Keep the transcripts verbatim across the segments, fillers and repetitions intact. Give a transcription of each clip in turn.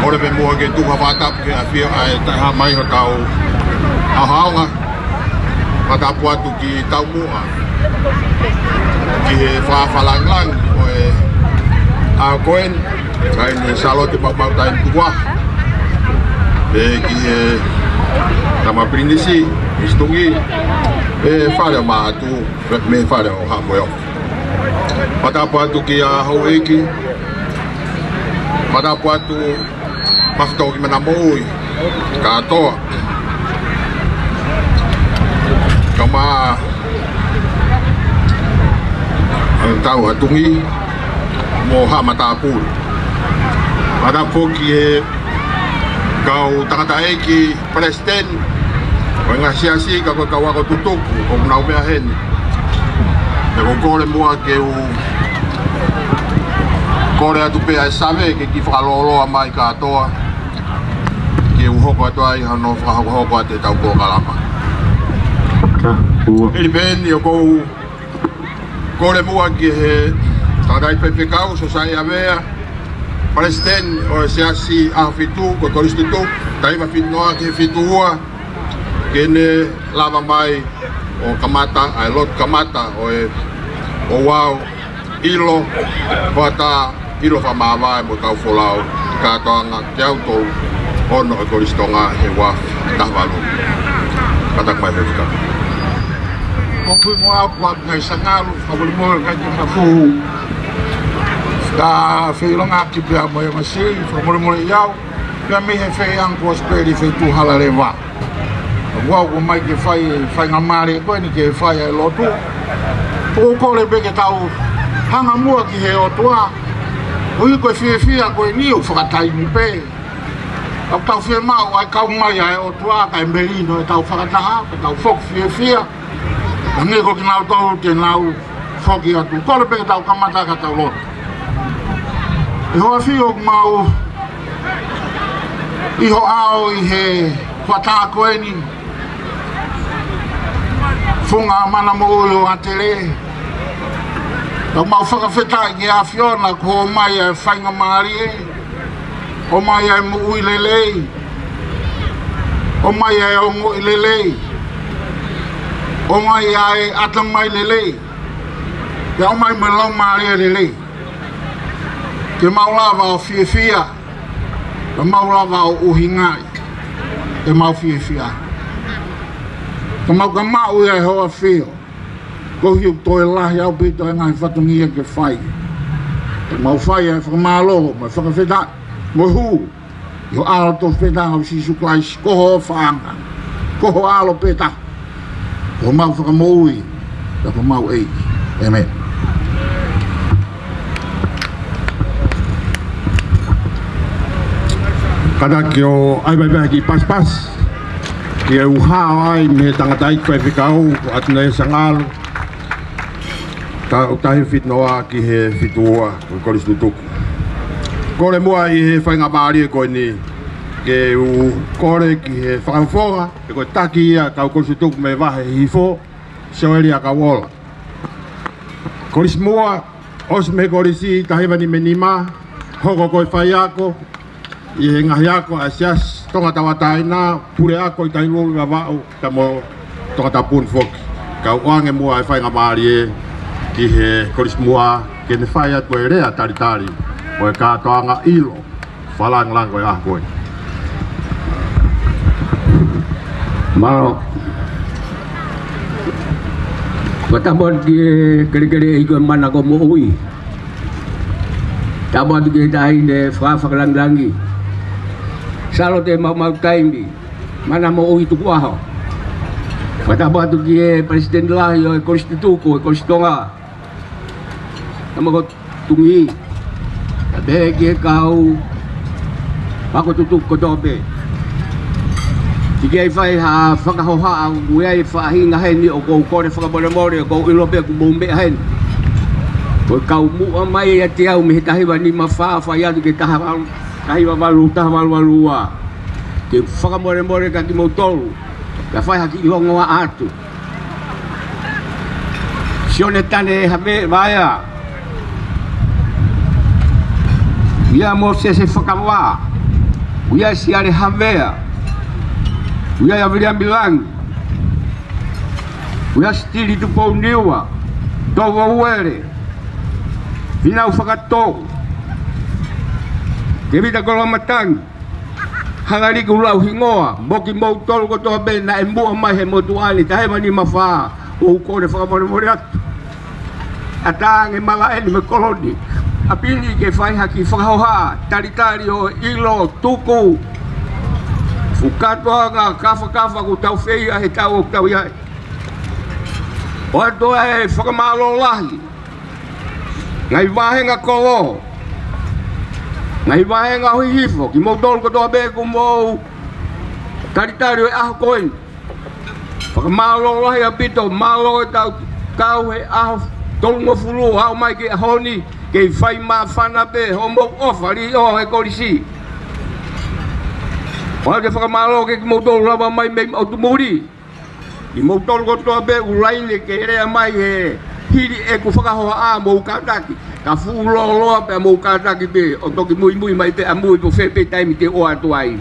Kole pē muʻa ke tuku ha fakatapu ki he ʻafio ʻa e taha mai hotau ʻaoʻaonga. Fakatapu atu ki Taumuʻa, ki he fakafalangilangi ʻo e ʻaho ko eni, Laine Sālote Maumau Taimi Tukuʻaho. Pea ki he tama pilinisi, Misi Tuʻi, pea fale ʻo Maʻatu, mei he fale ʻo Haʻa Moheofo. Fakatapu atu ki he houʻeiki. Fakatapu atu Mafutau ki Mana Moʻui kātoa. Kae ʻumaʻā ʻa e tau ʻa Tuʻi mo Haʻa Matāpule. Fakatapu ki he kau tangataʻeiki palesiteni ʻo e ngaahi siasi ka ko e kau ako tutuku ʻoku nau meʻa heni. Pea ʻoku ou kole muʻa ke u kole atu pē ʻa e save ke kiʻi fakalōloa mai kātoa, ke u hoko atu ai hano fakahokohoko atu ʻetau polokalama. Ka, ua. Hili pē eni ʻoku ou kole muʻa ki he tangataʻeiki faifekau, Sosaiʻi ʻAvea, palesiteni ʻo e siasi ʻAhofitu, ko e Kolisi Tutuku, Tahiva Fitungofulu ki he Fitu Ua, ke ne lava mai ʻo kamata ʻa e lotu kamata ʻo e ouau, ʻilo, fakataha, ʻilo fakamāvae mo e kau folau, kātoanga teau tolu ono ʻo e Kolisi Tonga he ua afe taha valu. Kātaki mai faifekau. ʻOku ou ʻi muʻa ʻoku ʻi ai e ngaahi sangalu, fakamolemole ka ke mafuhu. Ka feʻiloaki pea mo e M C, fakamolemole ʻiate au. Pea mei he feiʻanga kosipeli feituʻu Halaleva. ʻOku ou mai ke fai e faingamālie ko eni ke fai ʻa e lotu. ʻOku ou kole pē ke tau hanga muʻa ki he ʻOtua. ʻOku ʻi ai ko e fiefia ko eni ʻoku fakataimi pē. ʻOku tau fiemaʻu ʻa e kau mai ʻa e ʻOtua kae melino ʻetau fakataha, ke tau foki fiefia. Hangē ko kinautolu te nau foki atu. Kole pē ke tau kamata ka tau lotu. ʻE Hoʻo ʻAfio ʻoku mau ʻi ho ʻao ʻi he fakataha ko eni. Funga Mana Moʻui ʻo ʻAtele. ʻOku mau fakafetaʻi ki he ʻAfiona kuo ʻomai ʻa e faingamālie. ʻOmai ʻa e moʻui lelei. ʻOmai ʻa e ongoʻi lelei. ʻOmai ʻa e ʻatamai lelei. Pea ʻomai mo e laumālie lelei. Ke mau lava ʻo fiefia. Ke mau lava ʻo ʻuhingaʻi ʻemau fiefia. Ke mau ka maʻu ia ʻe Hoʻo ʻAfio. Koeʻuhi ʻoku toe lahi ʻaupito e ngaahi fatongia ke fai. Ke mau fai ʻa e fakamālō, mo e fakafetaʻi, mo e hū ʻi ho ʻAlo tofu pē taha ko Sīsū Kalaisi, ko ho ʻofaʻanga, ko ho ʻAlo pē taha, ko homau Fakamoʻui, pea ko homau ʻEiki. ʻĒmeni. Kātaki ʻo ʻai mai pē ha kiʻi pasipasi, ke u hao ai mei he tangataʻeiki faifekau, ko ʻAtunai Sangalu, Tautahi Fitungofulu ki he Fitu Ua, ko e Kolisi Tutuku. Kole muʻa ʻi he faingamālie ko eni, ke u kole ki he fakafofonga, he ko e taki ia kau Kolisi Tutuku mei Vahe Hihifo, Sioeli ʻAkauola. Kolisi Muʻa, ʻosi mei he kolisi taha hiva nima nima, hoko ko e faiako ʻi he ngaahi ako ʻa e Siasi Tonga Tauʻatāina, puleako ʻi Tahi Lulu, Vavaʻu, pea mo Tongatapu ni foki. Ka u ʻoange muʻa e faingamālie ki he Kolisi Muʻa, ke ne fai atu e lea talitali ʻo e kātoanga ʻilo fakalāngilangi ʻo e ʻaho ko ē. Mālō. Fakatapu atu ki he kelekele ʻEiki ko e Mana ko Moʻui. Tapu atu ki he Taʻahine Fakafakalāngilangi, Sālote Maumau Taimi, Mana Moʻui Tukuʻaho. Fakatapu atu ki he Palesiteni Lahi ʻo e Kolisi Tutuku ʻo e Kolisi Tonga, Tama ko Tuʻi, pea pehē ki he kau ako tutuku kotoa pē. Teʻeki ai fai ha fakahohaʻa, ʻoku ʻi ai e faʻahinga heni ʻoku ou kole fakamolemole, ʻoku ou ʻilo pē ʻoku mou meʻa heni. Ko e kau muʻa mai ʻiate au mei he taha hiva nima fā, fai atu ki he taha valu, taha hiva valu, taha valu valu ua. Ke fakamolemole kia kimoutolu, ka fai ha kiʻi longoaʻa atu. Sione Tane Havea, ia Mōsese Fakavā, ʻUhia Siale Havea, ʻUhia Viliami Langi, ʻUhia Sitili Tupou Niua, Tovo Uele, Finau Fakatou, Tevita Koloamatangi, Hangaliki ʻUluau Hingoa, mo kimoutolu kotoa pē naʻe muʻa mai he motuʻa ni, taha hiva nima fā, ʻoku ou kole fakamolemole atu. ʻAtā ange malaʻe ni mo e kolo ni. ʻApini ke fai ha kiʻi fakahohaʻa, talitali ʻo ʻilo, tuku. Fuʻu kātoanga kafakafa ʻoku tau fai he taʻu ʻoku tau ʻi ai. ʻOatu e fakamālō lahi. Ngaahi vāhenga kolo. Ngaahi vāhenga ʻo Hihifo, kimoutolu kotoa pē ʻoku mou talitali ʻo e ʻaho ko eni. Fakamālō lahi ʻaupito, mālō e tau kau he ʻaho tolungofulu, aʻu mai ki he ʻaho ni, kei fai māfana pē hoʻomou ʻofa, liʻo he kolisi. ʻOatu e fakamālō kiate kimoutolu lava mai mei ʻOtu Muli. Kimoutolu kotoa pē ʻoku laine ke lea mai he hili ʻeku fakahohaʻa mo e kātaki. Ka fuʻu lōloa pē mo e kātaki pē, ʻo toki muimui mai pē ʻamui pe ko fē pē taimi te u ʻoatu ai.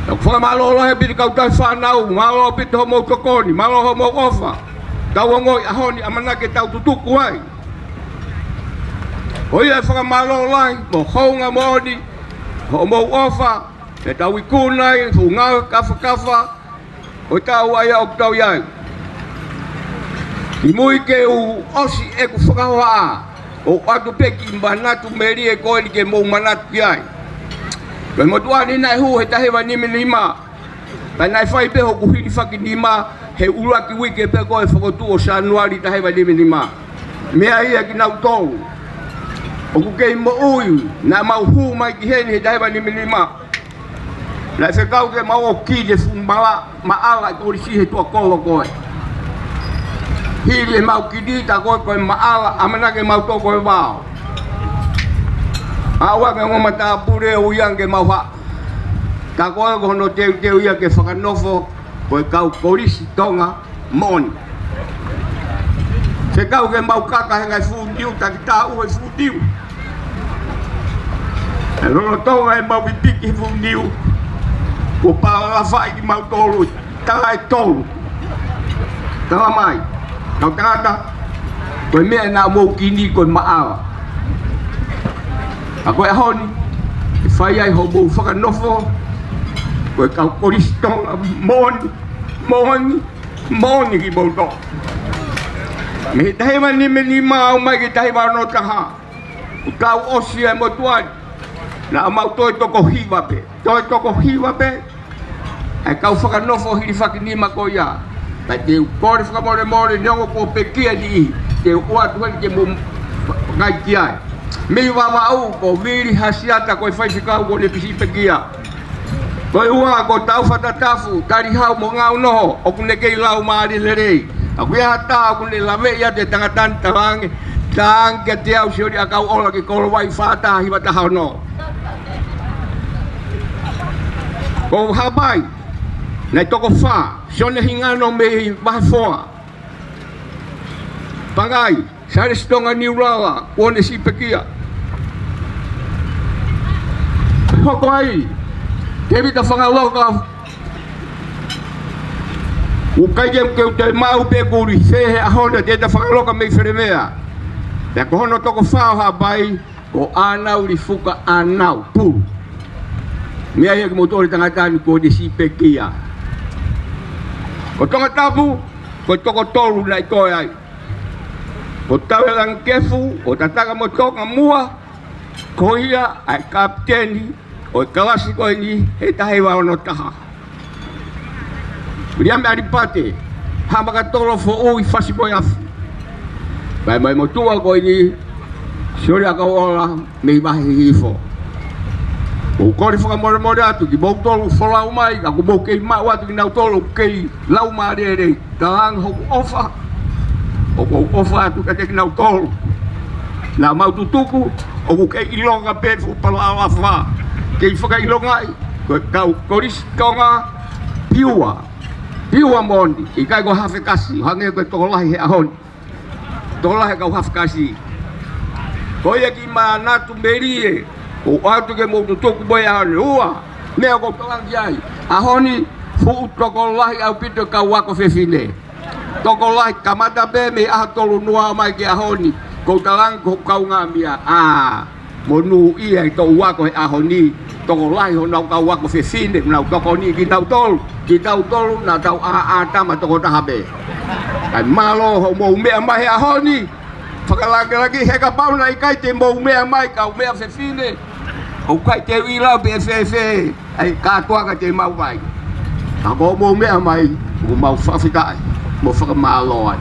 Ka ʻoku fakamālō lahi ʻaupito kau tauhi fānau, mālō ʻaupito hoʻomou tokoni, mālō hoʻomou ʻofa. Tau ongoʻi ʻaho ni ʻamanaki ke tau tutuku ai. Ko ia e fakamālō lahi, mo hounga moʻoni, hoʻomou ʻofa, ke tau ikuna ai, fuʻu ngāue kafakafa, ʻo e taʻu ʻa ia ʻoku tau ʻi ai. ʻI mui ke u ʻosi ʻeku fakahohaʻa, ʻoatu pē kiʻi manatu melie ko eni ke mou manatu ki ai. Ko e motuʻa ni naʻe hū he taha hiva nima nima, pea naʻe fai pē hoku hilifakinima he ʻuluaki uike pē ko e fokotuʻu ʻo Sānuali taha hiva nima nima. Meʻa ia kinautolu ʻoku kei moʻui, naʻa mau hū mai ki heni he taha hiva nima nima. Naʻe fekau ke mau ō ki he fuʻu mala, maʻala ʻi Kolisi he tuʻa kolo ko ē. Hili ʻemau kini, tā ko ē ko e maʻala, ʻamanaki ke mau tō ko e vao. Aʻu ange ongo matāpule ʻo ui ange ke mau haʻu. Tā ko ē ko hono teuteu ia ke fakanofo ko e kau Kolisi Tonga moʻoni. Fekau ke mau kaka he ngaahi fuʻu niu, taki taʻu he fuʻu niu. ʻE lolotonga ʻemau pipiki he fuʻu niu, kuo palalafaʻi kimautolu, tala ʻe tolu. Tala mai, kau tangata, ko e meʻa naʻa mou kini ko e maʻala. Ka ko e ʻaho ni, ʻe fai ai hoʻomou fakanofo, ko e kau Kolisi Tonga moʻoni, moʻoni, moʻoni kimoutolu. Mei he taha hiva nima nima aʻu mai ki he taha hiva ono taha, kuo tau ʻosi e motuʻa ni, naʻa mau toe toko hiva pē, toe toko hiva pē ʻa e kau fakanofo hilifakinima ko ia. Pea te u kole fakamolemole neongo kuo pekia e niʻihi, te u ʻoatu heni ke mou vakai ki ai. Mei Vavaʻu, ko Vili Hasiata ko e faifekau kuo ne pisi pekia. Ko e ua ko Taufa Tatafu, Talihau mo Ngaunoho, ʻoku ne kei laumālie lelei. Ka ʻoku ʻi ai ha taha ʻoku ne laveʻi atu e tangata ni, talaange, talaange kiate au, Sioli ʻAkauʻola, ki Kolovai fā taha hiva taha ono. Ko Haʻapai, naʻe toko fā, Sione Hingano mei Vahefoa. Pangai, Sālesi Tonga Niulala, kuo ne siʻi pekia. Hoko ai, Tēvita Fangaloka, ʻoku ʻikai ke u toe maʻu pe ʻoku ʻi fē he ʻaho ni, Tēvita Fangaloka mei Felemea. Pea ko hono toko fā ʻo Haʻapai, ko ʻAnau Lifuka ʻAnau Pulu. Meʻa ia kimoutolu e tangata ni kuo ne siʻi pekia. Ko Tongatapu, ko e toko tolu naʻe toe ai. Ko Tauelangi Kefu, ʻo Tataka mo Tonga Mua, ko ia ʻa e kapiteni ʻo e kalasi ko eni he taha hiva ono taha. Viliami ʻAlipate, Haʻamakatolo Foʻui Fasi mo e Afi. Pea mo e motuʻa ko eni, Sioli ʻAkauʻola mei Vahe Hihifo. ʻOku ou kole fakamolemole atu kimoutolu folau mai, ka ʻoku mou kei maʻu atu kinautolu ʻoku kei laumālie lelei. Talaange hoku ʻofa, ʻoku ou ʻofa atu kiate kinautolu. Naʻa mau tutuku, ʻoku kei ʻilonga pē fuʻu palalafa. Kei fakaʻilongaʻi, ko e kau Kolisi Tonga piua. Piua moʻoni, ʻikai ko e hafe kasi, hangē ko e tokolahi he ʻaho ni. Tokolahi e kau hafe kasi. Ko ia kiʻi manatu melie, ʻOatu ke mou tutuku mo e ʻaho ni. Ua, meʻa ʻoku ou talaange ai. ʻAho ni, fuʻu tokolahi ʻaupito e kau ako fefine. Tokolahi, kamata pē mei he ʻaho tolu noa mai ki he ʻaho ni. Kou talaange ki hoku kaungāmeʻa. ʻĀ, monūʻia e toʻu ako he ʻaho ni. Tokolahi honau kau ako fefine, nau tokoniʻi kitautolu. Kitautolu, naʻa tau ʻāʻā tama toko taha pē. Kae mālō hoʻomou meʻa mai he ʻaho ni. Fakalāngilangi he kapau naʻe ʻikai te mou meʻa mai kau meʻa fefine, ʻoku ʻikai te u ʻilo pe ʻe fēfē ʻa e kātoanga te mau fai. Ka ko hoʻomou meʻa mai, ʻoku mau fakafetaʻi mo fakamālō ai.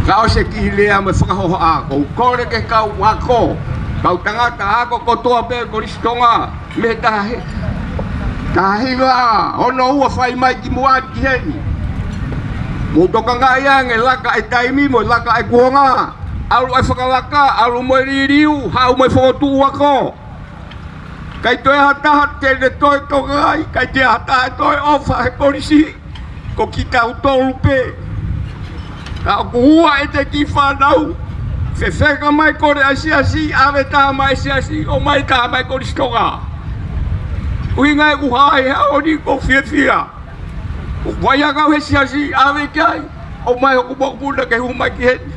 Ka ʻosi e kiʻi lea mo e fakahohaʻa, kou kole ki he kau ako, kau tangata ako kotoa pē Kolisi Tonga. Mei he taha hi-, taha hiva ono ua fai mai ki muʻa ki heni. Mou tokangaʻi ange e laka e taimi mo e laka e kuonga. ʻAlu e fakalaka, ʻalu mo e liliu, haʻu mo e fokotuʻu ako. ʻIkai toe ha taha te ne toe tokangaʻi, ʻikai toe ha taha ʻe toe ʻofa he kolisi. Ko kitautolu pē. Ka ʻoku ua ʻete kiʻi fānau. Fefeka mai kole ʻa e siasi, ʻave taha mai siasi, ʻomai taha mai Kolisi Tonga. ʻUhinga ʻeku hā he ʻaho ni kou fiefia. ʻOku ʻi ai ʻa e kau he siasi, ʻave ki ai, ʻomai hoku mokopuna ke hū mai ki heni.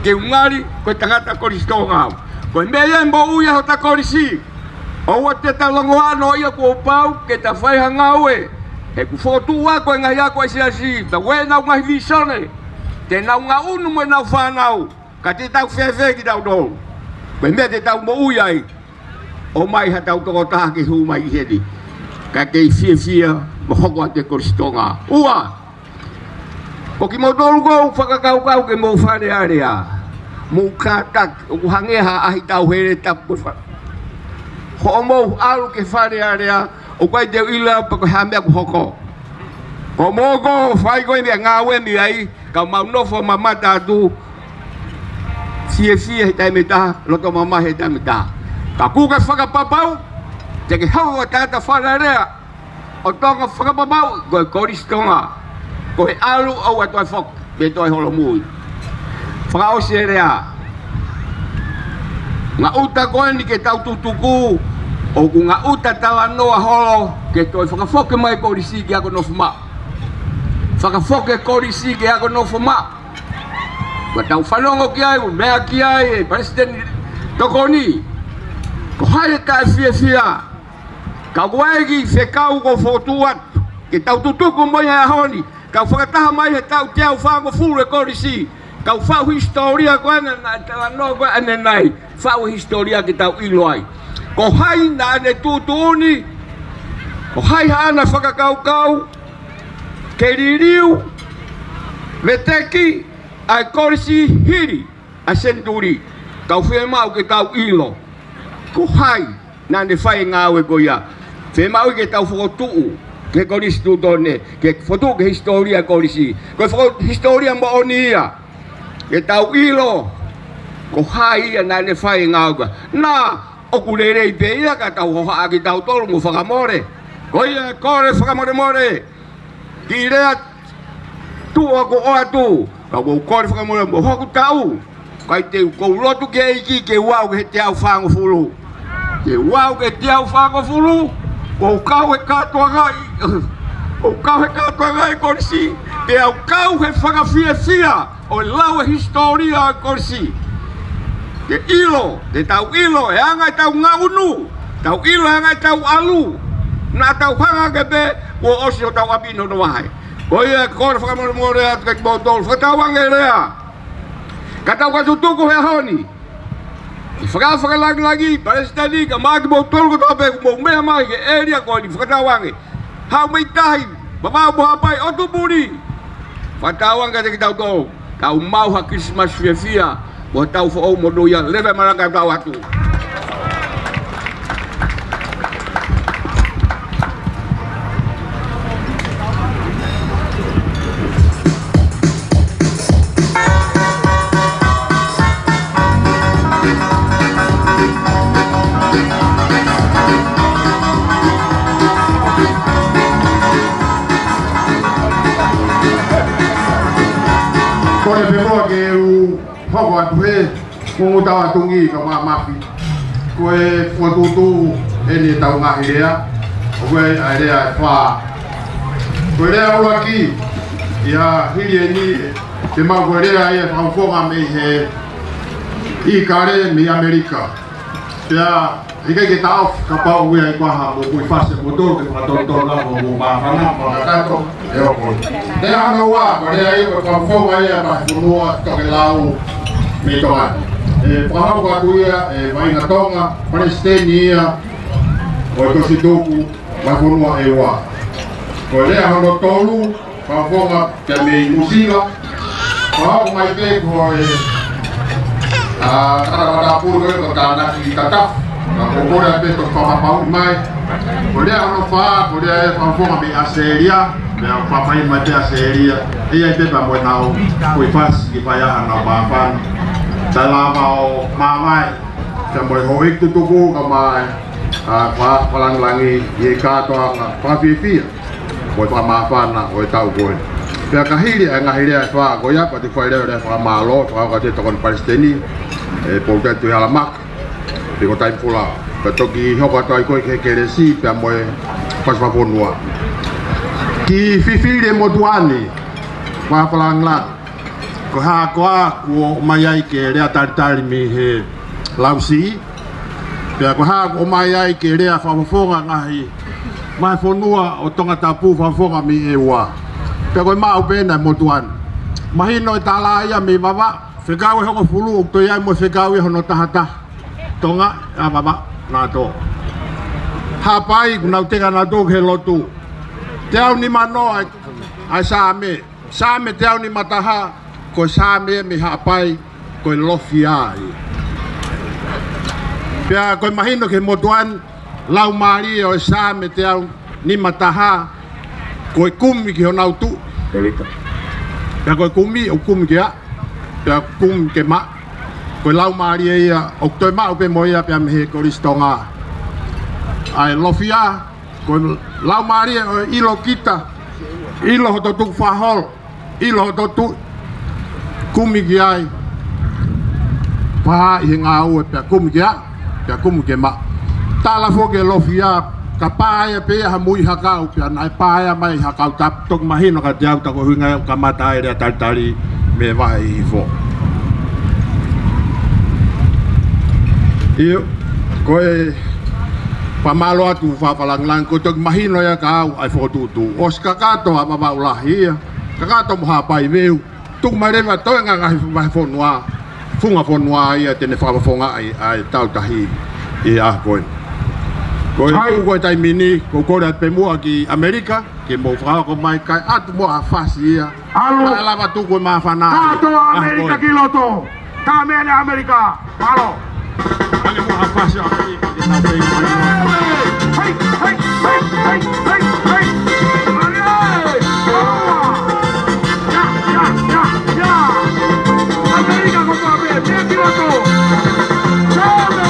Ke u ngali, ko e tangata Kolisi Tonga au. Ko e meʻa ia ʻe moʻui ai hota kolisi. ʻOua te ta longoaʻa noaʻia, kuo pau ke ta fai ha ngāue. He ʻoku fokotuʻu ako e ngaahi ako ʻa e siasi, ta uē nau ngaahi vīsone. Te nau ngaʻunu mo ʻenau fānau. Ka te tau fēfē kitautolu? Ko e meʻa te tau moʻui ai. ʻOmai ha tau tokotaha ke hū mai ki heni. Ka kei fiefia mo hoko atu e Kolisi Tonga. Ua. Ko kimoutolu ʻoku ou fakakaukau ke mou Fale Alea. Mou kātaki, ʻoku hangē ha ʻahi tauhele tapu fa-. Hoʻomou ʻalu ki Fale Alea, ʻoku ʻikai te u ʻilo pe ko e hā e meʻa ʻoku hoko. Ko mou ko fai ko e meʻa ngāue mei ai, ka mau nofo mamata atu, fiefia he taimi ʻe taha, loto mamahi he taimi ʻe taha. Ka kuo ke fakapapau, te ke hoko ko e tangata Fale Alea, ʻo Tonga fakapapau, ko e Kolisi Tonga. Ko e ʻalu ʻoua toe foki, pe toe holomui. Fakaʻosi e lea. Ngaʻuta ko eni ke tau tutuku, ʻoku ngaʻuta talanoa holo, ke toe fakafoki mai e kolisi ke ako nofo maʻu. Fakafoki e kolisi ke ako nofo maʻu. Ka tau fanongo ki ai, ʻo meʻa ki ai e Palesiteni Tokoni. Ko hai ʻe taʻefiefia. Ka ʻoku ʻi ai e kiʻi fekau ʻoku ou fokotuʻu atu. Ke tau tutuku mo ia he ʻaho ni. Kau fakataha mai he taʻu teau fāngofulu e kolisi. Kau faʻu hisitōlia ko ena naʻe talanoa ko ē ʻanenai. Faʻu hisitōlia ke tau ʻilo ai. Ko hai naʻa ne tuʻutuʻuni. Ko hai haʻana fakakaukau. Ke liliu. Veteki. ʻA e kolisi hili ʻa e senituli, kau fiemaʻu ke kau ʻilo. Ko hai naʻa ne fai e ngāue ko ia. Fiemaʻu ke tau fokotuʻu, ke kolisi tuʻutuʻuni, ke fokotuʻu ke hisitōlia e kolisi. Ko e foko-, hisitōlia moʻoni ia. Ke tau ʻilo, ko hai ia naʻa ne fai e ngāue ko ia. Naʻa, ʻoku lelei pē ia ka tau hohaʻa kitautolu mo fakamole. Ko ia kole fakamolemole. Kiʻi lea tuʻu ʻoku ʻoatu, ka ʻoku ou kole fakamolemole mo hoku taʻu. ʻIkai te u, kou lotu ki he ʻEiki ke u aʻu ki he teau fāngofulu. Ke u aʻu ki he teau fāngofulu, kou kau he kātoangaʻi, kou kau he kātoangaʻi e kolisi, pea u kau he fakafiefia ʻo e lau e hisitōlia ʻo e kolisi. Ke ʻilo, ke tau ʻilo, e anga ʻetau ngaʻunu, tau ʻilo e anga ʻetau ʻalu, naʻa tau hanga hake pē, kuo ʻosi hotau ʻapi ʻi hono vahe. Ko ia, kole fakamolemole atu kiate kimoutolu, fakatauange e lea. Ka tau ka tutuku he ʻaho ni. Ke faka-, fakalangilangi, Palesiteni, kae ʻumaʻā kimoutolu kotoa pē ʻoku mou meʻa mai he ʻēlia ko eni, fakatauange. Haʻu mei tahi, Vavaʻu mo Haʻapai, ʻOtu Puni. Fakatauange kiate kitautolu, tau maʻu ha Kilisimasi fiefia, mo tau foʻou monūʻia, leva e malanga, tau atu. Kole pē muʻa ke u hoko atu he, mo u tau atu ngi ka mamafi. Ko e fokotuʻutuʻu eni ʻetau ngaahi lea, ʻoku ʻi ai ʻa e lea ʻe fā. Ko e lea ʻuluaki, ʻi he hili eni, te mau ko e lea ia ʻa e fakafofonga mei he ʻIkale mei ʻAmelika. Pea ʻikai ke taʻofi kapau ʻoku ʻi ai ha mou kuifasi mo tō ke fakatotolo mo māfana, fakatato, ʻe hoko. Lea hono ua, ko e lea ia ʻa e fakafofonga ia ʻa e Vahefonua Tokelau mei Tonga. ʻE fakahoko atu ia ʻe he Vaʻinga Tonga, Palesiteni ia ʻo e Tohi Tupu, Vahefonua ʻEua. Ko e lea hono tolu, fakafofonga pea mei Nuʻusila. Fakahoko mai pē ko e, ʻa, tangata matapulu ko e ko Tānaki Tatafu. Ka ko e kole pē ʻo fakapapauʻi mai. Ko e lea hono fā, ko e lea ʻa e fakafofonga mei ʻAositelēlia. Pea fakapapauʻi mai pē ʻAositelēlia. ʻE ʻi ai pē pea mo ʻenau kuifasi ki he faiʻanga ʻo māfana. Taʻe lava ʻo māvae. Pea mo e houʻeiki tutuku ka mai, ʻa, fa-, fakalāngilangi ʻi he kātoanga fakafiefia mo e fakamāfana ʻo e taʻu ko ē. Pea ka hili ʻa e ngaahi lea ʻe fā ko ia, pea te u fai leva ʻa e lea fakamālō, fakahoko atu ʻe he Tokoni Palesiteni, ʻe Poluteki Tuʻihalamaka, pe ko Taimi Folau. Pea toki hoko atu ai ko ē ki he kelesi, pea mo e fasi fakafonua. Kiʻi fifili e motuʻa ni, fakalāngilangi. Ko e hā koā kuo ʻomai ai ke lea talitali mei he Lausiʻi. Pea ko e hā kuo ʻomai ai ke lea fakafofonga ngaahi, ngaahi fonua ʻo Tongatapu fakafofonga mei ʻEua. Pea ko e maʻu pē ena e motuʻa ni. Mahino e tala ia mei Vavaʻu, fekau ʻe hongofulu, ʻoku toe ʻi ai mo e fekau ia hono tahataha. Tonga, ʻa Vavaʻu, naʻa tō. Haʻapai, kuo nau teka naʻa tō ki he lotu. Teau nimanoa ʻa e, ʻa e Saame. Saame teau nimataha, ko e Saame mei Haʻapai, ko e Lofia ia. Pea ko e mahino ki he motuʻa ni, laumālie ʻo e Saame teau nimataha, ko e kumi ki honau tuʻi. Pea ko e kumi, ʻoku kumi ke ʻā, pea kumi ke maʻu. Ko e laumālie ia, ʻoku toe maʻu pē mo ia pea mei he Kolisi Tonga. ʻA e Lofia, ko e laumālie ʻo e ʻilo kita, ʻilo hoto tukufakaholo, ʻilo hoto tuʻi, kumi ki ai, pā ʻi he ngāue pea kumi ke ʻā, pea kumi ke maʻu. Tala foki e Lofia, ka pā ia pē ia ha mui hakau, pea naʻe pā ia mai hakau tapu, toki mahino kiate au tā ko e ʻuhinga ia ʻoku kamata ai e lea talitali mei he vahe ʻi he hifo. ʻIo, ko e fakamālō atu fakafakalāngilangi, ko e toki mahino ia kia au ʻa e fokotuʻutuʻu. ʻOsi kakato ʻa Vavaʻu Lahi ia, kakato mo Haʻapai Veu, tuku mai leva toenga ngaahi vahefonua, funga fonua ia te ne fakafofongaʻi ʻa e tautahi ʻi he ʻaho ko ē. Ko e tuʻu ko e taimi ni, ko e kole atu pē muʻa ki ʻAmelika, ke mou fakahoko mai kae ʻatu muʻa ha fasi ia. ʻAlu. Kae lava tuku e māfana. Kātoa ʻAmelika ki loto. Ka mene ʻAmelika. Mālō. Ange muʻa ha fasi ʻo ʻAmelika. Hei, hei, hei, hei, hei, hei. ʻAmelika ko e pā pē, meʻa ki loto. Saame.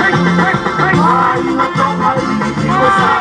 Hei, hei, hei. Ai, na toka i, i ko sa.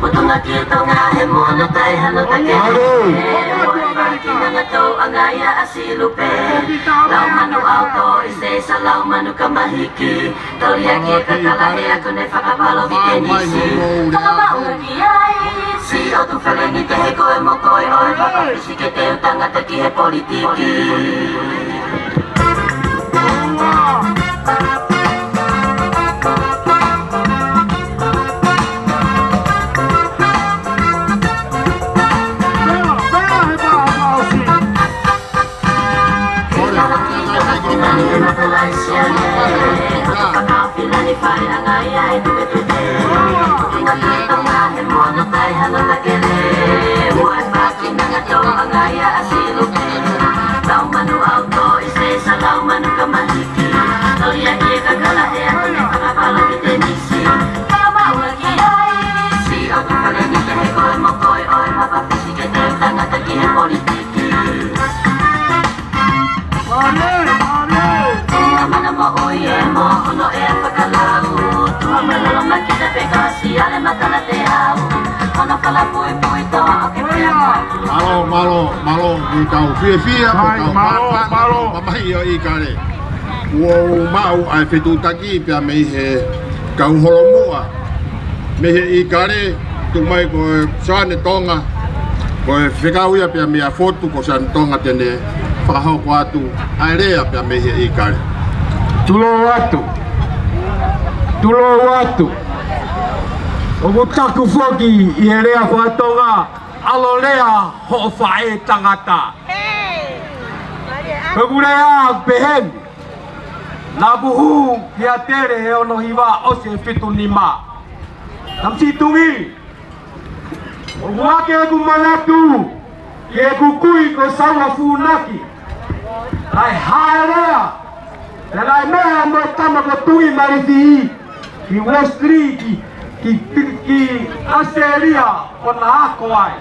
Ko Tonga ki Tonga he moana tai hano take. He moana ki Tonga tau anga ia a Silupe. Lau manu ʻauto i se sa lau manu ka mahiki. Toli ake ka kala he aku ne fakapalo ki tenisi. Fakamaʻu ki ai. Si o tu feleni te he koe mo koe ʻoe papa pisi ke te u tangata ki he politiki. Mālō, mālō, mālō, ʻi he kau fiefia, ko e kau mālō, mālō. Mamahi ʻo ʻIkale. Kuo u maʻu ʻa e fetuʻutaki pea mei he kau holomuʻa. Mei he ʻIkale, tuku mai ko e Soane Tonga, ko e fekau ia pea mei a Fotu ko Soane Tonga te ne fakahoko atu ʻa e lea pea mei he ʻIkale. Tulou atu. Tulou atu. ʻOku taku foki ʻi he lea faka-Tonga, ʻAlo lea hoʻo faʻē tangata. Ko ʻeku lea peheni. Naʻa ku hū ki ʻAtele he ono hiva ʻosi e fitu nima. Tamasiʻi Tuʻi, ʻoku ake ʻeku manatu ki heʻeku kui ko Saua Funaki. Naʻe haʻele ia, naʻe meʻa mo e tama ko Tuʻi Malifi ki Wall Street, ki, ki, ki ʻAositelēlia, ʻo na ako ai.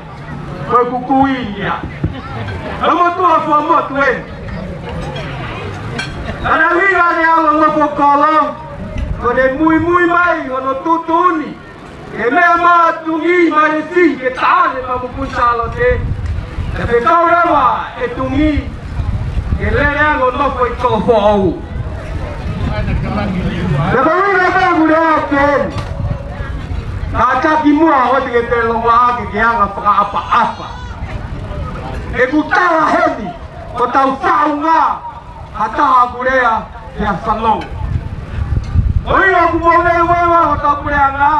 Ko ʻeku kui ia. Naʻa mo tuʻa fua motu eni. Naʻa ne uiga ne alo nofo kolo, ko ʻene muimui mai hono tuʻutuʻuni ke meʻa mai Tuʻi Malifi ke taʻane ma muku Sālote. Naʻe fekau leva ʻe Tuʻi ke lele ange ʻo nofo ʻi Toʻofoʻou. Naʻa ku uiga pē ʻeku lea peheni. Ka taki muʻa ʻoua te ke longoaʻa ke ke anga fakaʻapaʻapa. ʻEku tala heni, ko tau faʻunga ha taha ʻoku lea pea fanongo. ʻOku ou ʻilo ʻoku mou lea ʻi he ʻoku tau puleʻanga,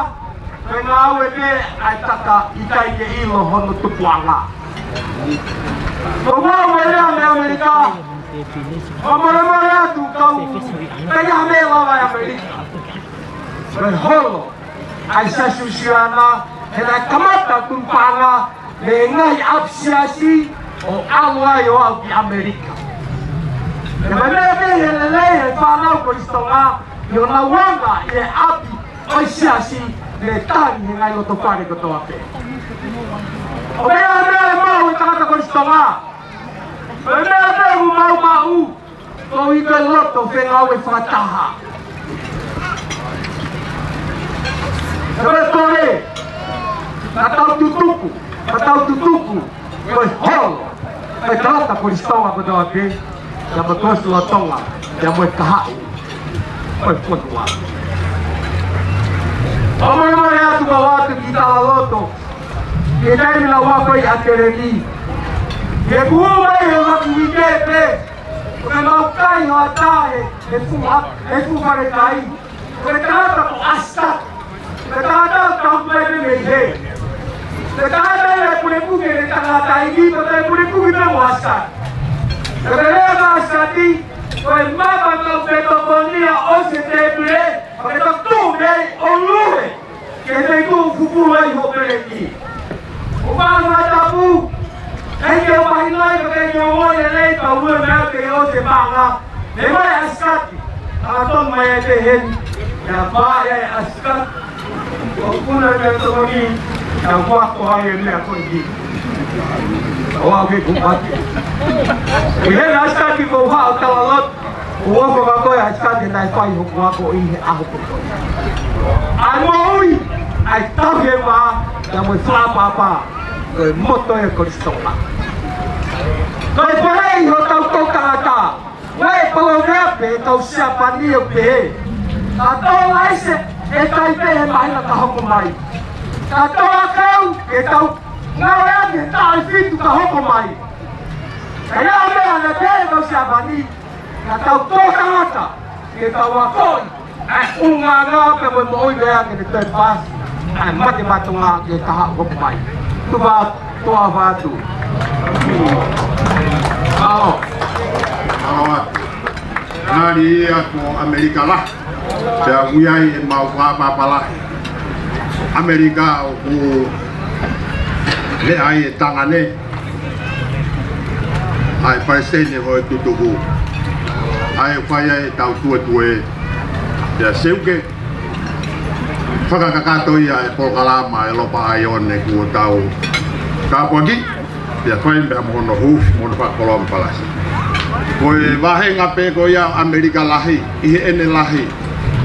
ko e ngāue pē ʻa e tangata ʻikai ke ʻilo hono tupuʻanga. ʻOku ou lea mei ʻAmelika, ʻoku molemole atu kau, pea ʻi ai ha meʻa lava ʻi ʻAmelika. Ko e holo ʻa e Siasi Uēsiliana, he naʻe kamata tuʻu paʻanga mei he ngaahi ʻapi siasi ʻo ʻalu ai ʻo aʻu ki ʻAmelika. Naʻe meʻa pē he lelei ʻa e fānau Kolisi Tonga ʻi honau anga ʻi he ʻapi ʻo e siasi, mei he tali he ngaahi loto fale kotoa pē. ʻOku ʻi ai ha meʻa ʻe maʻu ʻe he tangata Kolisi Tonga. Ko e meʻa pē ʻoku mau maʻu, ko e ʻi he loto fengāue fakataha. Ka ko e kole, ka tau tutuku, ka tau tutuku, ko e holo, ko e tangata Kolisi Tonga kotoa pē, pea mo e Kolisi Tonga, pea mo e kahaʻu ʻo e fonua. ʻOku molemole atu kau atu ki talaloto, ʻi he taimi naʻa ku ako ʻi ʻAtele ni. He kuo mai he ngaahi uike pē, ko e mau kai hoʻatā he, he fuʻu, he fuʻu fale kai. Ko e tangata ko ʻAsitaki. Ko e tangata ko tau pē mei hē. Ko e tangata ʻe pulepuke ʻe he tangata ʻi ni, ko e pulepuke pē mo ʻAsitaki. Ko e lea ko ʻAsitaki, Ko e mapa kau petokonia ʻo e tēpile, ʻo ke tau tuʻu mei ai ʻo luhe. Ke te tuʻu fufulu ai ho peleti. ʻO fakatapu, ʻai ke ʻo pahina ai, ka ke ʻo ngoi e lei, ka ue mea ke ʻo te manga. He mai ʻa Sikati, ʻa tonu mai e te heni. Ia pā e ʻa Sikati. ʻO kuna mea tō mami, ia kuako ai e mea ko i. ʻO au ke kupati. ʻI he ʻa Sikati ko ha o tala lot. ʻO ʻofa ka ko e ʻa Sikati naʻe fai hoku ako ʻi he ʻaho ko ē. ʻAi moʻui, ʻai tauhi e vā, ia mo e fāpāpā, ko e moto e Kolisi Tonga. Ko e pehē ʻi hotau tau tangata, ko e poloveape ʻa e kau Siapani ʻo pehē, ka tō laise, ʻe kai pē he māhina ka hoko mai. Ka tō akau, ʻe tau ngāue ake he taʻu ʻe fitu ka hoko mai. Ka ia o meʻa naʻe pehē ʻe he kau Siapani, ka tau tō tangata, ke tau akoʻi ʻa e ʻulungaanga pea mo e moʻui lea ke ne toe pasi ʻa e mate maʻa Tonga ki he taʻu hoko mai. Tufa, tufa atu. Ao. Ao atu. Ngali ia ko ʻAmelika lahi. Pea ui ai ʻemau fāpāpā lahi. ʻAmelika ʻoku lea ai e tangane. ʻAi Palesiteni Hoʻe Tutuku. ʻAi fai ai ʻetau tuetue. Ia seuke. Fakakakato ia e polokalama ʻa e Lopa ʻAione kuo tau tāpuakiʻi. Ia fai meʻa mo hono huufi, mo hono fakakoloa mo palasi. Ko e vāhenga pē ko ia ʻAmelika lahi, ʻi heʻene lahi.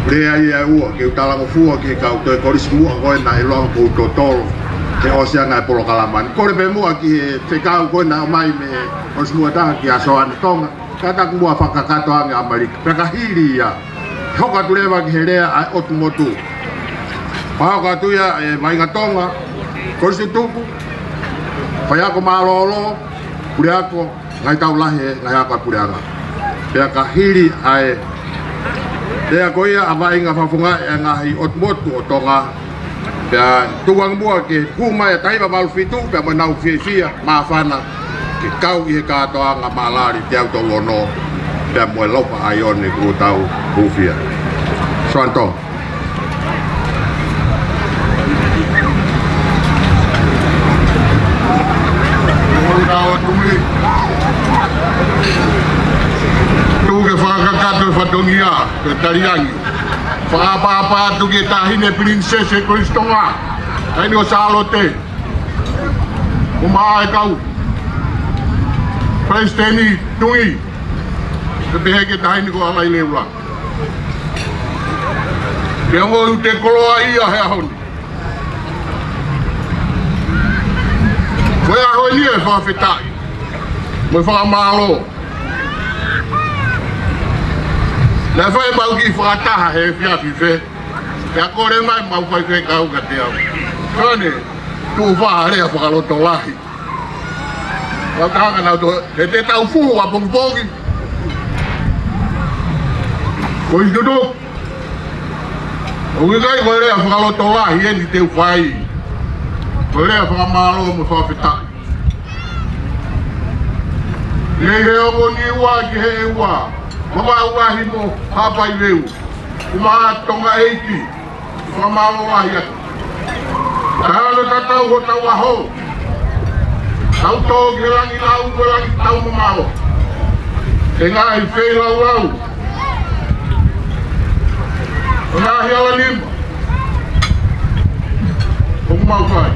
Lea ia ʻe ua, ke u talangofua ki he kau toe kolisi muʻa ko ē naʻe ʻiloa ko u totolo. Ke ʻosi ange e polokalama ni. Kole pē muʻa ki he fekau ko ē naʻe ʻomai mei he kolisi muʻa taha kia Soane Tonga. Ka taku muʻa fakakakato ange ʻAmelika. Pea ka hili ia. Hoko atu leva ki he lea ʻa e ʻOtu Motu. Pea hoko atu ia e Vaʻinga Tonga, Kolisi Tutuku, faiako mālōlō, puleako, ngaahi tau lahi, ngaahi ako ʻa e puleʻanga. Pea ka hili ʻa e lea ko ia ʻa Vaʻinga Fakafofonga ʻa e ngaahi ʻOtu Motu ʻo Tonga, pea tuku ange muʻa ke hū mai ʻa Taiva Valu Fitu, pea mo ʻenau fiefia, māfana, ke kau ʻi he kātoanga mālali, te au tau ono, pea mo e Lopa ʻAione kuo tau huufi ia. Soane Tonga. Tuku ke fakakakato e fatongia, ke taliangi. Fakaʻapaʻapa atu ki he Taʻahine Pilinisesi Kolisi Tonga. Taʻahine ko Sālote. Ko e maʻa e kau Palesiteni Tuʻi. Ke pehē ki he Taʻahine ko Alaileula. Ke ongo u te koloa ia he ʻaho ni. Ko e ʻaho ni e fakafetaʻi. Mo e fakamālō. Naʻe fai mau kiʻi fakataha he efiafi fē. Pea kole mai mau faifekau kiate au. Soane, tuʻu faʻa lea fakalotolahi. Fakahanga nau to, he te tau fuhu ʻapongipongi. Ko i tutu. ʻOku ʻikai ko e lea fakalotolahi eni te u fai. Ko e lea fakamālō mo fakafetaʻi. Lei he ongo Niua ki he ʻEua. Mama Ulahi mo Haʻapai Veu. Kuma Tonga ʻEiki. Fakamālō lahi atu. Talo tatau hotau ʻaho. Tau tō ki he langi lau, ko e langi tau mamaʻo. He ngaahi feilaulau. Ko e ngaahi ala nima. ʻOku mau fai.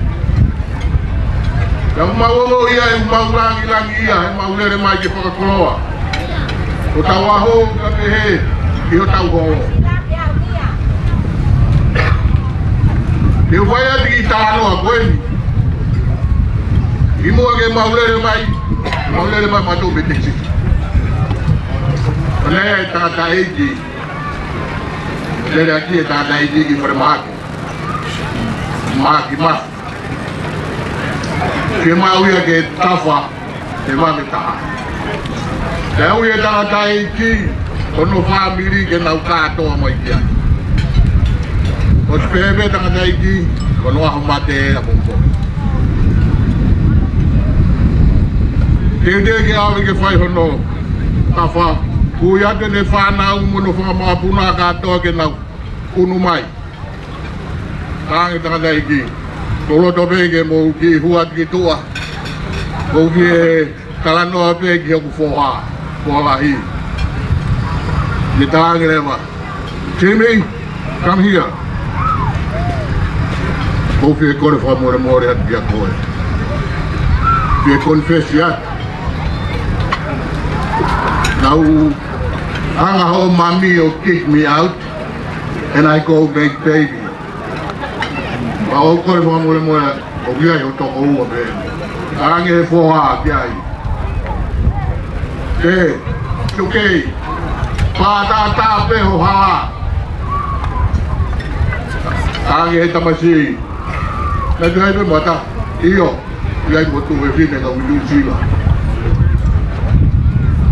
Pea ʻoku mau ongoʻi ia, ʻoku mau langilangiʻia, he mau lele mai ke fakakoloa. Ko hotau ʻaho, ka pehē, ʻi hotau holo. Te u fai atu kiʻi talanoa ko eni. ʻI muʻa ke mau lele mai, mau lele mai mautolu mei Texas. Ko e lea e tangataʻeiki. Lele ʻaki e tangataʻeiki ki falemahaki. Mahaki ma. Ke mau ia ke tafa, he vave taha. Te u ia tangataʻeiki, ko hono fāmili ke nau kātoa mai ki ai. ʻOsi pehē pē tangataʻeiki, ko hono ʻaho mate ʻapongipongi. Teuteu ke ʻave ke fai hono tafa, Ui atu ʻene fānau mo hono fanga mokopuna kātoa ke nau ʻunu mai. Tangataʻeiki, ko e loto pē ke mou kiʻi hū atu ki tuʻa. Mou kiʻi talanoa pē ki hoku foha, foha lahi. Ke talaange leva, Jimmy, come here. Mou fie kole fakamolemole atu kia koe. Fie confess atu. Naʻá ku hanga ʻe hoʻo mami ʻo kick me out, and I go make baby. Pea ʻoku ou kole fakamolemole atu, ʻoku ʻi ai hoʻo tokoua pē. Talaange ʻe he foha ki ai, ē, it's okay. Pātātā pē hoʻo hala. Talaange ʻe he tamasiʻi, naʻe ʻi ai pē mata. ʻIo, ʻi ai mo e tuofefine ka ui Nuʻusila.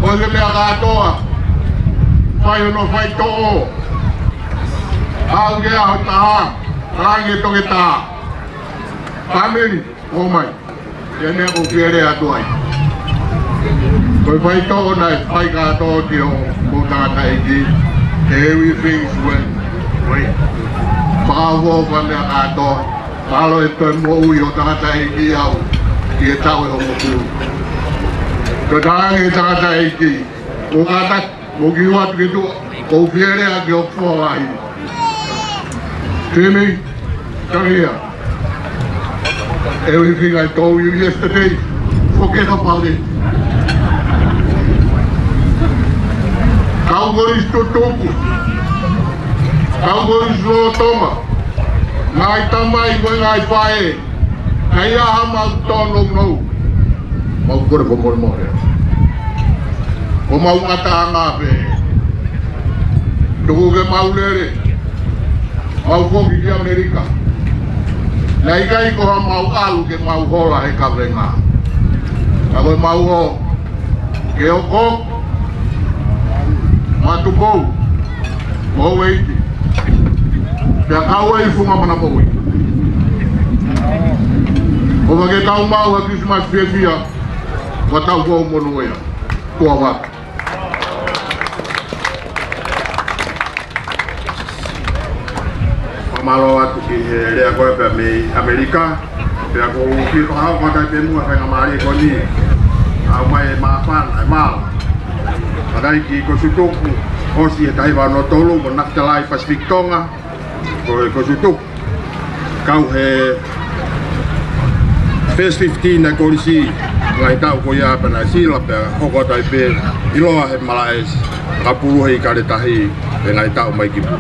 ʻOsi e meʻa kātoa, fai hono faitoʻo. Aʻu ki he ʻaho taha, talaange ʻe he toketā, Pameli, ō mai. Ko e meʻa ʻoku ou fie lea atu ai. Ko e faitoʻo naʻe fai kātoa ki hoʻomou tangataʻeiki, everything's well. Wait. Fakaʻofoʻofa e meʻa kātoa. Mahalo ʻe toe moʻui hoʻo tangataʻeiki ʻi he taʻu ʻe hongofulu. Ko e talaange ʻe he tangataʻeiki, ʻoku kātaki, mou kiʻi hū atu ki tuʻa, ʻoku ou fie lea ki hoku foha lahi. Jimmy, come here. Everything I told you yesterday, forget about it. Kau kolisi tutuku. Kau kolisi lolotonga. Ngaahi tamai mo e ngaahi faʻē. Naʻe ʻi ai haʻamau tōnounou. Mau kole fakamolemole. Ko homau ngataʻanga pē. Tuku ke mau lele. Mau foki ki ʻAmelika. Naʻe ʻikai ko haʻamau ʻalu ke mau hola he kavenga. Ka ko ʻemau ō ke hoko ʻo Tupou, ʻo Ueiti. Pea kau ai e funga manapoʻuli. ʻOfa ke tau maʻu ha Christmas fiefia, ʻo tau kau monū ia. Tuʻa ʻofa. Fakamālō atu ki he lea ko ē pea mei ʻAmelika. Pea ʻoku ou kiʻi fakahoko atu ai pē muʻa e faingamālie ko eni. ʻAu mai e māfana, e mālō. Fakataha ki he Kolisi Tutuku, ʻosi he taha hiva ono tolu, mo Nafitalai Pacific Tonga, ko e Kolisi Tutuku. Kau he first fifteen ʻa e kolisi, ngaahi taʻu ko ia pea naʻe sila pea hoko atu ai pē ʻiloa he malaʻesi, kapulu he ʻIkale Tahi, he ngaahi taʻu mai ki mui.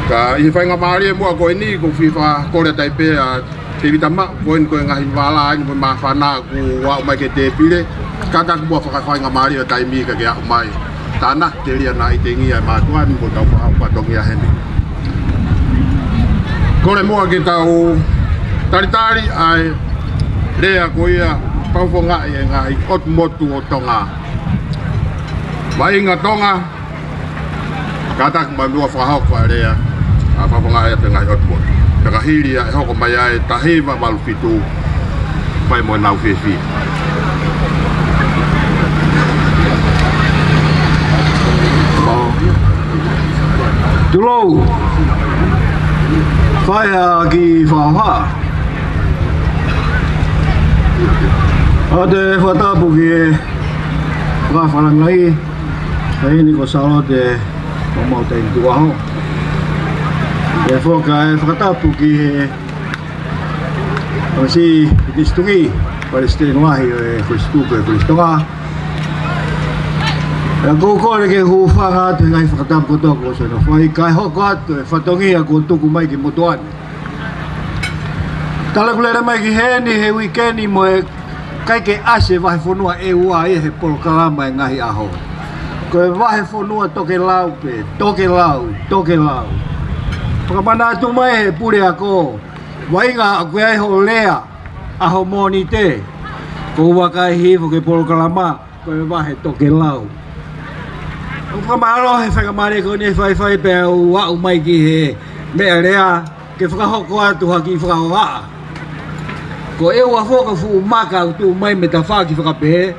Ka ʻi he faingamālie muʻa ko eni, ʻoku ou fie fakakole atu ai pē ʻa Tēvita Maʻu, ko eni ko e ngaahi vala eni mo e māfana kuo aʻu mai ki he tēpile, kātaki muʻa fakafaingamālie ʻa e taimi ka ke aʻu mai. Tānaki telia naʻa ʻi ai e tengia ʻa e mātuʻa ni mo tau fakafatongia heni. Kole muʻa ke tau talitali ʻa e lea ko ia, fakafofongaʻi ʻe he ngaahi ʻotu motu ʻo Tonga. Vainga Tonga, kātaki mai muʻa fakahoko ʻa e lea, ʻa e fakafofongaʻi ʻa e ngaahi ʻotu motu. Pea ka hili ia ʻe hoko mai ai e taha hiva valu fitu, fai mo ʻenau fiefia. Tulou. Fai ha kiʻi fakahoha. ʻOatu e fakatapu ki he fakafalangai, ʻa eni ko Sālote Maumau Taimi Tukuʻaho. ʻE foki e fakatapu ki he Palesiteni Tuʻi, Palesiteni Lahi ʻo e Kolisi Tutuku ʻo e Kolisi Tonga. Pea ʻoku ou kole ke hūfanga atu he ngaahi fakatapu kotoa kuo ʻosi hono fai, kae hoko atu e fatongia kuo tuku mai ki he motuʻa ni. Tala ʻeku lele mai ki heni he uike ni mo e ʻikai ke ʻasi e vahefonua ʻe ua ia he polokalama e ngaahi ʻaho. Ko e vahefonua tokelau pē, tokelau, tokelau. Fakamanatu mai he puleako, Vainga, ʻoku ʻi ai hoʻo lea ʻaho Mōnite. Ko e vakai hifo ki he polokalama, ko e vahe tokelau. ʻOku fakamālō he faingamālie ko eni ʻe faifai pea u aʻu mai ki he meʻa lea, ke fakahoko atu ha kiʻi fakahohaʻa. Ko e ua foki e fuʻu maka ʻoku tuʻu mai mei he tafaʻaki fakapehē,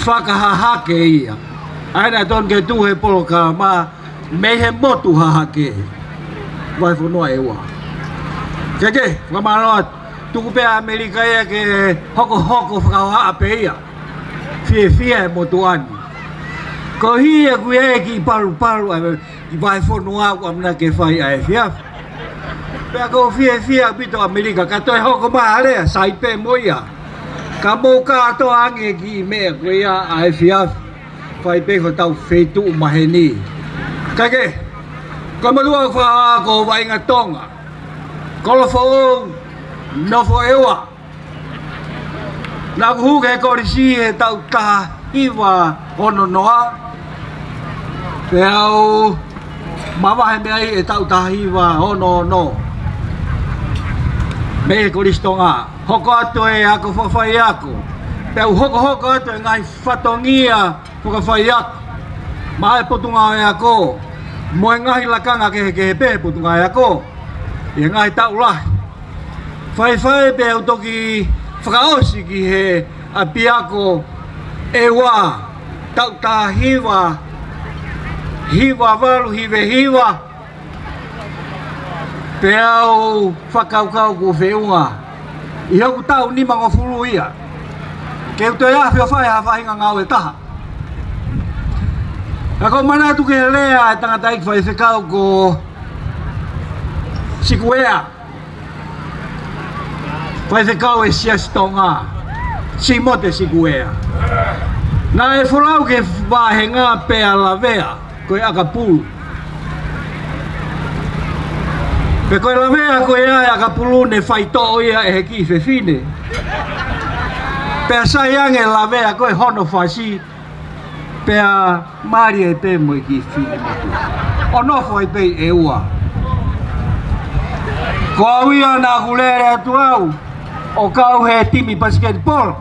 fakahahake ia. ʻA ia naʻe tonu ke tuʻu he polokalama mei he motu Hahake, vahefonua ʻEua. Ke ke, fakamālō atu. Tuku pē ʻa ʻAmelika ia ke hokohoko fakahohaʻa pē ia. Fiefia e motuʻa ni. Ko ia ʻoku ʻi ai e kiʻi palupalu ʻa e kiʻi vahefonua ʻoku ʻamanaki ke fai ʻa e efiafi. Pea ʻoku ou fiefia ʻaupito ʻAmelika, ka toe hoko mai ʻa e lea, sai pē mo ia. Ka mou kātoa ange e kiʻi meʻa ko ia ʻa e efiafi. Fai pē hotau feituʻu maheni. Kae kehe, ko e motuʻa ʻoku ou fakaava ko Vaʻinga Tonga. Kolo foʻou, nofo ʻEua. Naʻa ku hū ki he kolisi he taʻu taha hiva ono noa. Pea u mavahe mei ai he taʻu taha hiva ono ono. Mei he Kolisi Tonga. Hoko atu e ako fakafaiako. Pea u hokohoko atu e ngaahi fatongia fakafaiako maʻa e Potungāue Ako mo e ngaahi lakanga kehekehe pē he Potungāue Ako ʻi he ngaahi taʻu lahi. Faifai pea u toki fakaʻosi ki he ʻapiako ʻEua, taʻu taha hiva hiva valu hiva hiva. Pea u fakakaukau kuo feʻunga ʻi hoku taʻu nimangofulu ia ke u toe afe ʻo fai ha faʻahinga ngāue ʻe taha. Ka ʻoku ou manatu ki he lea ʻa e tangataʻeiki faifekau ko Sikuea, faifekau ʻo e Siasi Tonga, Simote Sikuea. Naʻe folau ki he vāhenga pea lavea ko e ʻakapulu. Pea ko e lavea ko ia ʻa e ʻakapulu ne faitoʻo ia ʻe he kiʻi fefine. Pea sai ange e lavea ko ē hono fasi, pea mālie pē mo e kiʻi fefine motuʻa ʻo nofo ai pē ʻi ʻEua. Ko au ia naʻa ku lele atu au ʻo kau he timi pasiketipolo.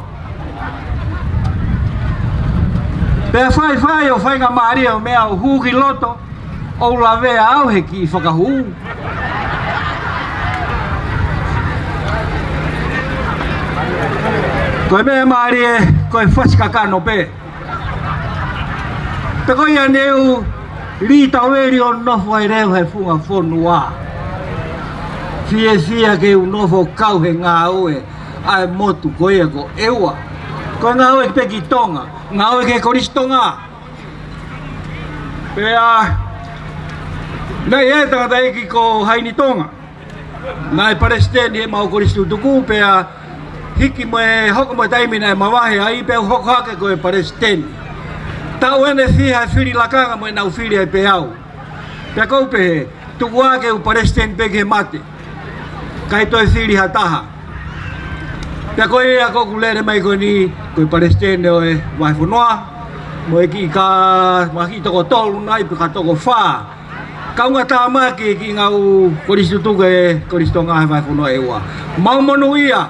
Pea faifai ʻo faingamālie ʻo meʻa ʻo hū ki loto, ʻo lavea au he kiʻi fakahū. Ko e meʻa mālie, ko e fasi kakano pē. Pea ko ia ne u lī taueli ʻo nofo ai leva he funga fonua. Fiefia ke u nofo kau he ngāue ʻa e motu ko ia ko ʻEua. Ko e ngāue pē ki Tonga, ngāue ki he Kolisi Tonga. Pea naʻe ʻi ai e tangataʻeiki ko Haini Tonga, naʻe palesiteni ʻemau kolisi tutuku, pea hiki mo e hoko mo e taimi naʻe mavahe ai, pea u hoko hake ko e palesiteni. Taʻu ʻeni ʻe fiha e fili lakanga mo ʻenau fili ai pē au. Pea ʻoku ou pehē, tuku ā ke u palesiteni pē ki he mate, ʻikai toe fili ha taha. Pea ko ia ʻoku ou lele mai ko eni ko e palesiteni ʻo e vahefonua, mo e kiʻi ka, mo e kiʻi toko tolu nai pe ka toko fā kaungātāmaki e kiʻi ngāue kolisi tutuku ʻa e Kolisi Tonga he vahefonua ʻEua. Mau monūʻia,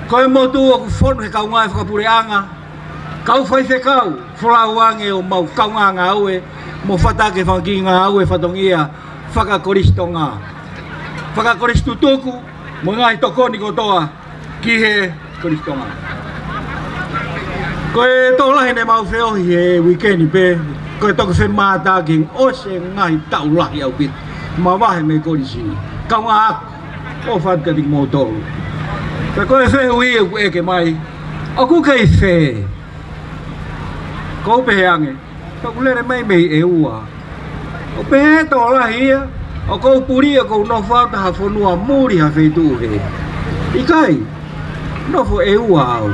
ko e motu ʻoku fonu he kaungā fakapuleʻanga, kau faifekau, folau ange ʻo mau kaungā ngāue mo fata ki he fanga kiʻi ngāue fatongia fakakolisi Tonga, fakakolisi tutuku, mo e ngaahi tokoni kotoa ki he Kolisi Tonga. Ko e tokolahi ne mau feohi he uike ni pē, ko e toki femātaaki ʻosi e ngaahi taʻu lahi ʻaupito mavahe mei he kolisi ni. Kaungā ako, ʻofa atu kiate kimoutolu. Pea ko e fehuʻi ʻoku ʻeke mai, ʻoku kei fē? ʻOku ou pehē ange, ʻoku ou lele mai mei ʻEua. ʻOku pehē tokolahi ia, ʻoku ou puli ʻoku ou nofo atu ha fonua muli ha feituʻu hē. ʻIkai, nofo ʻEua au.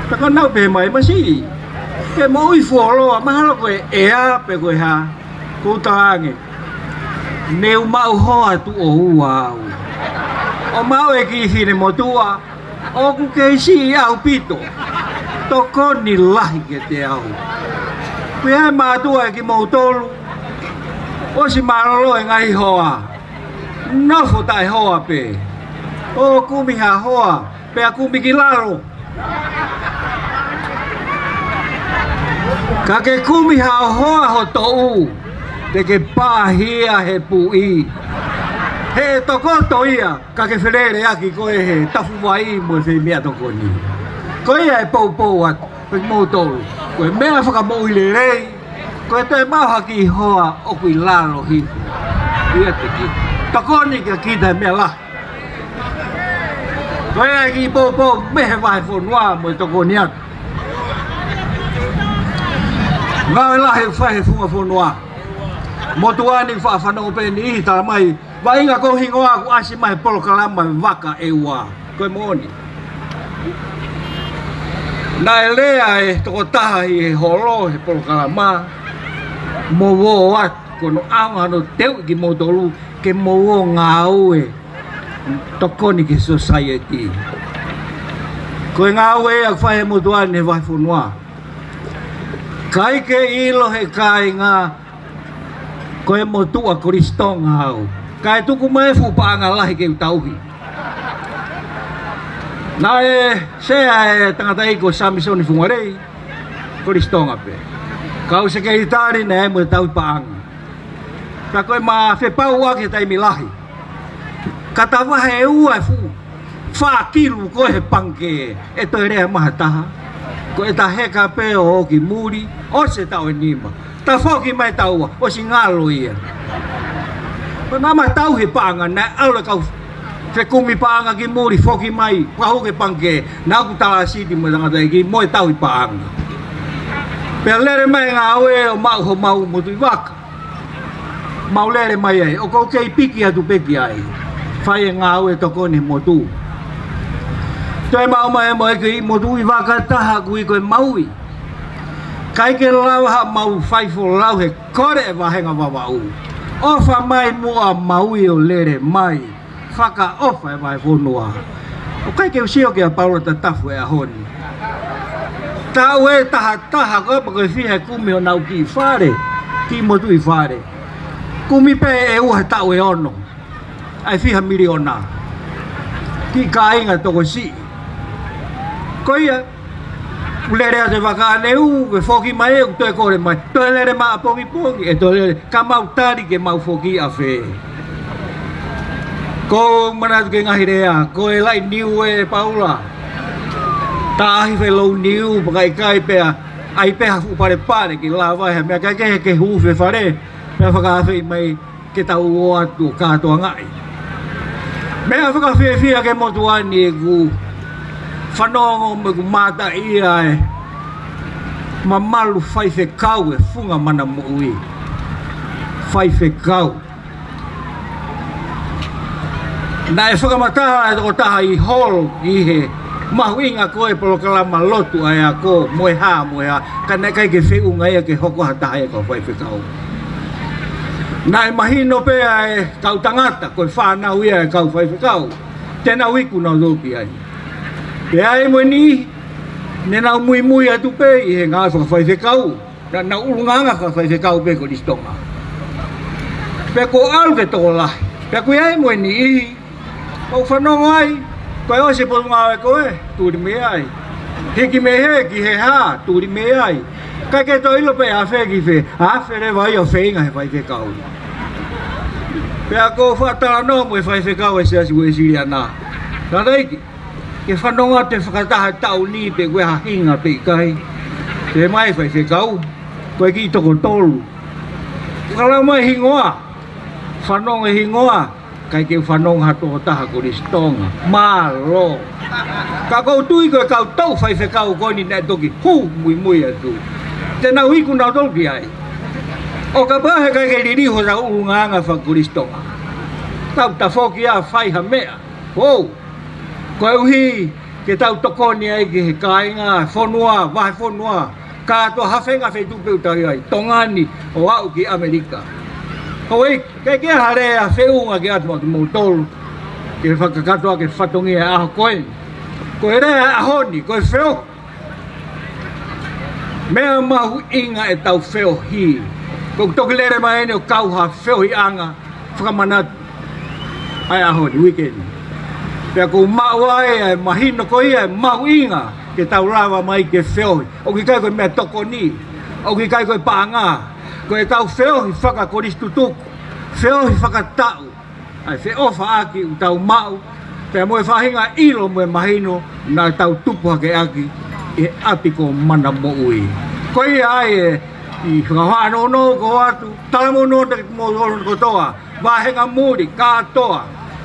Pea ka nau pehē mai, masiʻi, ke moʻui fuoloa, mahalo ko e ʻea pe ko e hā. ʻOku ou talaange, ne u maʻu hoa tuʻo ua au. ʻO maʻu e kiʻi fefine motuʻa, ʻoku kei siʻi ʻaupito. Tokoni lahi kiate au. Pea mātuʻa ʻe kimoutolu, ʻosi mālōlō e ngaahi hoa, nofo taʻehoa pē. ʻO kumi ha hoa, pea kumi ki lalo. Ka ke kumi ha hoa ho toʻu, te ke pāhia he puʻi. He tokoto ia, ka ke feleleʻaki koe he tafu vai mo e fei meʻatokoni. Ko ia e poupou atu kiate kimoutolu. Ko e meʻa fakamoʻui lelei, Ko e toe maʻu ha kiʻi hoa ʻoku ʻi lalo hifo. ʻIo te ki. Tokoni kia kita he meʻa lahi. Ko e kiʻi poupou mei he vahefonua mo e tokoni atu. Ngāue lahi ʻoku fai he funga fonua. Motuʻa ni faʻa fanongo pē ni ʻi talamai. Vaʻinga ko hingoa ʻoku ʻasi mai he polokalama vaka ʻe ua. Ko e moʻoni. Naʻe lea e tokotaha ʻi he holo he polokalama. Mou ō atu, ko hono ʻaonga hono teuʻi kimoutolu ke mou ō ngāue tokoni ki he society. Ko e ngāue ia ʻoku fai he motuʻa ni he vahefonua. ʻIkai ke ʻilo he kāinga ko e motuʻa Kolisi Tonga au. Kae tuku mai e fuʻu paʻanga lahi ke u tauhi. Naʻe sea e tangataʻeiki ko Samisoni Fungalei, Kolisi Tonga pē. Kau sekelitali naʻe mo e tauhi paʻanga. Ka ko e ma fepauʻaki he taimi lahi. Ka ta vahe ua e fuʻu fā kilu ko ē he pangikē, ʻe toe lea mai ha taha. Ko e ta heka pē ʻo ō ki muli, ʻosi e taʻu ʻe nima. Ta foki mai taua, ʻosi ngalo ia. Ko naʻa ma tauhi paʻanga, naʻe ʻalu e kau fekumi paʻanga ki muli, foki mai, pau ke pangikē, naʻa ku tala siti mo e tangataʻeiki mo e tauhi paʻanga. Pea lele mai ngāue ʻo maʻu homau motuʻi vaka. Mau lele mai ai, ʻoku ou kei piki atu pē ki ai. Fai e ngāue tokoni motu. Toe maʻu mai mo e kiʻi motuʻi vaka taha ʻoku ui ko e Maui. ʻIkai ke lava haʻamau fai folau he kole e vāhenga Vavaʻu. ʻOfa mai muʻa Maui ʻo lele mai. Fakaʻofa e vahefonua. ʻOku ʻikai ke u sio kia Paula Tatafu he ʻaho ni. Taʻu ʻe taha taha ko e pea ko e fiha e kumi honau kiʻi fale, kiʻi motuʻi fale. Kumi pē ʻe ua he taʻu ʻe ono. ʻAi fiha miliona. Kiʻi kāinga tokosiʻi. Ko ia, ʻoku lele atu e vaka ʻaneuhu, ke foki mai, ʻoku toe kole mai. Toe lele mai ʻapongipongi, ʻe toe lele. Ka mau tali ke mau foki ʻafē. Ko manatu ki he ngaahi lea, ko e laʻi niu ē Paula. Taʻahi fai lou niu, pea ka ʻikai pea, ʻai pē ha fuʻu palepale, ke lava he meʻa kae kehe ke hū fefale, pea fakaafeʻi mai ke tau ō atu ʻo kātoangaʻi. Meʻa fakafiefia ki he motuʻa ni ʻeku fanongo mo ʻeku mātaʻia e mamalu faifekau e funga mana moʻui. Faifekau. Naʻe fakamatala e tokotaha ʻi holo ʻi he mahuʻinga ko e polokalama lotu ʻa e ako mo e hā, mo e hā. Ka naʻe ʻikai ke feʻunga ia ke hoko ha taha ia kau faifekau. Naʻe mahino pē ʻa e kau tangata, ko e fānau ia e kau faifekau. Te nau iku nautolu ki ai. Pea ʻi ai mo e niʻihi, ne nau muimui atu pē ʻi he ngāue fakafaifekau. Naʻa nau ʻulungaanga fakafaifekau pē Kolisi Tonga. Pea ko e ʻalu ke tokolahi. Pea ko ia ai mo e niʻihi. ʻOku fanongo ai. Ko e ʻosi e potungāue ko ē. Tuli mei ai. Hiki mei hē ki he hā. Tuli mei ai. ʻIkai ke toe ʻilo pe ʻafē ki fē. ʻAfē leva ia ʻo feinga he faifekau. Pea ko e fakatalanoa mo e faifekau e Siasi Uēsiliana. Tangataʻeiki. Ke fanongo atu e fakataha taʻu ni pe ko e hā hinga pe ʻikai. Pehē mai faifekau, ko e kiʻi toko tolu. Ka lau mai hingoa, fanongo e hingoa, ʻikai ke fanongo ha tokotaha Kolisi Tonga. Mālō. Ka ʻoku ou tui ko e kau tau faifekau ko eni naʻe toki hū muimui atu. Te nau iku nautolu ki ai. ʻO kapau he ʻikai ke liliu hotau ʻulungaanga fakaKolisi Tonga. Tau tafoki ʻo fai ha meʻa. Hou. Koeʻuhi ke tau tokoni ai ki he kāinga, fonua, vahefonua, kātoa ha faʻahinga feituʻu pē ʻoku tau ʻi ai, Tonga ni ʻo aʻu ki ʻAmelika. Houʻeiki, ke ke hale ʻa feʻunga ke ʻatu maʻa kimoutolu, ke fakakakato ʻaki e fatongia e ʻaho ko eni. Ko e lea e ʻaho ni, ko e feohi. Meʻa mahuʻinga ʻetau feohi. ʻOku toki lele mai eni ʻo kau ha feohiʻanga fakamanatu ʻa e ʻaho ni, weekend. Pea ʻoku ou maʻu ai ʻa e mahino ko ia ʻe mahuʻinga ke tau lava mai ke feohi. ʻOku ʻikai ko e meʻatokoni, ʻoku ʻikai ko e paʻanga, ko ʻetau feohi fakaKolisi tutuku, feohi fakataʻu, ʻa e feʻofaʻaki ʻoku tau maʻu, pea mo e faʻahinga ʻilo mo e mahino naʻa tau tupu hake ʻaki ʻi he ʻapi ko Mana Moʻui. Ko ia ai e ʻI he fakahā nounou ko atu, talamonū atu kiate kimoutolu kotoa, vāhenga muli, kātoa,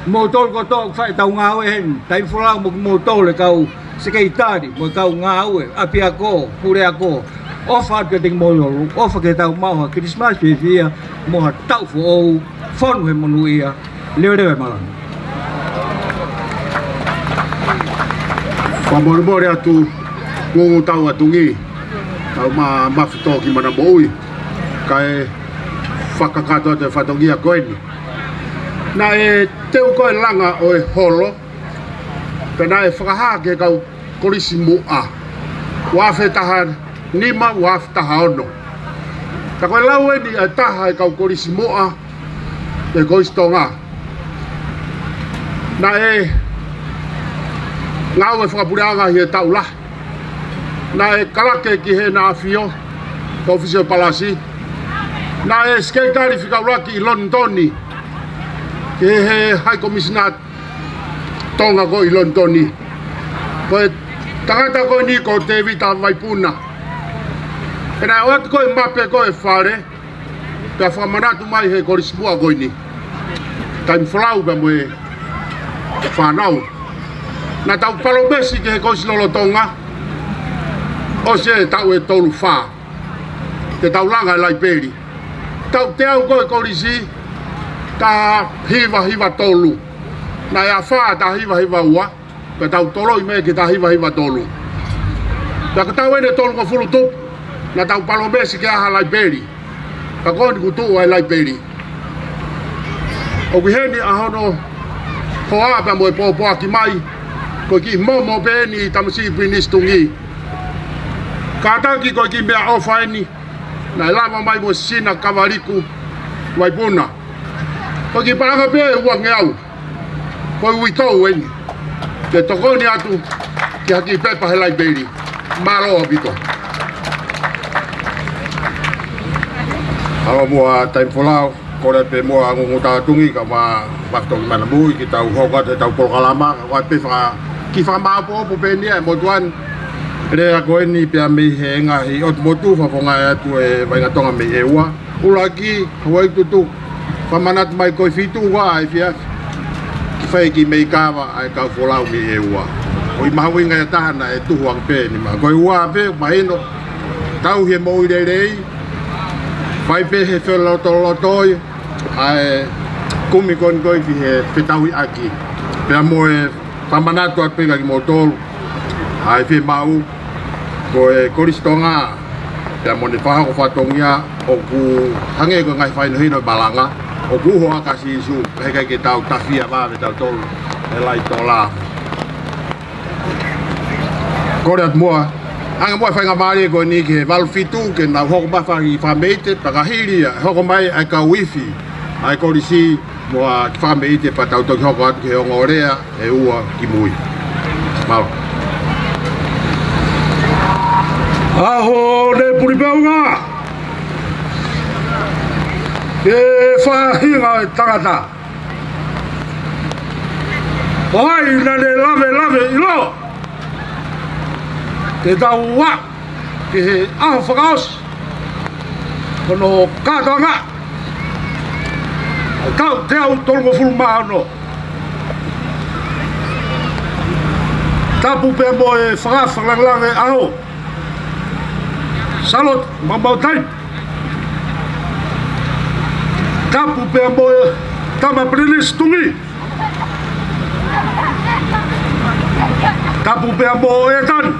moutolu kotoa ʻoku fai ʻetau ngāue heni, Taimi Folau mo kimoutolu e kau sekelitali, mo e kau ngāue, ʻapiako, puleako, ʻofa atu kiate kimoutolu, ʻofa ke tau maʻu ha Kilisimasi fiefia, mo ha taʻu foʻou, fonu he monūʻia, leveleva e malanga. Fakamolemole atu, Ngungutau Atungi, tau ma-, mafito ki mana moʻui, kae fakakakato atu e fatongia ko eni. Naʻe teu ko e langa ʻo e holo, pea naʻe fakahā ki he kau kolisi muʻa, ua afe taha nima, ua afe taha ono. Ka ko e lau eni ʻa e taha e kau kolisi muʻa, e Kolisi Tonga. Naʻe ngāue fakapuleʻanga ʻi he taʻu lahi. Naʻe kalake ki Heʻene ʻAfio, ko ʻOfisi ʻo e Palasi. Naʻe sekelitali fika ʻuluaki ʻi Lonitoni, ki he High Commissioner Tonga ko ē ʻi Lonitoni. Ko e tangata ko eni ko Tēvita Vaipuna. Pea naʻe ʻoatu ko ē mape ko ē e fale, pea fakamanatu mai he kolisi muʻa ko eni, Taimi Folau pea mo e fānau. Naʻa tau palōmesi ki he Kolisi Lolotonga, ʻosi e taʻu ʻe tolu fā, te tau langa e laipeli. Taʻu teau ko ē e kolisi, taha hiva hiva tolu. Naʻe afā taha hiva hiva ua, pea tau toloʻi mai ki he taha hiva hiva tolu. Pea ko e taʻu eni ʻe tolungofulu tupu, naʻa tau palōmesi ke ʻai ha laipeli. Pea ko eni kuo tuʻu ʻa e laipeli. ʻOku ʻi heni ʻa hono hoa pea mo e pōpoaki mai, ko e kiʻi momo pē eni ʻi Tamasiʻi Pilinisi Tuʻi. Kātaki ko e kiʻi meʻaʻofa eni, naʻe lava mai mo Sina Kavaliku Vaipuna. Ko e kiʻi paʻanga pē ʻe uangeau. Ko e uitou eni ke tokoni atu ki ha kiʻi pepa he laipeli. Mālō ʻaupito. Mālō muʻa Taimi Folau, kole pē muʻa Ngungutau Atungi kae ma-, mafito ki mana moʻui ke tau hoko atu ʻetau polokalama, kae ʻoua pē faka-, kiʻi fakamāʻopoʻopo pē eni ʻa e motuʻa ni. Lea ko eni pea mei he ngaahi ʻotu motu, fakafofongaʻi atu e vaʻinga Tonga mei ʻEua. ʻUluaki, Hawaii Tutu, fakamanatu mai ko e fitu ua ʻa e efiafi, ke fai e kiʻi meʻi kava ʻa e kau folau mei ʻEua. ʻOku ʻi ai e mahuʻinga ia ʻe taha naʻe tuhu ange pē eni, ma ko e ua pē, mahino, tauhi e moʻui lelei, fai pē he felotolotoi ʻa e kumi ko eni ko ē ki he fetauhiʻaki. Pea mo e fakamanatu atu pē kia kimoutolu ʻa e fiemaʻu, ko e Kolisi Tonga pea mo ʻene fakahoko fatongia, ʻoku hangē ko e ngaahi fakahinohino ʻo e malanga, ʻoku uho ʻa Sīsū, pea heʻikai ke tau tafi ʻa vave tautolu he laʻi tola. Kole atu muʻa, hanga muʻa e faingamālie ko eni ki he valu fitu ke nau hoko mai ha kiʻi fakameite, pea ka hili ia, hoko mai ʻa e kau ifi ʻa e kolisi, mo ha kiʻi fakameite pea tau toki hoko atu ki he ongo lea ʻe ua ki mui. Mālō. ʻAho ni puli pē unga. Ke faʻahinga e tangata. ʻO ai naʻa ne lavelave ʻiloa ke tau ua ki he ʻaho fakaʻosi ʻo hono kātoanga ʻo e taʻu teau tolungofulu mā ono. Tapu pea mo e faka-, fakalāngilangi ʻaho. Sālote Maumautai. Tapu pea mo e Tama Pilinisi Tuʻi. Tapu pea mo e tani.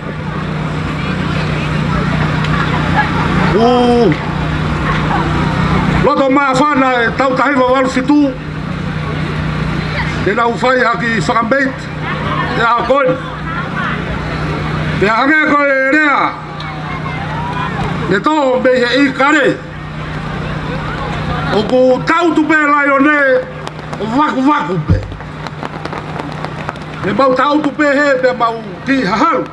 ʻOku loto māfana e taʻu taha hiva valu fitu te nau fai ha kiʻi fakameite he ʻaho ko eni. Pea hangē ko e lea ne tō mei he ʻikale, ʻoku tangutu pē laione ʻo vakuvaku pē. Ne mau tangutu pē hē pea mau kiʻi hahalu.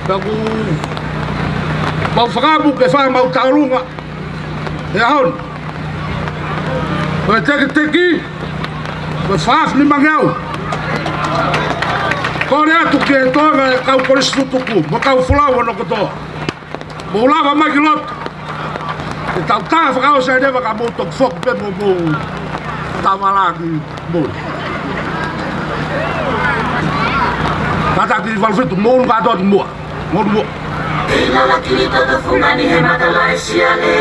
Pea ʻoku mau fakaʻamu ke fai mau tauʻolunga he ʻaho ni. Ko e tekiteki, ko e fakaʻamu ni mangeau. Kole atu ki he toenga e kau kolisi tutuku mo e kau folau hono kotoa. Mou lava mai ki loto. Ke tau tā fakaʻosi ʻa e leva ka mou toki foki pē mo mou tamalaki mou. Kātaki valu fitu, mou ʻunu kātoa ki muʻa. Mou ʻunu muʻa. ʻI lala kili toto fungani he mata laisiale.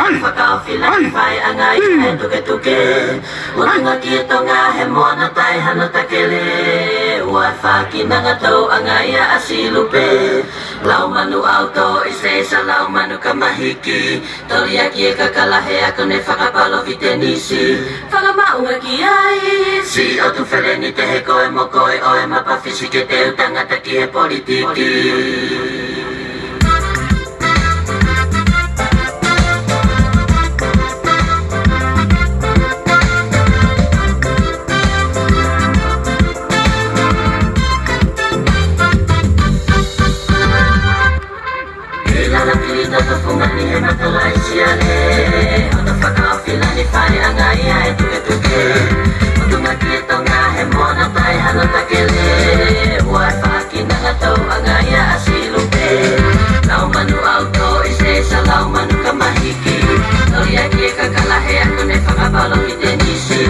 Ai! Fakaofila ai! Fai ʻa e ngaahi ʻi! Tuketuke. Ai! Ua ngaki e Tonga he moana tai hano takele. Ua faki nanga tau ʻa e ngaahi ʻa Silupe. Lau manu ʻauto ʻi se sa lau manu ka mahiki. Toli ʻaki e kakala he ako ne fakapalo vitenisi. Fakamaʻu ʻaki ai. Si o tu feleni te he koe mo koe ʻo e mapa fisi ke te u tangata ki he politiki. ʻI lala kili toto fungani he mata laisiale. Hono fakaofila ni fai ʻa e ngaahi ʻa e tuketuke. Motunga ki e Tonga he moana tai hano takele. Ua faki nanga tau ʻa e ngaahi ʻa Silupe. Lau manu ʻauto ʻi se sa lau manu ka mahiki. Toli ʻaki e kakala he ako ne fakapalo vitenisi.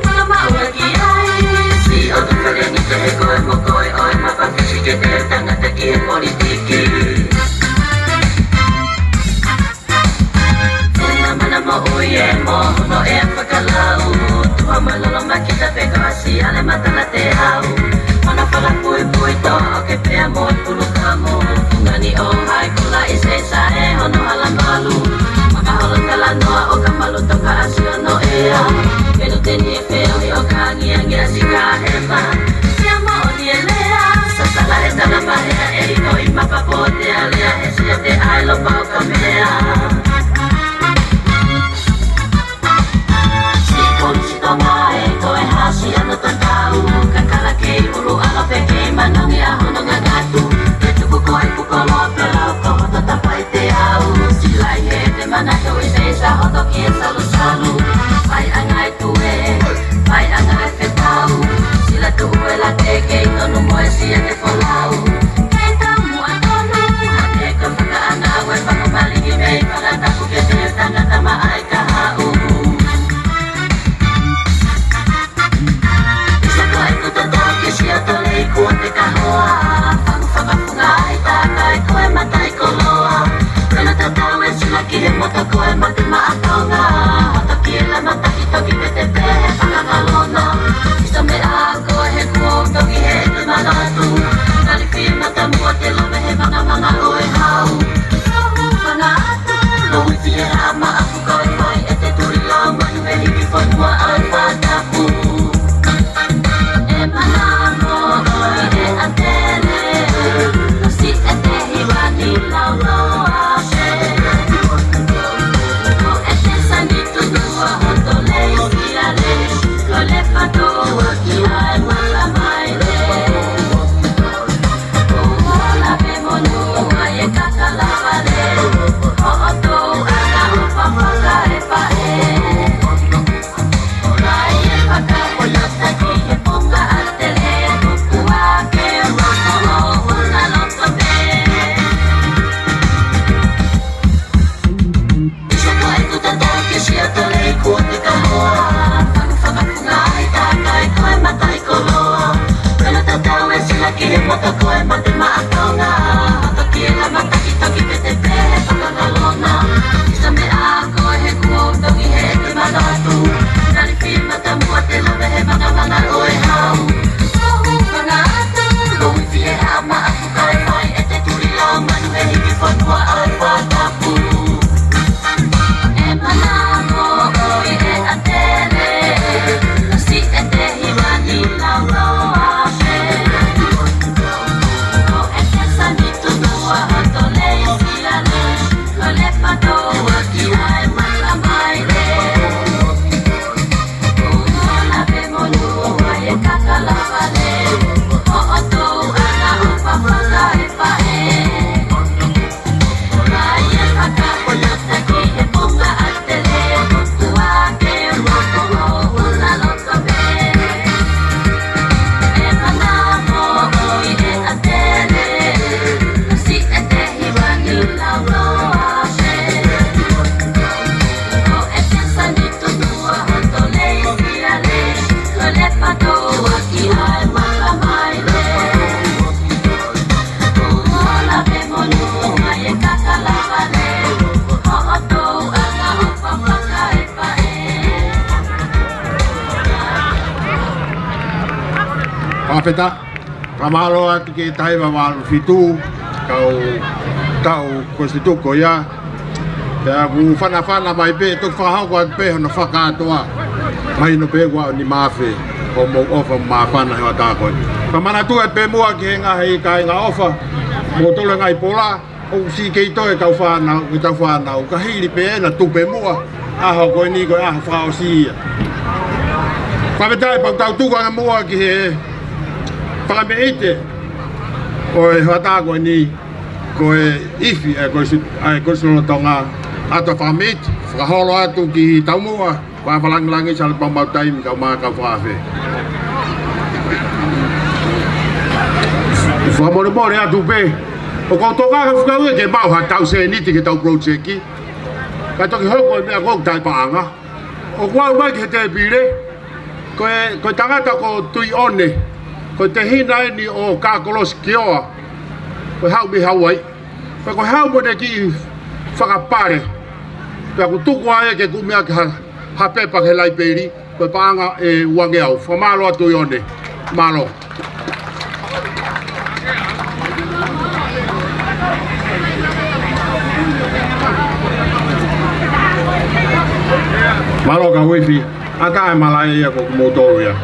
Fakamaʻu ʻaki ai. Si o tu feleni te he koe mo koe ʻo e mapa fisi ke te u tangata ki he politiki. Tena mana moʻui e mo hono ʻea fakalau. Tuha malolo makita pe ko ʻa Siale Matala te au. Mana fakapuipui to o ke pea mo e pulu kamu. Fungani ʻo hai kula ʻi se sa e hono hala malu. Makaholo talanoa ʻo ka malu toka ʻa Sio no ʻea. Pelu teni e feohi ʻo ka angiangi ʻa Sika Hema. Sia moʻoni e lea, sasala he tala mahea e iko ʻi mapa pote a lea he sia te ai lo pau ka mea. Si polisi Tonga e ko e hasi ano tatau, kakala kei ulu alo pe kei manongi a hono ngangatu. Te tuku ko e kukolo pe lau ko hoto tapai te au, si lai he te manatu ʻi se sa hoto ki e salusalu. Fai ʻa e ngaahi tue, fai ʻa e ngaahi fetau, sila tuʻu e la te kei tonu mo e sia te folau. Kei tau muʻa tonu, ʻa te ka fakaʻana ue fakamaliki mei fakatapu ke te tangata maʻai ka haʻu. Isa ko e kuta tau ke sia tole i kua te kahoa. Fakafunga ai takai ko e matai koloa. Pena tatau e sila ki he mata ko e mate maʻa Tonga. Hoto ki e la mataki toki pete pe he fakakalona. Isa me a ko he kuo toki he te manatu. Kali fi mata mua te lome he mangamanga ʻo e hau. Lohu fanga atu, lohu fi e hama aku ko e fai e te turi lau manu he hiki fonua ai fatapu. E mana mo ʻoi e ʻatele, ʻosi e te hiva ni lau loa. Ko e te sani tunua hoto lei siale, ko le pato ua ki ai mala mai le. Ko ua la pe monu ua e kakala vale, ko o tou ana o papaka e pae. Ko e he kuo toki he te manatu. Nali fi mata mua te lave he mangamanga ʻo e hau. Ko hu fanga atu. Ko hu fi e hama aku kai fai e te turi lau manu he hiki fonua ai fatapu. E mana mo ʻoi e ʻatele. Kasi e te hiva ni lau loa. Peta, fakamālō atu ki he taha hiva valu fitu, kau tau ko e situko ia. Pea ʻoku fanafana mai pē, toki fakahoko atu pē hono fakakātoa. Mahino pē kuo ʻi ai e nima afe hoʻomou ʻofa māfana he hoʻatā ko eni. Ka manatu atu pē muʻa ki he ngaahi kāinga ʻofa, mo tolo ngaahi pola, ʻoku siʻi kei toe kau fānau, kitautolu fānau, ka hili pē ena tupe muʻa, ʻaho ko eni ko e ʻaho fakaʻosi ia. Fakafetaʻi pea tau tuku ange muʻa ki he fakameʻite ʻo e hoʻatā ko eni, ko e ifi, ʻa e ko e si-, ʻa e ko e si lolotonga ʻa e fakameʻite, fakaholo atu ki taumuʻa, Fakalāngilangi Sale Paumau Taimi kae ʻumaʻā e kau fakaafe. Fakamolemole atu pē. ʻOku ou tokanga fekauʻaki ke maʻu ha tau sēniti ki heʻetau project. Ka toki hoko e meʻa ko e taʻepaʻanga. ʻOku ʻomai ki he tēpile. Ko e, ko e tangata ko Tuʻiʻone. Ko e tehina eni ʻo Kākolosi Kioa. Ko e haʻu mei Hauaiʻi. Pea ko e haʻu mo ʻene kiʻi fakapale. Pea ʻoku tuku ai ke kumi ʻaki ha, ha pepa ki he laipeli. Ko e paʻanga ʻe uangeau. Fakamālō atu Tuʻiʻone. Mālō. Mālō kau ifi. ʻAtā e malaʻe ia ko kimoutolu ia.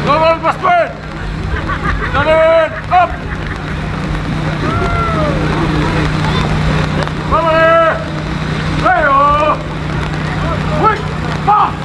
Come on, Pascual! Come on, up! Come on! Hey, oh! Quick! Fast!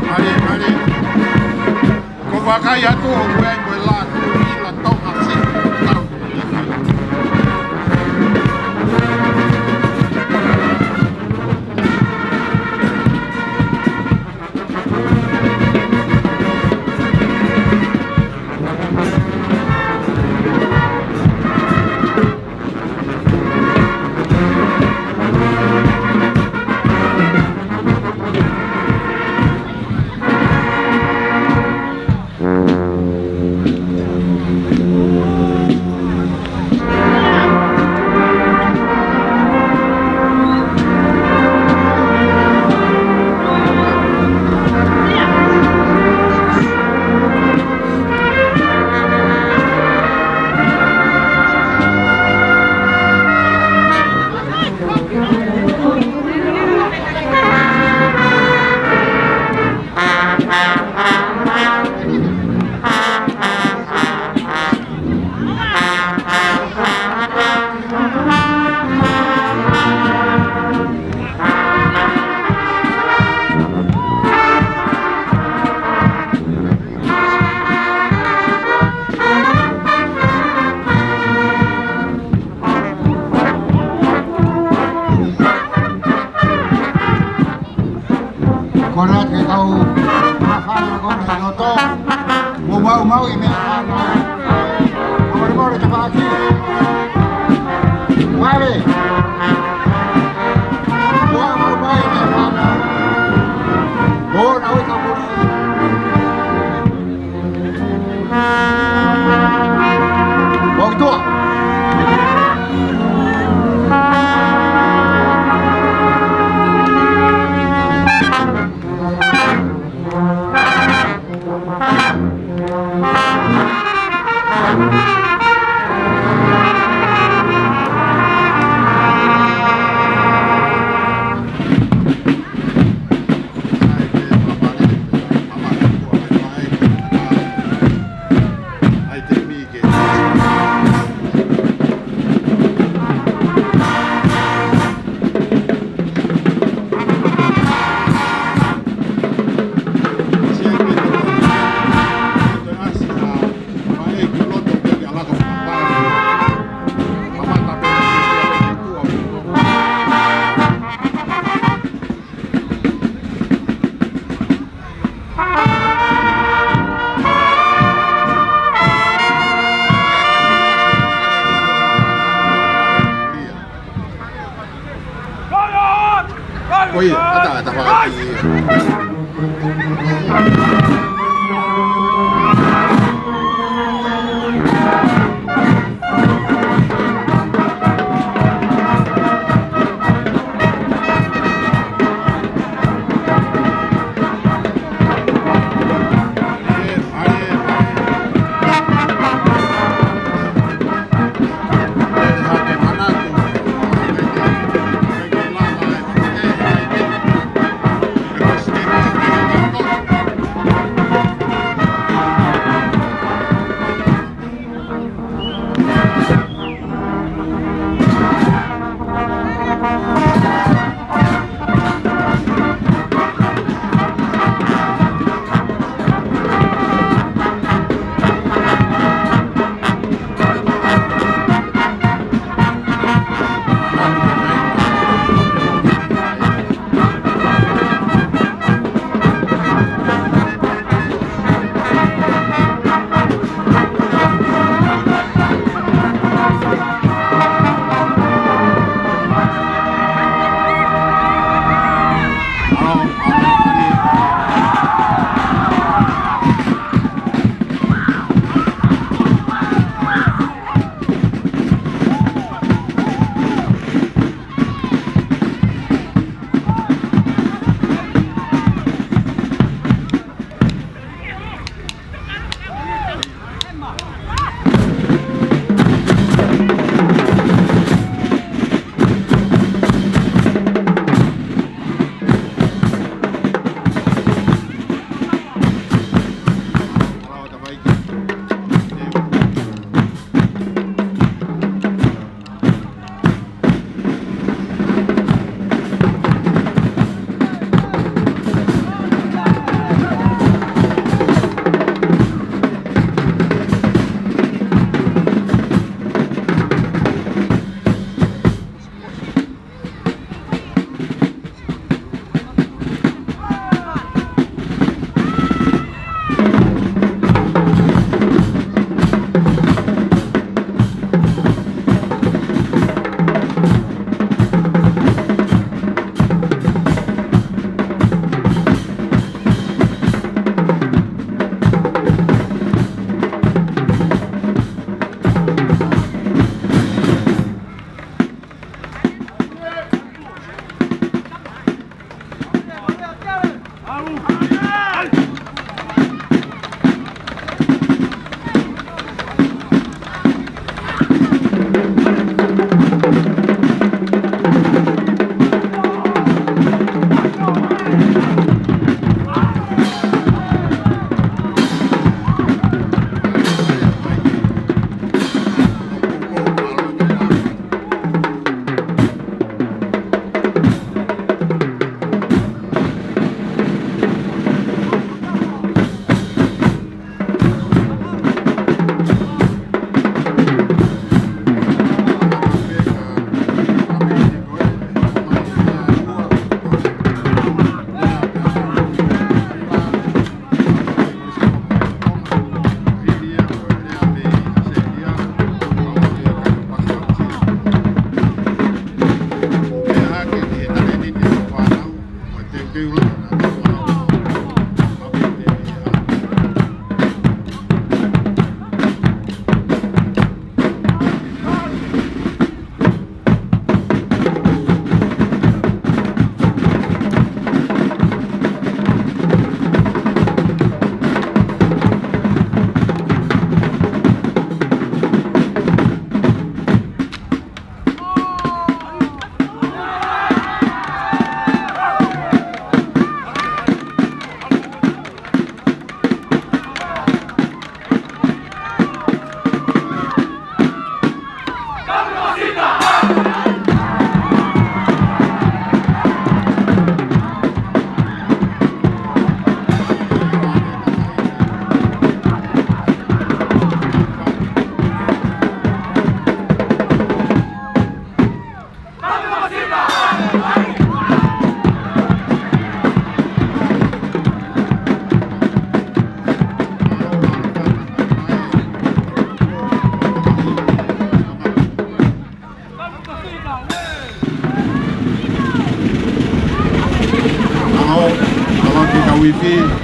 Mare, mare. Ko e vakai atu ʻoku ʻi ai mo e lā tui ʻi la Tonga si. Kona ke tau mafana kona ʻi loto. Mo maumau e meʻa fana. Mole mole te paki. Wale. Mo maumau e meʻa fana. Mo na ui ka muli. Mo ki tua. Ko ia, ʻata, ʻata, ʻata. Wifi.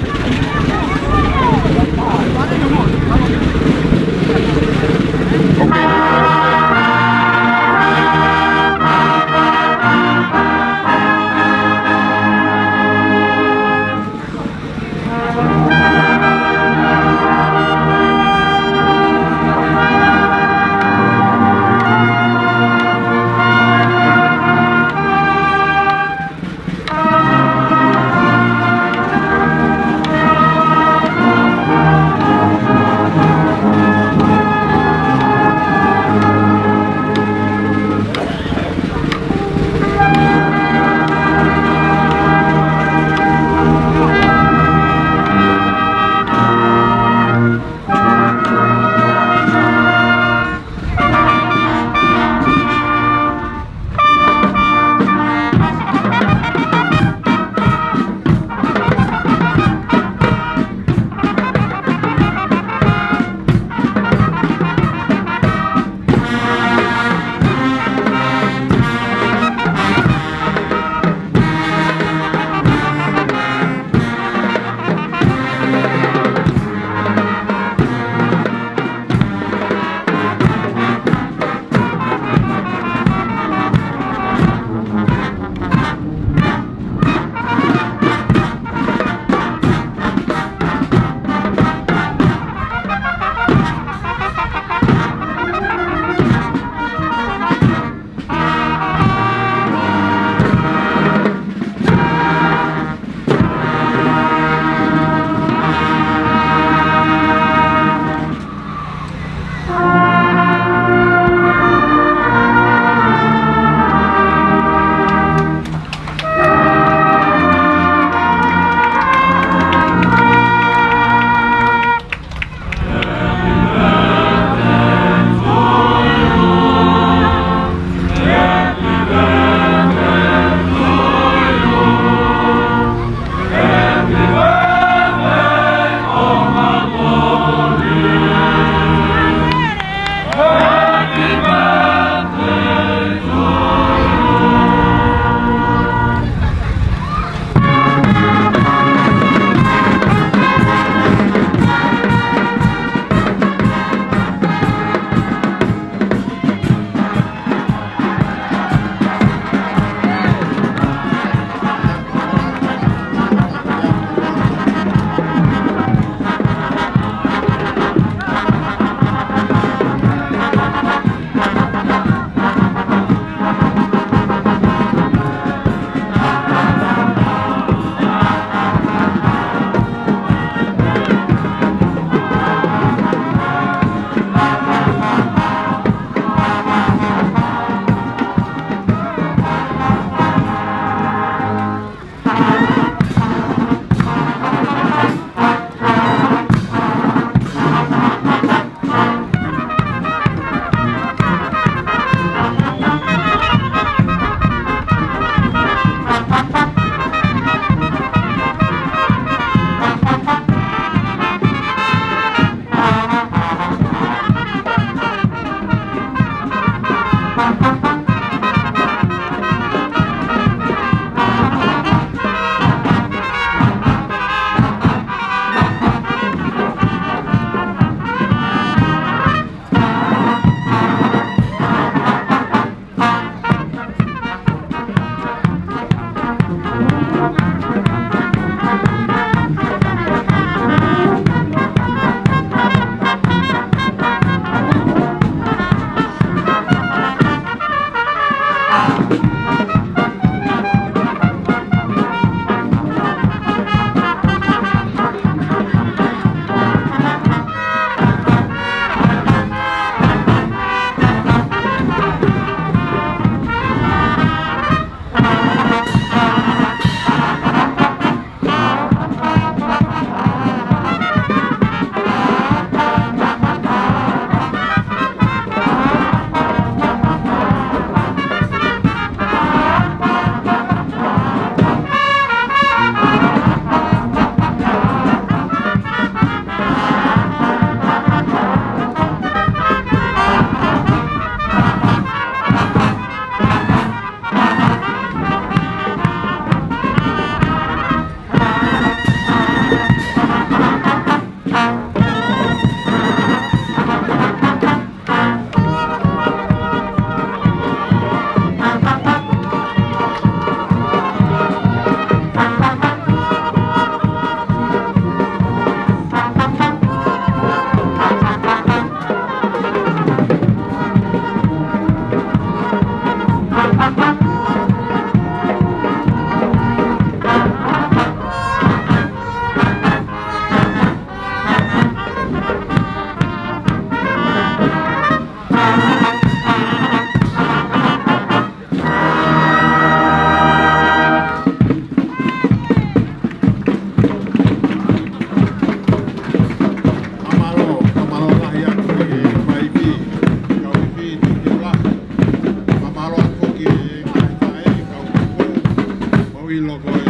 Loko e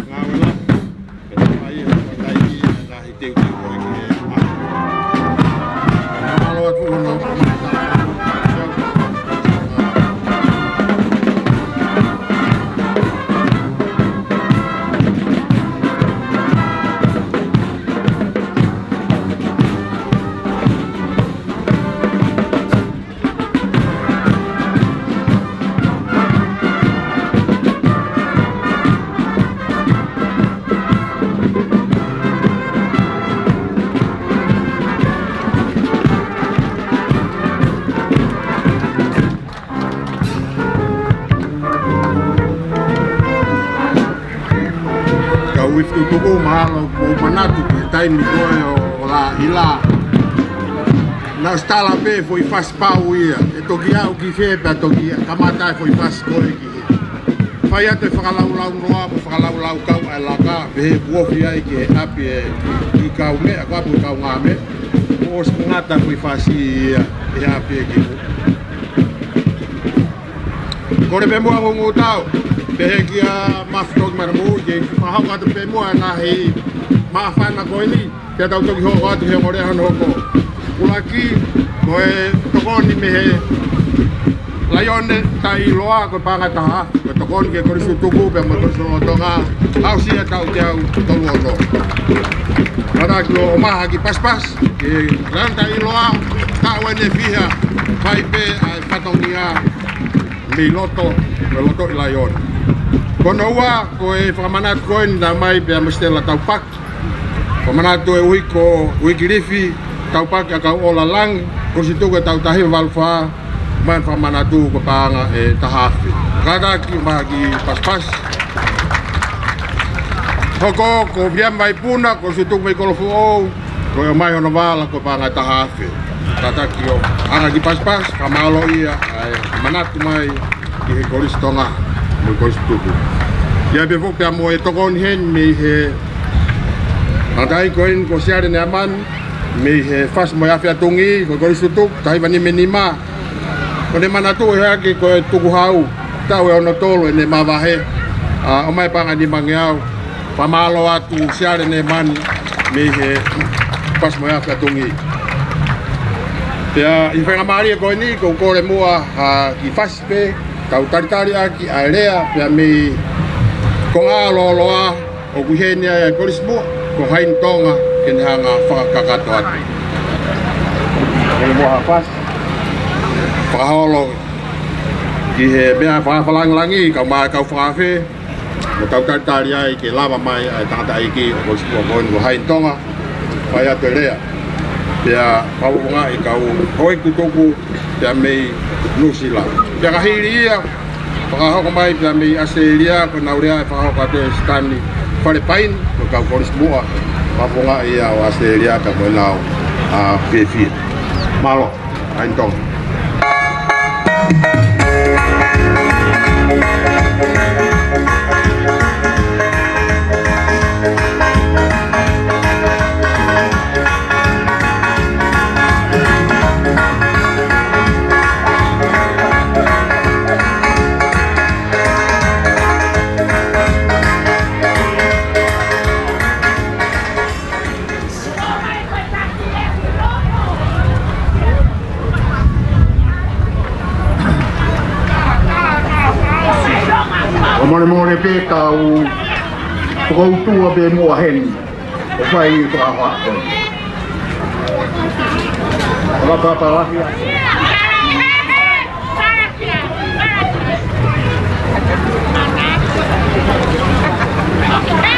ngāue la. Pea fai e fakatai ki he ngaahi teuteu ko ē ki he ʻaho. Mālō atu hono Kau uifi tutuku, mahalo ʻoku ou manatu ki he taimi ko ē ʻo, ʻo Laʻila. Naʻe ʻosi tala pē foʻi fasi pau ia. ʻE toki aʻu ki fē pea toki kamata e foʻi fasi ko ē ki hē. Fai atu e fakalaulaunoa mo fakalaulaukau ʻa e laka, pehē kuo ofi ai ki he ʻapi ʻe, ʻi he kau meʻa, ko ʻapi ʻo e kaungāmeʻa. Kuo ʻosi ngata foʻi fasi ia ʻi he ʻapi ʻe ki. Kole pē muʻa ʻa Ngungutau, pehē kia Mafi Toki Manamu, ke fakahoko atu pē muʻa e ngaahi māfana ko eni, pea tau toki hoko atu he ongo lea hono hoko. ʻUluaki, ko e tokoni mei he Laione Taʻiloa, ko e paʻanga ʻe taha, ko e tokoni ki he Kolisi Tutuku, pea mo e Kolisi Lolotonga, aʻusia taʻu teau tolu ono. Kātaki ʻo ʻomai ha kiʻi pasipasi, ki he Laione Taʻiloa, taʻu ʻe fiha, fai pē ʻa e fatongia mei loto, mei loto ʻi Laione. Ko hono ua, ko e fakamanatu ko eni naʻe mai pē ʻa Mistela Taupaki. Fakamanatu e uike, uike lifi, Taupaki ʻa Kauʻola Langi, Kolisi Tutuku ʻi he taʻu taha hiva valu fā, mai fakamanatu ko e paʻanga ʻe taha afe. Kātaki ʻomai ha kiʻi pasipasi. Hoko ko Vivian Vaipuna, Kolisi Tutuku mei Kolofoʻou, ko e ʻomai hono vala ko e paʻanga ʻe taha afe. Kātaki ʻo ʻomai ha kiʻi pasipasi, fakamālō ia, ʻa e manatu mai ki he Kolisi Tonga, mo e Kolisi Tutuku. ʻIo pea foki pea mo e tokoni heni mei he tangataʻeiki ko eni ko Siale Neamani, mei he Fasi mo e Afi ʻa Tungi, ko e Kolisi Tutuku, taha hiva nima nima. Ko ʻene manatu ʻe hake ko e tukuhau, taʻu ʻe ono tolu ʻene mavahe, ʻa, ʻomai paʻanga ʻe nimangeau, fakamālō atu Siale Neamani mei he Fasi mo e Afi ʻa Tungi. Pea ʻi he faingamālie ko eni, ʻoku ou kole muʻa ha kiʻi fasi pē, tau talitali ʻaki ʻa e lea, pea mei Kongā Loloa, ʻoku ʻi heni ai ʻa e Kolisi Muʻa, ko Haini Tonga, ke ne hanga fakakakato atu. Kole muʻa ha fasi. Fakaholo ki he meʻa fakafalangilangi, kau mai kau fakaafe, mo tau talitali ai ke lava mai ʻa e tangataʻeiki ʻo e Kolisi Muʻa ko eni ko Haini Tonga, fai atu e lea. Pea fakafofongaʻi kau houʻeiki tutuku, pea mei Nuʻusila. Pea ka hili ia, fakahoko mai pea mei ʻAositelēlia, ko ʻenau lea ʻe fakahoko atu ʻe Sitani Falepaini, ko e kau Kolisi Muʻa, fakafofongaʻi ia ʻo ʻAositelēlia, pea ko ʻenau, ʻa, fiefia. Mālō. Haini Tonga. ʻOku molemole pē kau fakautua pē muʻa heni. ʻO fai fakahoko. Fakapapalahia.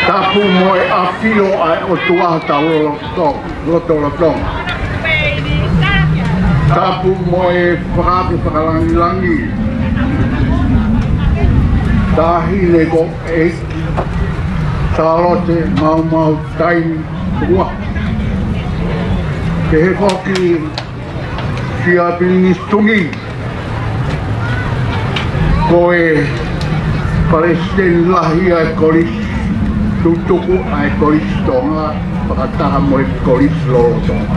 Tapu mo e ʻafio ʻa e ʻOtua Tauloloto-, Lotolotonga. Tapu mo e fakaafe fakalangilangi. Taʻahine ko e Sālote Maumau Taimi Tukuʻaho. Pehē foki kia Pilinisi Tungi, ko e Palesiteni Lahi ʻa e Kolisi Tutuku ʻa e Kolisi Tonga, fakataha mo e Kolisi Lolotonga.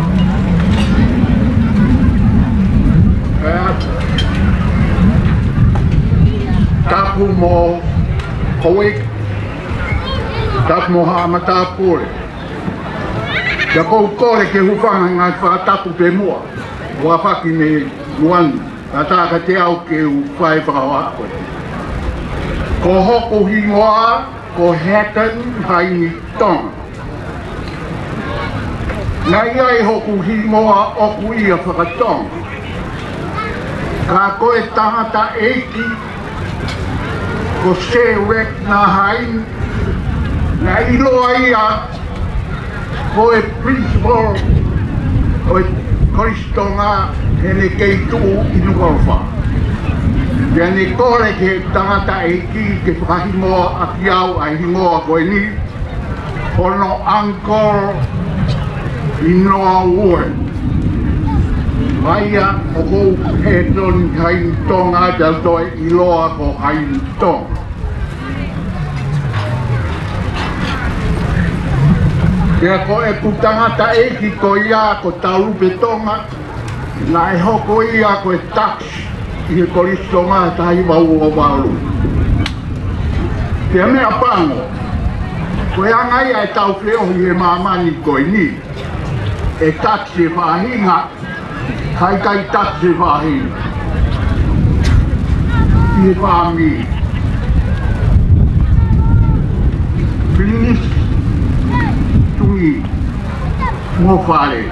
Pea tapu mo houʻeiki Tapu mo haʻa matāpule. Pea ʻoku ou kole ke u hūfanga he ngaahi fakatapu pē muʻa ʻoku ʻafaki mei muʻa ni, kae ʻatā kiate au ke u fai e fakahohaʻa ko eni. Ko hoku hingoa ko Hatton Haini Tonga. Naʻe ʻi ai hoku hingoa ʻoʻoku ia faka-Tonga. Ka ko e tangataʻeiki ko Sir Ragnar Haini, naʻe ʻiloa ia ko e principal ʻo e Kolisi Tonga heʻene kei tuʻu ʻi Nukuʻalofa. Pea ne kole ki he tangataʻeiki ke fakahingoa ʻaki au ʻa e hingoa ko eni, hono uncle ʻi Noa Uē. ʻA ia ʻoku ou Hatton Haini Tonga, pea toe ʻiloa ko Haini Tonga. Pea ko ʻeku tangataʻeiki ko ia ko Taulupe Tonga, naʻe hoko ia ko e takisi ʻi he Kolisi Tonga he taha hiva ua valu. Pea meʻapango, ko e anga ia ʻetau feohi he māmani ko eni, ʻe takisi e faʻahinga, ʻikai takisi e faʻahinga. ʻI he fāmili, Pilinisi Tuʻi mo Fale.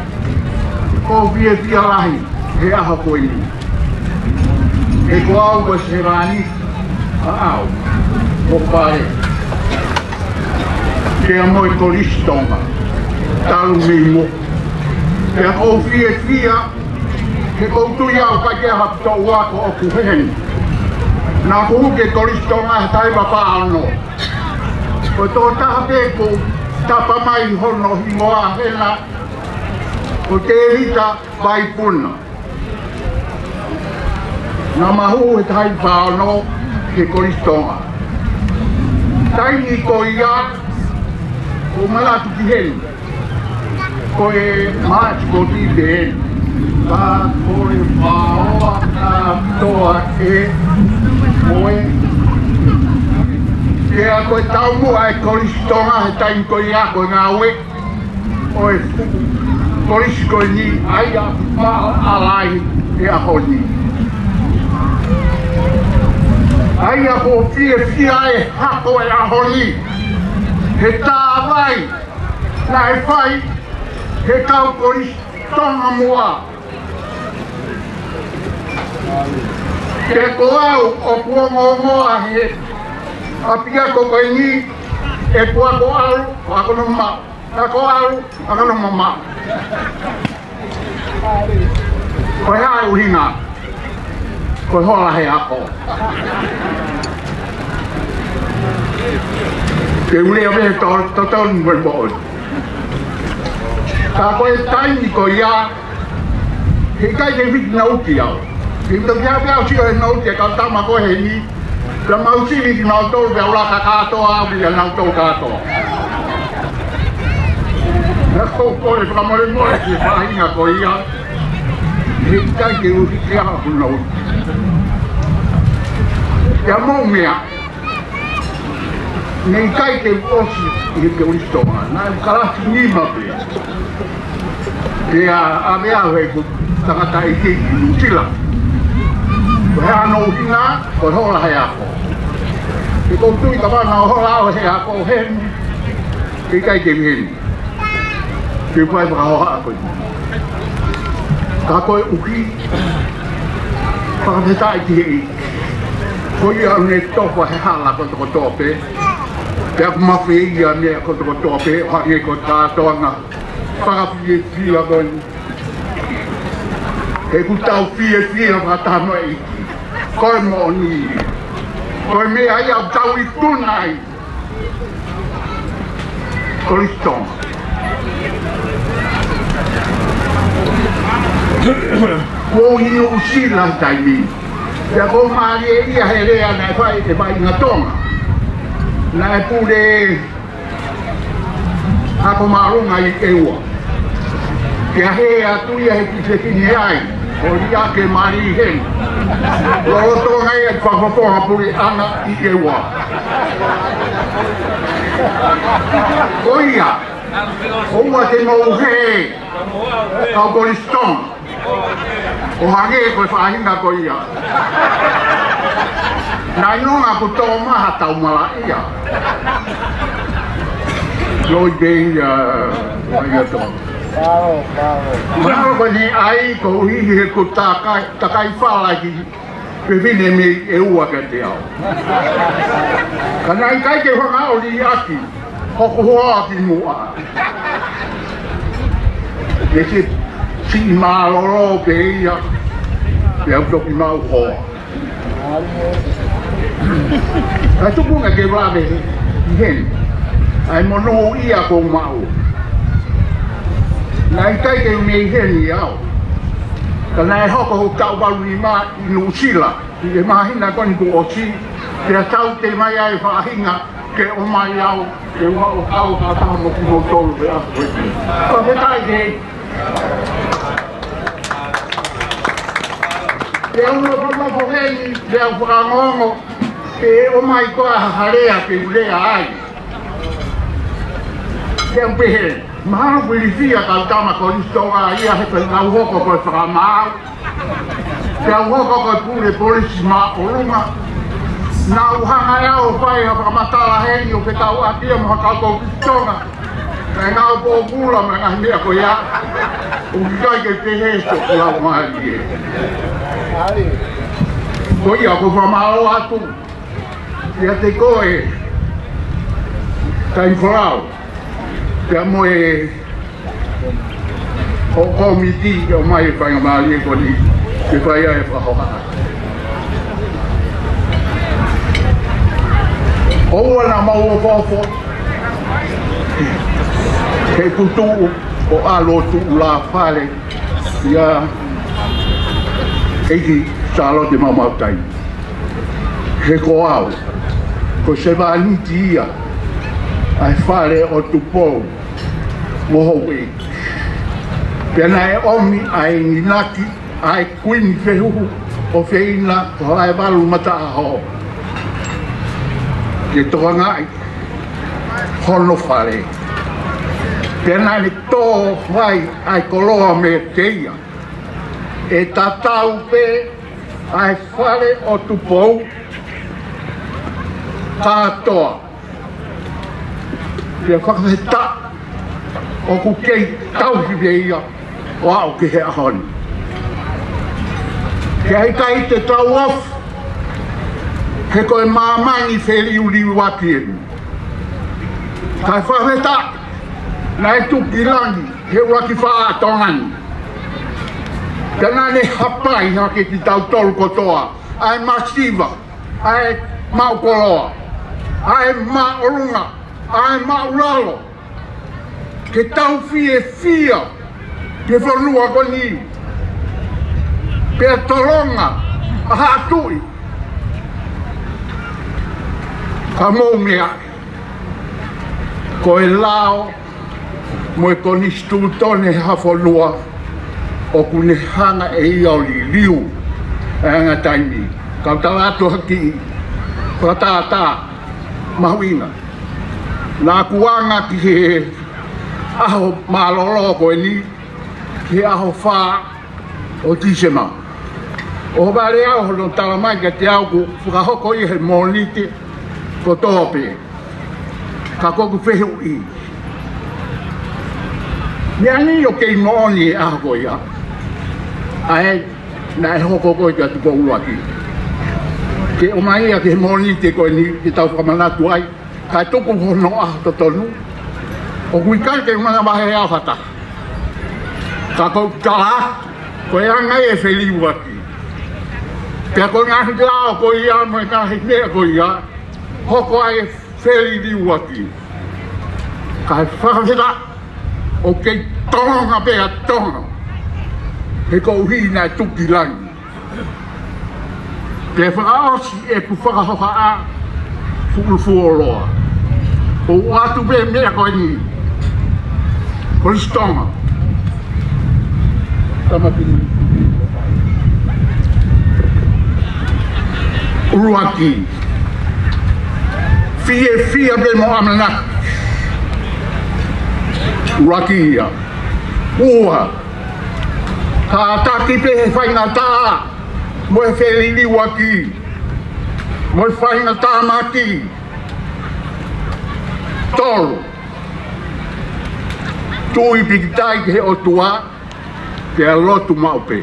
ʻOku ou fiefia lahi he ʻaho ko eni. He ko au ko e sevāniti ʻaʻau mo Fale, pea mo e Kolisi Tonga talu mei muʻa. Pea ʻoku ou fiefia he ʻoku ou tui au ʻikai ke ʻi ai ha tokoua ʻoku heni. Naʻa ku hū ki he Kolisi Tonga he taha hiva fā ono. Ko e tokotaha pē kuo tapa mai hono hingoa hena, ko Tēvita Vaipuna. Naʻa ma hū he taha hiva fā ono ki he Kolisi Tonga. Taimi ko ia, ʻoku ou manatu ki heni, ko e Maʻati Kotipe heni. Ka ko e faoa kātoa ʻe moe. Pea ko e taumuʻa e Kolisi Tonga he taimi ko ia ko e ngāue ʻo e fuʻu kolisi ko eni, ʻa ia ʻoku maʻalaʻala ai he ʻaho ni. ʻA ia ʻoku ou fiefia he hako e ʻaho ni he tā vai naʻe fai he kau Kolisi Tonga muʻa. Pea ko au ʻoku ongoongoa he ʻapiako ko eni, ʻeku ako ʻalu, ako nonga maʻu. Ako ʻalu, ako nonga maʻu. Ko e hā e ʻuhinga? Ko e hola he ako. Ke u lea pē to-, totonu mo e moʻoni. Ka ko e taimi ko ia, heʻikai ke viki nau ki au. Ke u toki hape au sio he nau ki he kau tama ko eni, pea mau sivi kinautolu pea u laka kātoa au kia nautolu kātoa. Naʻa ku kole fakamolemole ki he faʻahinga ko ia, heʻikai ke u hiki au ki nau. Pea mou meʻa, naʻe ʻikai ke u ʻosi ʻi he Kolisi Tonga, naʻe kalasi nima pē. Pea ʻave au he ʻeku tangataʻeiki ʻi Nuʻusila. Ko e hā hono ʻuhinga? Ko e hola he ako. He ʻoku ou tui kapau naʻa ku hola au he ako heni, heʻikai ke u heni. Ke u fai e fakahohaʻa ko eni. Ka koeʻuhi, fakafetaʻi ki he ʻEiki, ko ia ʻoku ne tofa he hala kotokotoa pē, pea ʻoku mafeia e meʻa kotokotoa pē, ʻo hangē ko e kātoanga fakafiefia ko eni. He ʻoku tau fiefia fakataha mo e ʻEiki. Ko e moʻoni. Ko e meʻa ia ʻoku tau ikuna ai Kolisi Tonga. Kuo u ʻi Nuʻusila he taimi ni. Pea ʻoku ou mālieʻia he lea naʻe fai ʻe he faʻahinga Tonga. Naʻe pule ako māʻolunga ʻi ʻEua. Pea hē atu ia he kiʻi fefine ai, ʻo ia ke mali heni. Lolotonga ia e fakafofonga puleʻanga ʻi ʻEua. Ko ia, ʻoua te mou hē, kau Kolisi Tonga, ʻo hangē ko e faʻahinga ko ia. Naʻe ʻilonga kuo tō mai ha tau malaʻia. Loi pē ia, ia tō. Mahalo ko ʻene ʻai koeʻuhi he ko e takai, takai fala ki he fefine mei ʻEua kiate au. Ka naʻe ʻikai ke u hanga ʻo liʻaki hoku hoa ki muʻa. He ko e siʻi mālōlō pē ia, pea u toki maʻu hoa. Ka tuku ange ke u lave heni ʻa e monūʻia kuo u maʻu. Naʻe ʻikai ke u mei heni au, ka naʻe hoko hoku taʻu valu nima ʻi Nuʻusila ʻi he māhina ko eni kuo ʻosi, pea tautefito mai ai e faʻahinga ke ʻomai au ke u ʻalu ʻo kau fakataha mo kimoutolu he ʻaho ko eni. Fakafetaʻi. Pea u nofo heni, pea u fakaongoongo, pea ʻomai koā ha lea ke u lea ai. Pea u pehē, mahalo kuo ilifia kau tama Kolisi Tonga ia he pea nau hoko ko e fakamaau. Pea u hoko ko e pule polisi māʻolunga. Naʻa ku hanga ʻe au ʻo fai ha fakamatala heni ʻo fekauʻaki ia mo ha kau Kolisi Tonga. Naʻe ngāue pōpula mo e ngaahi meʻa ko ia. ʻOku ʻikai ke pehē ʻe hoku laumālie. Ko ia ʻoku ou fakamālō atu kiate koe, Taimi Folau, pea mo e kau kōmiti ke ʻomai e faingamālie ko eni ke fai ai e fakahohaʻa. ʻOua naʻa mou ofoofo he kuo tuʻu ʻo ʻalu ʻo tuʻu lāfale ia ʻEiki Sālote Maumau Taimi. He ko au, ko e sevāniti ia ʻa e fale ʻo Tupou mo Houʻeiki. Pea naʻe ʻomi ʻa e inaki ʻa e Kuini Fehuhu ʻofeina ko Halaevalu Mataʻaho ke tokangaʻi hono fale. Pea naʻa ne tō mai ʻa e koloa meiate ia. ʻE tatau pē ʻa e fale ʻo Tupou kātoa. Pea fakafetaʻi ʻoku kei tauhi pē ia ʻo aʻu ki he ʻaho ni. Pea ʻikai te tau ofi he ko e māmani feliuliuaki eni. Kae fakafetaʻi naʻe tuki langi he ʻuluaki faʻahinga Tonga ni. Ka naʻa ne hapai hake kitautolu kotoa, ʻa e masiva, ʻa e maʻu koloa, ʻa e māʻolunga, ʻa e māʻulalo, ke tau fiefia ki he fonua ko eni. Pea tolonga ʻa Haʻa Tuʻi, ka mou meaʻi, ko e lao mo e konisitūtone ha fonua ʻoku ne hanga ʻe ia ʻo liliu ʻa e anga taimi. Ka u tala atu ha kiʻi fakatātā mahuʻinga. Naʻa ku anga ki he ʻaho mālōlō ko eni, ki he ʻaho fā ʻo Tīsema. ʻO vale au hono tala mai kiate au kuo fakahoko ia he Mōnite kotoa pē. Ka ko ʻeku fehuʻi, meʻa ni ʻoku kei moʻoni e ʻaho ko ia, ʻa ē naʻe hoko ko ē kia Tupou ʻUluaki, ke ʻomai ia ki he Mōnite ko eni ke tau fakamanatu ai, kae tuku hono ʻaho totonu. ʻOku ʻikai ke u manavahē au ha taha, ka ko ʻeku tala, ko e anga ia e feliuliuaki. Pea ko e ngaahi lao ko ia mo e ngaahi meʻa ko ia, hoko ai e feliuliuaki. Kae fakafetaʻi ʻoku kei tolonga pē ʻa Tonga he koeʻuhi naʻe tuki langi. Pea fakaʻosi ʻeku fakahohaʻa fuʻu fuoloa. ʻOatu pē meʻa ko eni, Kolisi Tonga. Tama pini. ʻUluaki, Fiefia pē mo ʻamanaki. ʻUluaki ia. Ua, kātaki pē he faingataʻa mo e feliliuaki mo e faingatāmaki. Tolu, tui pīkitai ki he ʻOtua, pea lotu maʻu pē.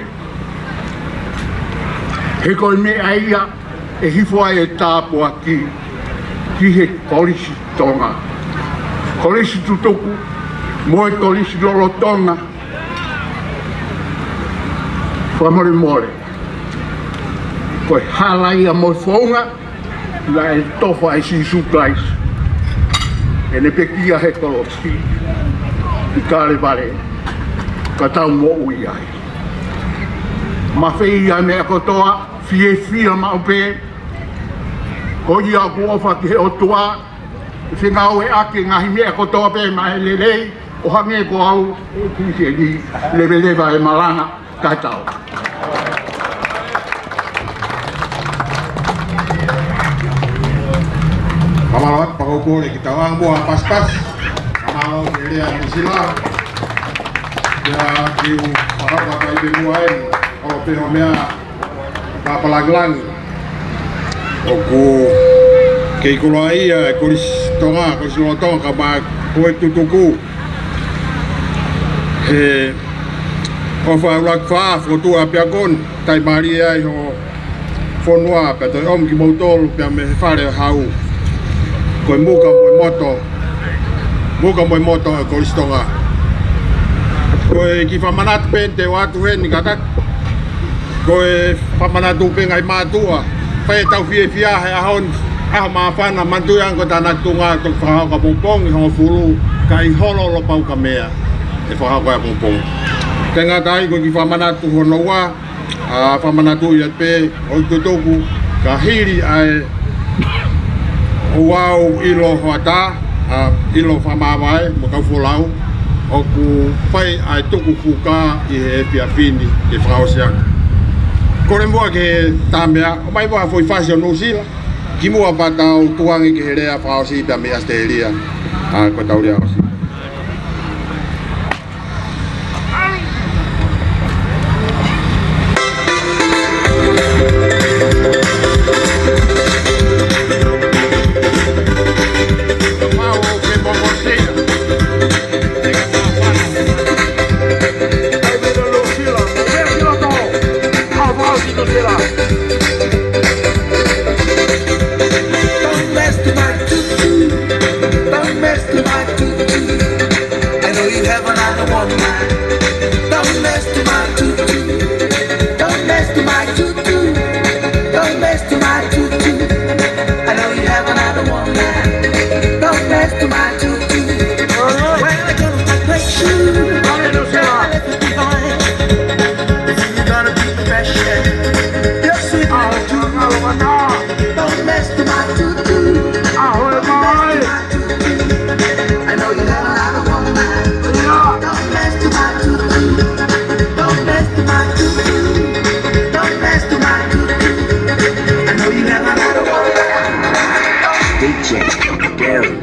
He ko e meʻa ia ʻe hifo ai e tāpuaki ki he Kolisi Tonga, Kolisi Tutuku mo e Kolisi Lolotonga. Fakamolemole, ko e hala ia mo e founga naʻe tofa ai ʻa Sīsū Kalaisi ʻene pekia he kolosi ʻi Kalevale, ka tau moʻui ai. Mafeia e meʻa kotoa, fiefia maʻu pē. Ko ia ʻoku ʻofa ki he ʻOtua, fengāueʻaki e ngaahi meʻa kotoa pē maʻa e lelei, ʻo hangē ko au, ʻoku ʻikai ke leveleva e malanga. Kae tau. Fakamālō atu, pea ʻoku ou kole ke tau ʻalu muʻa ʻo pasipasi. Fakamālō ki he lea ʻa Nuʻusila. Pea ke u fakapapauʻi pē muʻa eni, ʻo pehē ʻo meʻa, pea pālangilangi. ʻOku kei koloaʻia e Kolisi Tonga, Kolisi Lolotonga, kae ʻumaʻā ko e Tutuku, he ʻofa ʻa e ʻUluaki Fā, fokotuʻu ʻapiako ni, taimālie ai ho fonua, pea toe ʻomi kimoutolu pea mei he Fale ʻo Hau. Ko e muka mo e moto, muka mo e moto ʻo e Kolisi Tonga. Ko e kiʻi fakamanatu pē te u ʻoatu heni kātaki. Ko e fakamanatu pē ngaahi mātuʻa, fai ʻetau fiefia he ʻaho ni, ʻaho māfana, manatuʻi ange ko e tānaki tuʻunga toki fakahoko ʻapongipongi hongofulu, ka ʻi holo lopau ka meʻa ʻe fakahoko ʻapongipongi. Kae ngata ai, ko e kiʻi fakamanatu hono ua, ʻa, fakamanatuʻi atu pē ʻo Tutuku, ka hili ʻa e ouau ʻilo hoʻatā, ʻa, ʻilo fakamāvae mo e kau folau, ʻoku fai ʻa e tuku fuka ʻi he efiafi ni ke fakaʻosi ange. Kole muʻa ke tā meʻa, ʻomai muʻa foʻi fasi ʻo Nuʻusila, kimuʻa pea tau tuʻu ange ki he lea fakaʻosi pea mei ʻAositelēlia, ʻa, ko e tau lea ʻosi. Don't mess with my tutu. Don't mess with my tutu. I know you have another woman. Don't mess with my tutu. Don't mess with my tutu. Don't mess with my tutu. I know you have another woman. Don't mess with my tutu. Well, I gotta break you. Don't mess with my tutu. Don't mess with my tutu. I know you have another woman. Don't mess with my tutu. Don't mess with my tutu. Don't mess with my tutu. I know you have another woman. D J Gary.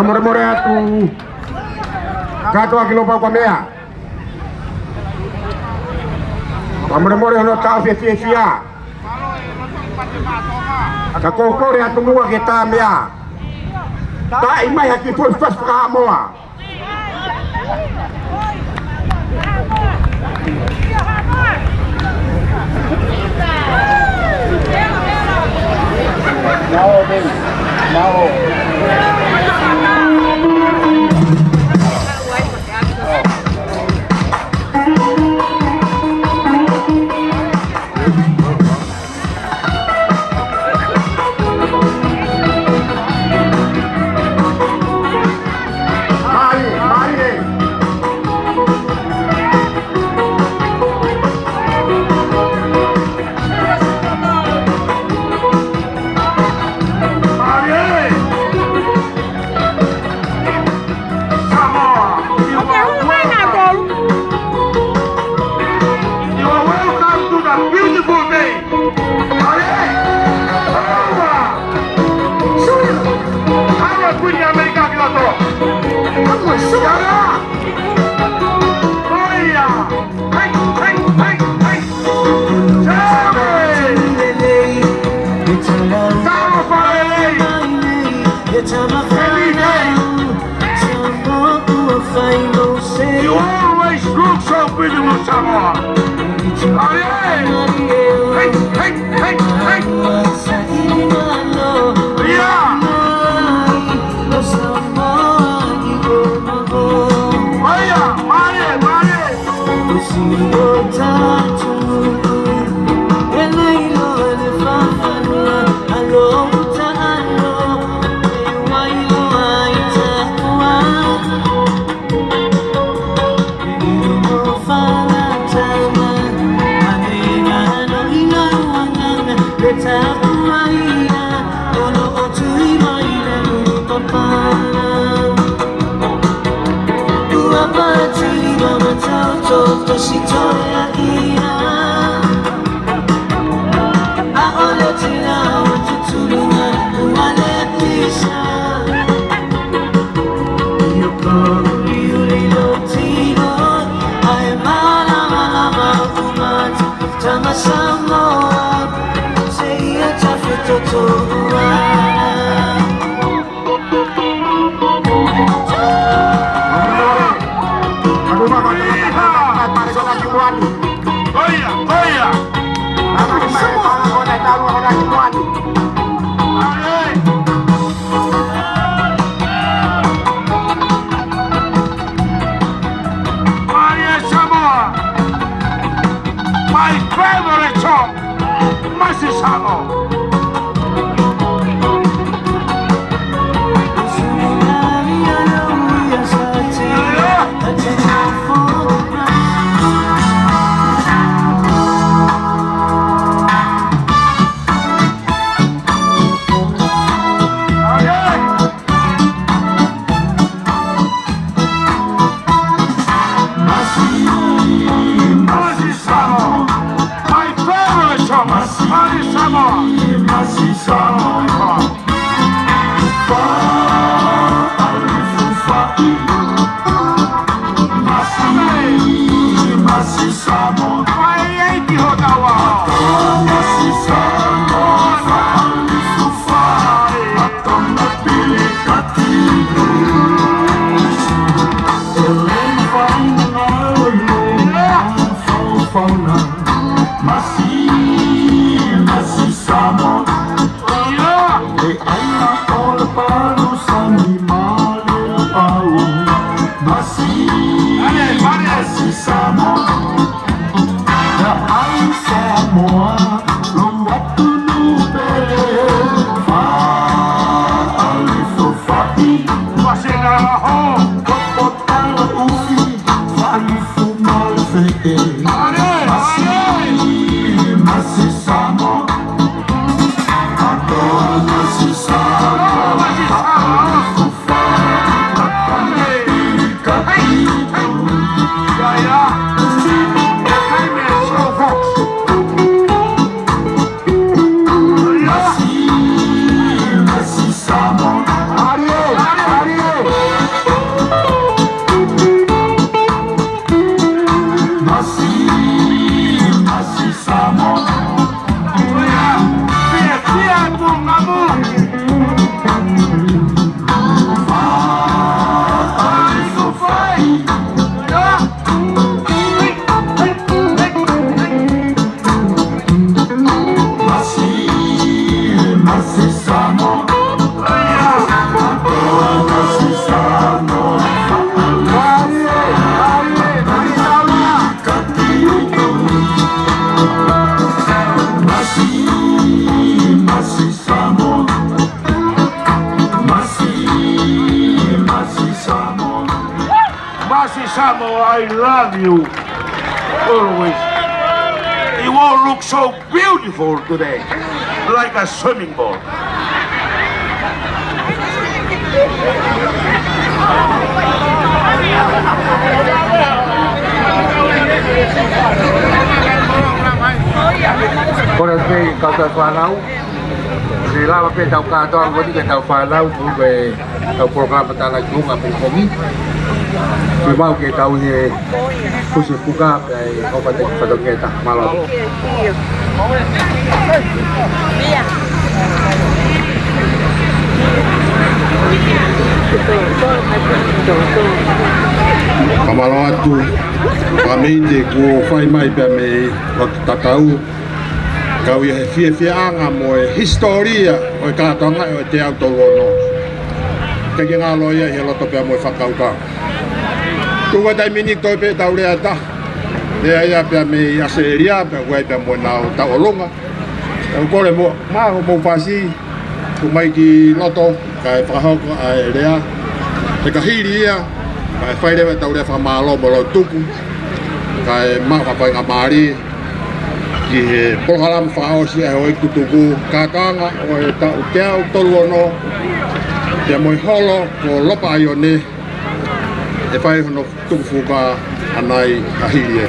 Molemole atu. Kātoa ki Lopau ko e meʻa. Ka molemole hono taʻofi e fiefia. Ka ko e kole atu muʻa ke tā meʻa. Taʻi mai ha kiʻi foʻi fasi fakaʻamoa. Samoa, you are welcome. You are welcome to the beautiful bay. Aia! Aua! Aua, Kuini ʻAmelika ki loto. Aua, sua! Aia! Oia! Hei, hei, hei, hei! Samoa! Samoa fakalelei! You always look so beautiful, Samoa. Aia! Hei, hei, hei, hei! Ia! Aia, mālie, mālie! Mālie Samoa. My favorite song, Masi Samoa. Masi, Masi Samoa. My favorite song, Masi Samoa. Masi Samoa. Fā, ʻalu fuʻu fā. Masi, Masi Samoa. Fai ai ki hotau ʻaho. Masi Samoa, fā, ʻalu fuʻu fā. Tona pili kati. Ele fauna, fauna. Masi, Masi Samoa. E ai o le palu sani male pau. Masi, Masi Samoa. Naʻa ai Samoa, lou atu nū pele, fā, ʻalu fuʻu fā. Masi na ho. Kopo tala ufi, fā, ʻalu fuʻu male feʻe. Masi, Masi Samoa. Ato Masi Samoa, fā, ʻalu fuʻu fā. Love you always. You all look so beautiful today, like a swimming pool. Kole pē kau tau fānau. Ke lava pē tau kātoa, ko eni ke tau fānau, ko e tau polokalama tānaki tuʻunga pongipongi. Ke mau ke tau he kusi puka, pea ʻe kau pate ki fatongia ta. Mālō. Ka mālō atu, ka mei te kuo fai mai pea mei loto tatau. Kau ia he fiefiaʻanga mo e hisitōlia ʻo e kātoanga ʻo e teau tolu ono. Ke ke ngalo ia ʻi he loto pea mo e fakakaukau. Tuku e taimi ni toe pē tau lea ʻe taha. Lea ia pea mei ʻAositelēlia, pea ʻoku ʻi ai pea mo ʻenau tauʻolunga. ʻOku ou kole mo, mā ko mou fasi, tuku mai ki loto, kae fakahoko ʻa e lea. He ka hili ia, kae fai leva ʻetau lea fakamālō mo e lotu tuku. Kae maʻu ha faingamālie ki he polokalama fakaʻosi ʻa e houʻeiki tutuku, kātoanga ʻo e taʻu teau tolu ono, pea mo e holo ko Lopa ʻAione, ʻe fai hono tuku fuka ʻanai ʻa hili e.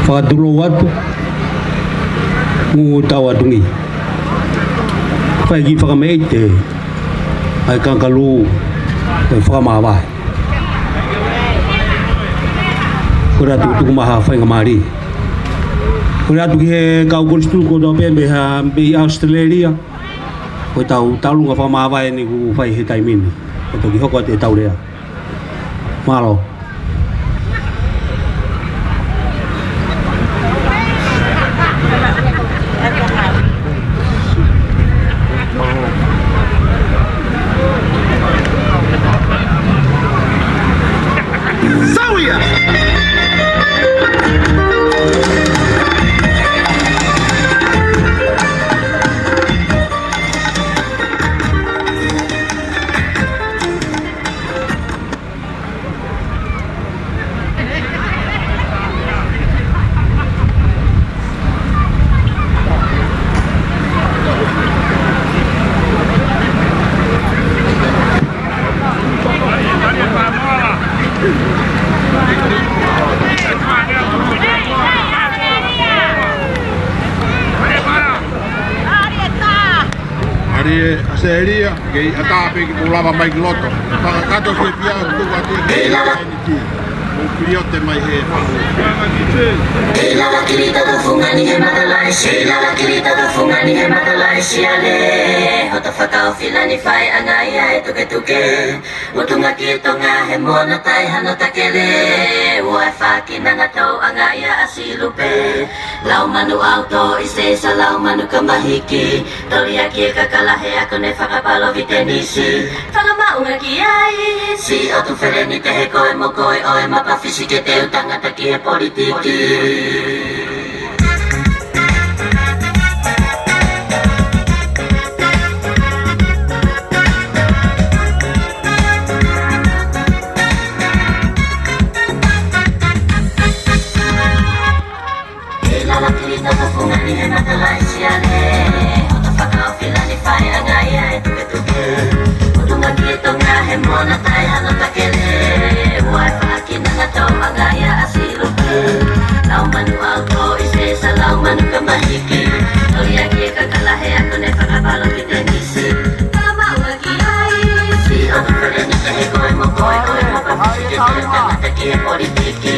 Fakatulou atu, mo tau atungi. Fai ki fakameʻite ʻa e kangalū ʻo e fakamāvae. Kole atu tuku mai ha faingamālie. Kole atu ki he kau kolisi tutuku kotoa pē mei ha, mei ʻAositelēlia. Ko ʻetau tauʻolunga fakamāvae eni kuo fai he taimi ni. Ko e toki hoko atu ʻetau lea. Mālō. ʻAlie, ʻAositelēlia, ke ʻi ʻatā pē ke mou lava mai ki loto. Fakakakato fiefiaʻanga tuku atu e kei lava. Mou piliote mai he fahu. Kei lava kili tata fungani he matalaisi, kei lava kili tata fungani he matalaisi ale. Hoto fakaofilani fai ʻanga ia e tuketuke. Motunga ki Tonga he moana tai hano takele. Ua e fākinanga tau ʻanga ia ʻa Silupe. Lau manu ʻauto i se sa lau manu kamahiki. Toli ʻaki e kakala he ako ne fakapalo vitenisi. Fakamaʻunga ki ai. Si atu feleni te he koe mo koe ʻo e mapa fisi ke teu tangata ki he politiki. Kei lava kili tata fungani he matalaisi ale. Hoto fakaofilani fai ʻanga ia e tuketuke. Motunga ki Tonga he moana tai hano takele. Ua e fākinanga tau ʻanga ia ʻa Silupe. Lau manu ʻauto i se sa lau manu kamahiki. Toli ʻaki e kakala he ako ne fakapalo vitenisi. Fakamaʻunga ki ai. Si atu feleni te he koe mo koe ʻo e mapa fisi ke teu tangata ki he politiki.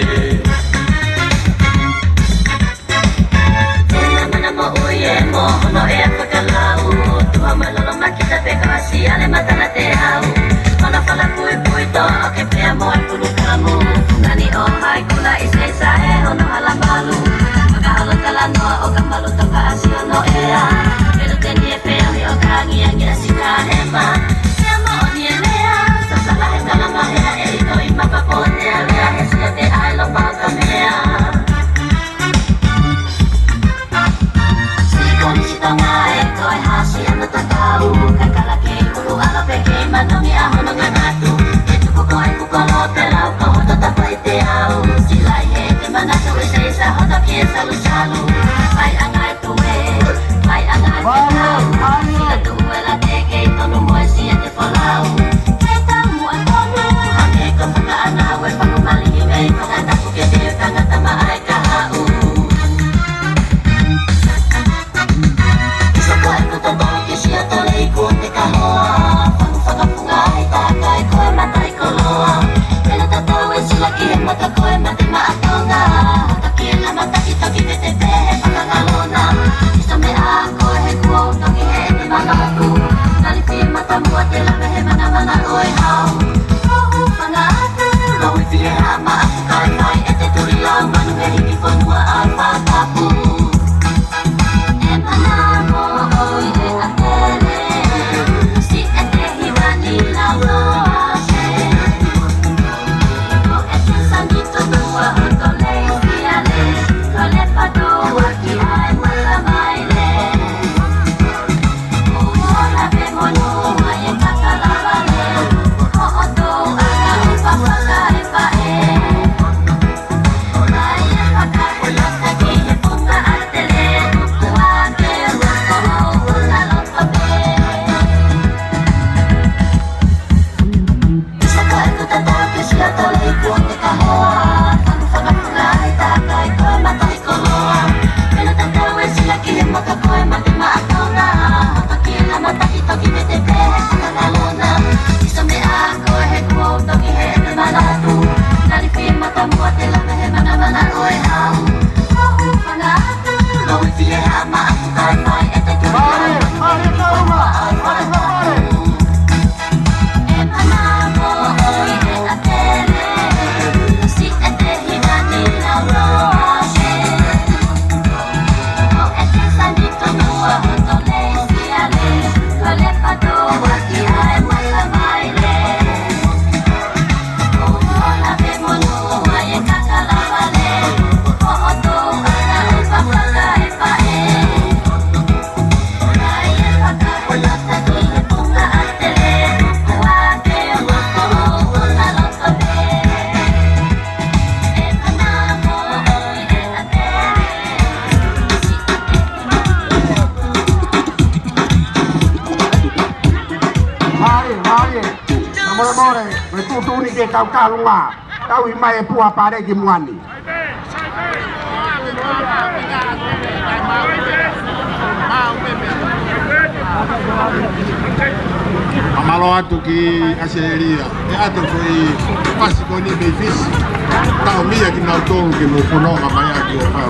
Tena mana moʻui e mo hono ʻea fakalau. Tuha malolo makita pe ko Siale Matana te au. Hono fala puipui to Mole, mole, mo e tuʻutuʻuni ke kau kalunga. Tauhi mai e pua pale ki muʻa ni. Fakamālō atu ki ʻAositelēlia, ʻe ʻoatu e foʻi pasi ko eni mei Fisi. Tau meʻa kinautolu ke nau fononga mai ʻaki ʻo fai.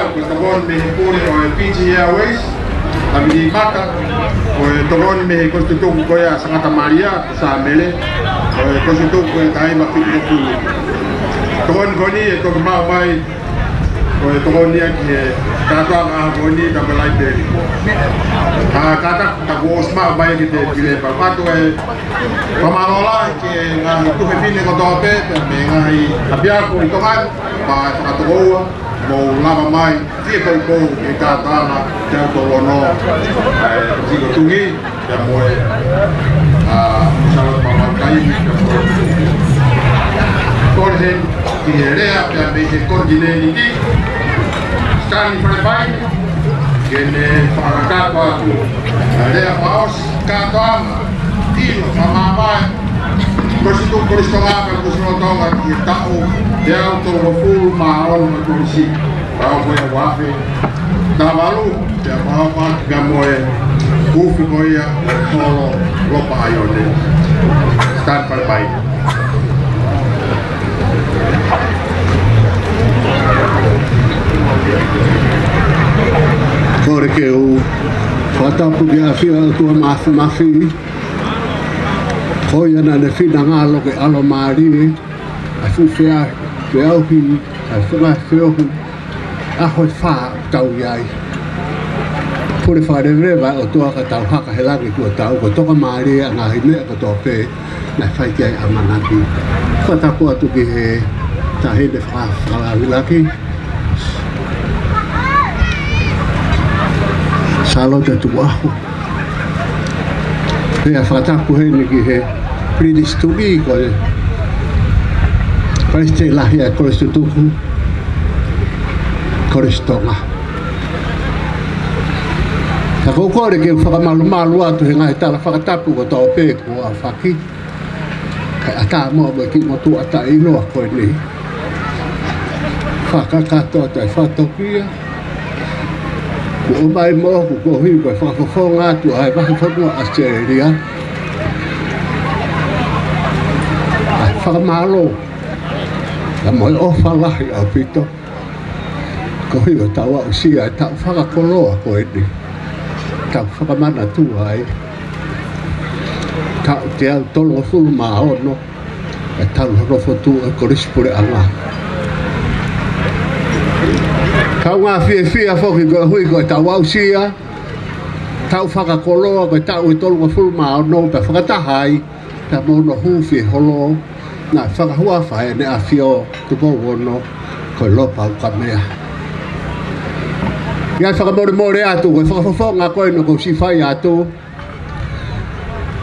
Ko e tokoni mei he pule ʻo e Fiji Airways, Tavini Maka, ko e tokoni mei he Kolisi Tutuku ko ia Sangata Malia, Sāmele, ko e Kolisi Tutuku ko e Taima Fitokulu. Tokoni ko eni ʻe toki maʻu mai, ko e tokoni ia ki he kātoanga ʻaho ko eni, Tama Laipeli. Ka, ka ta, ta kuo ʻosi maʻu mai ki he tēpile pea ʻoatu e fakamālō lahi ki he ngaahi tuofefine kotoa pē, pea mo e ngaahi ʻapiako ʻi Tonga ni, pea fakatokoua, mou lava mai, fie poupou ki he kātoanga, teau tolu ono, ʻa e Siko Tungi, pea mo e, ʻa, Salo Mamau Kai, pea mo e. Kole heni, ki he lea, pea mei he konitinēniti, Sitani Falepaine, ke ne fakakakato atu, ʻa e lea fakaʻosi, kātoanga, ʻilo, fakamāvae, Kolisi Tutuku, Kolisi Tonga, pea Kolisi Lolotonga, ki he taʻu teau tolungofulu mā ono ʻo e Kolisi, pea ʻoku ʻi ai ʻa e uaafe tahavalu, pea pau pea mo e kufi ko ia ʻo e Holo Lopa ʻAione. Sitani Falepaine. Kole ke u fakatapu ki he ʻafio ʻa e ʻOtua Māfimafi. Ko ia naʻa ne finangalo ke ʻalomālie ʻa e fuʻu feʻauhi, ʻa e fungani feʻauhi, ʻaho ʻe fā ʻoku tau ʻi ai. Pule fakaleveleva ʻa e ʻOtua ka tau haka he langi kuo tau, ko e tokamālie ʻa e ngaahi meʻa kotoa pē naʻe fai ki ai ʻamanaki. Fakatapu atu ki he taʻahine faka-, fakalavilaki, Sālote Tukuʻaho. Pea fakatapu heni ki he Pilinisi Tuʻi ko e Palesiteni Lahi ʻa e Kolisi Tutuku, Kolisi Tonga. Ka ʻoku ou kole ke u fakamalumalu atu he ngaahi tala fakatapu kotoa pē kuo aofaki. Kae ʻatā muʻa mo e kiʻi motuʻa taʻeʻiloa ko eni. Fakakakato atu ʻa e fakatokia. Kuo ʻomai moʻoku koeʻuhi ko e fakafofonga atu ʻa e vahefonua ʻAositelēlia. ʻA e fakamālō. Ka mo e ʻofa lahi ʻaupito. Koeʻuhi ko ʻetau aʻusia ʻa e taʻu fakakoloa ko eni. Tau fakamanatua ai. Taʻu teau tolungofulu mā ono, ʻa e talu hono fokotuʻu ʻo e Kolisi Puleʻanga. Kaungā fiefia foki koeʻuhi ko e taʻu aʻusia, taʻu fakakoloa ko e taʻu ʻe tolungofulu mā ono, pea fakataha ai pea mo hono hūfia holo, naʻe fakahuafa ʻe ʻEne ʻAfio Tupou Ono ko e Lopa Ukamea. ʻI ai e fakamolemole atu, ko e fakafofonga ko eni ʻoku ou siʻi fai atu,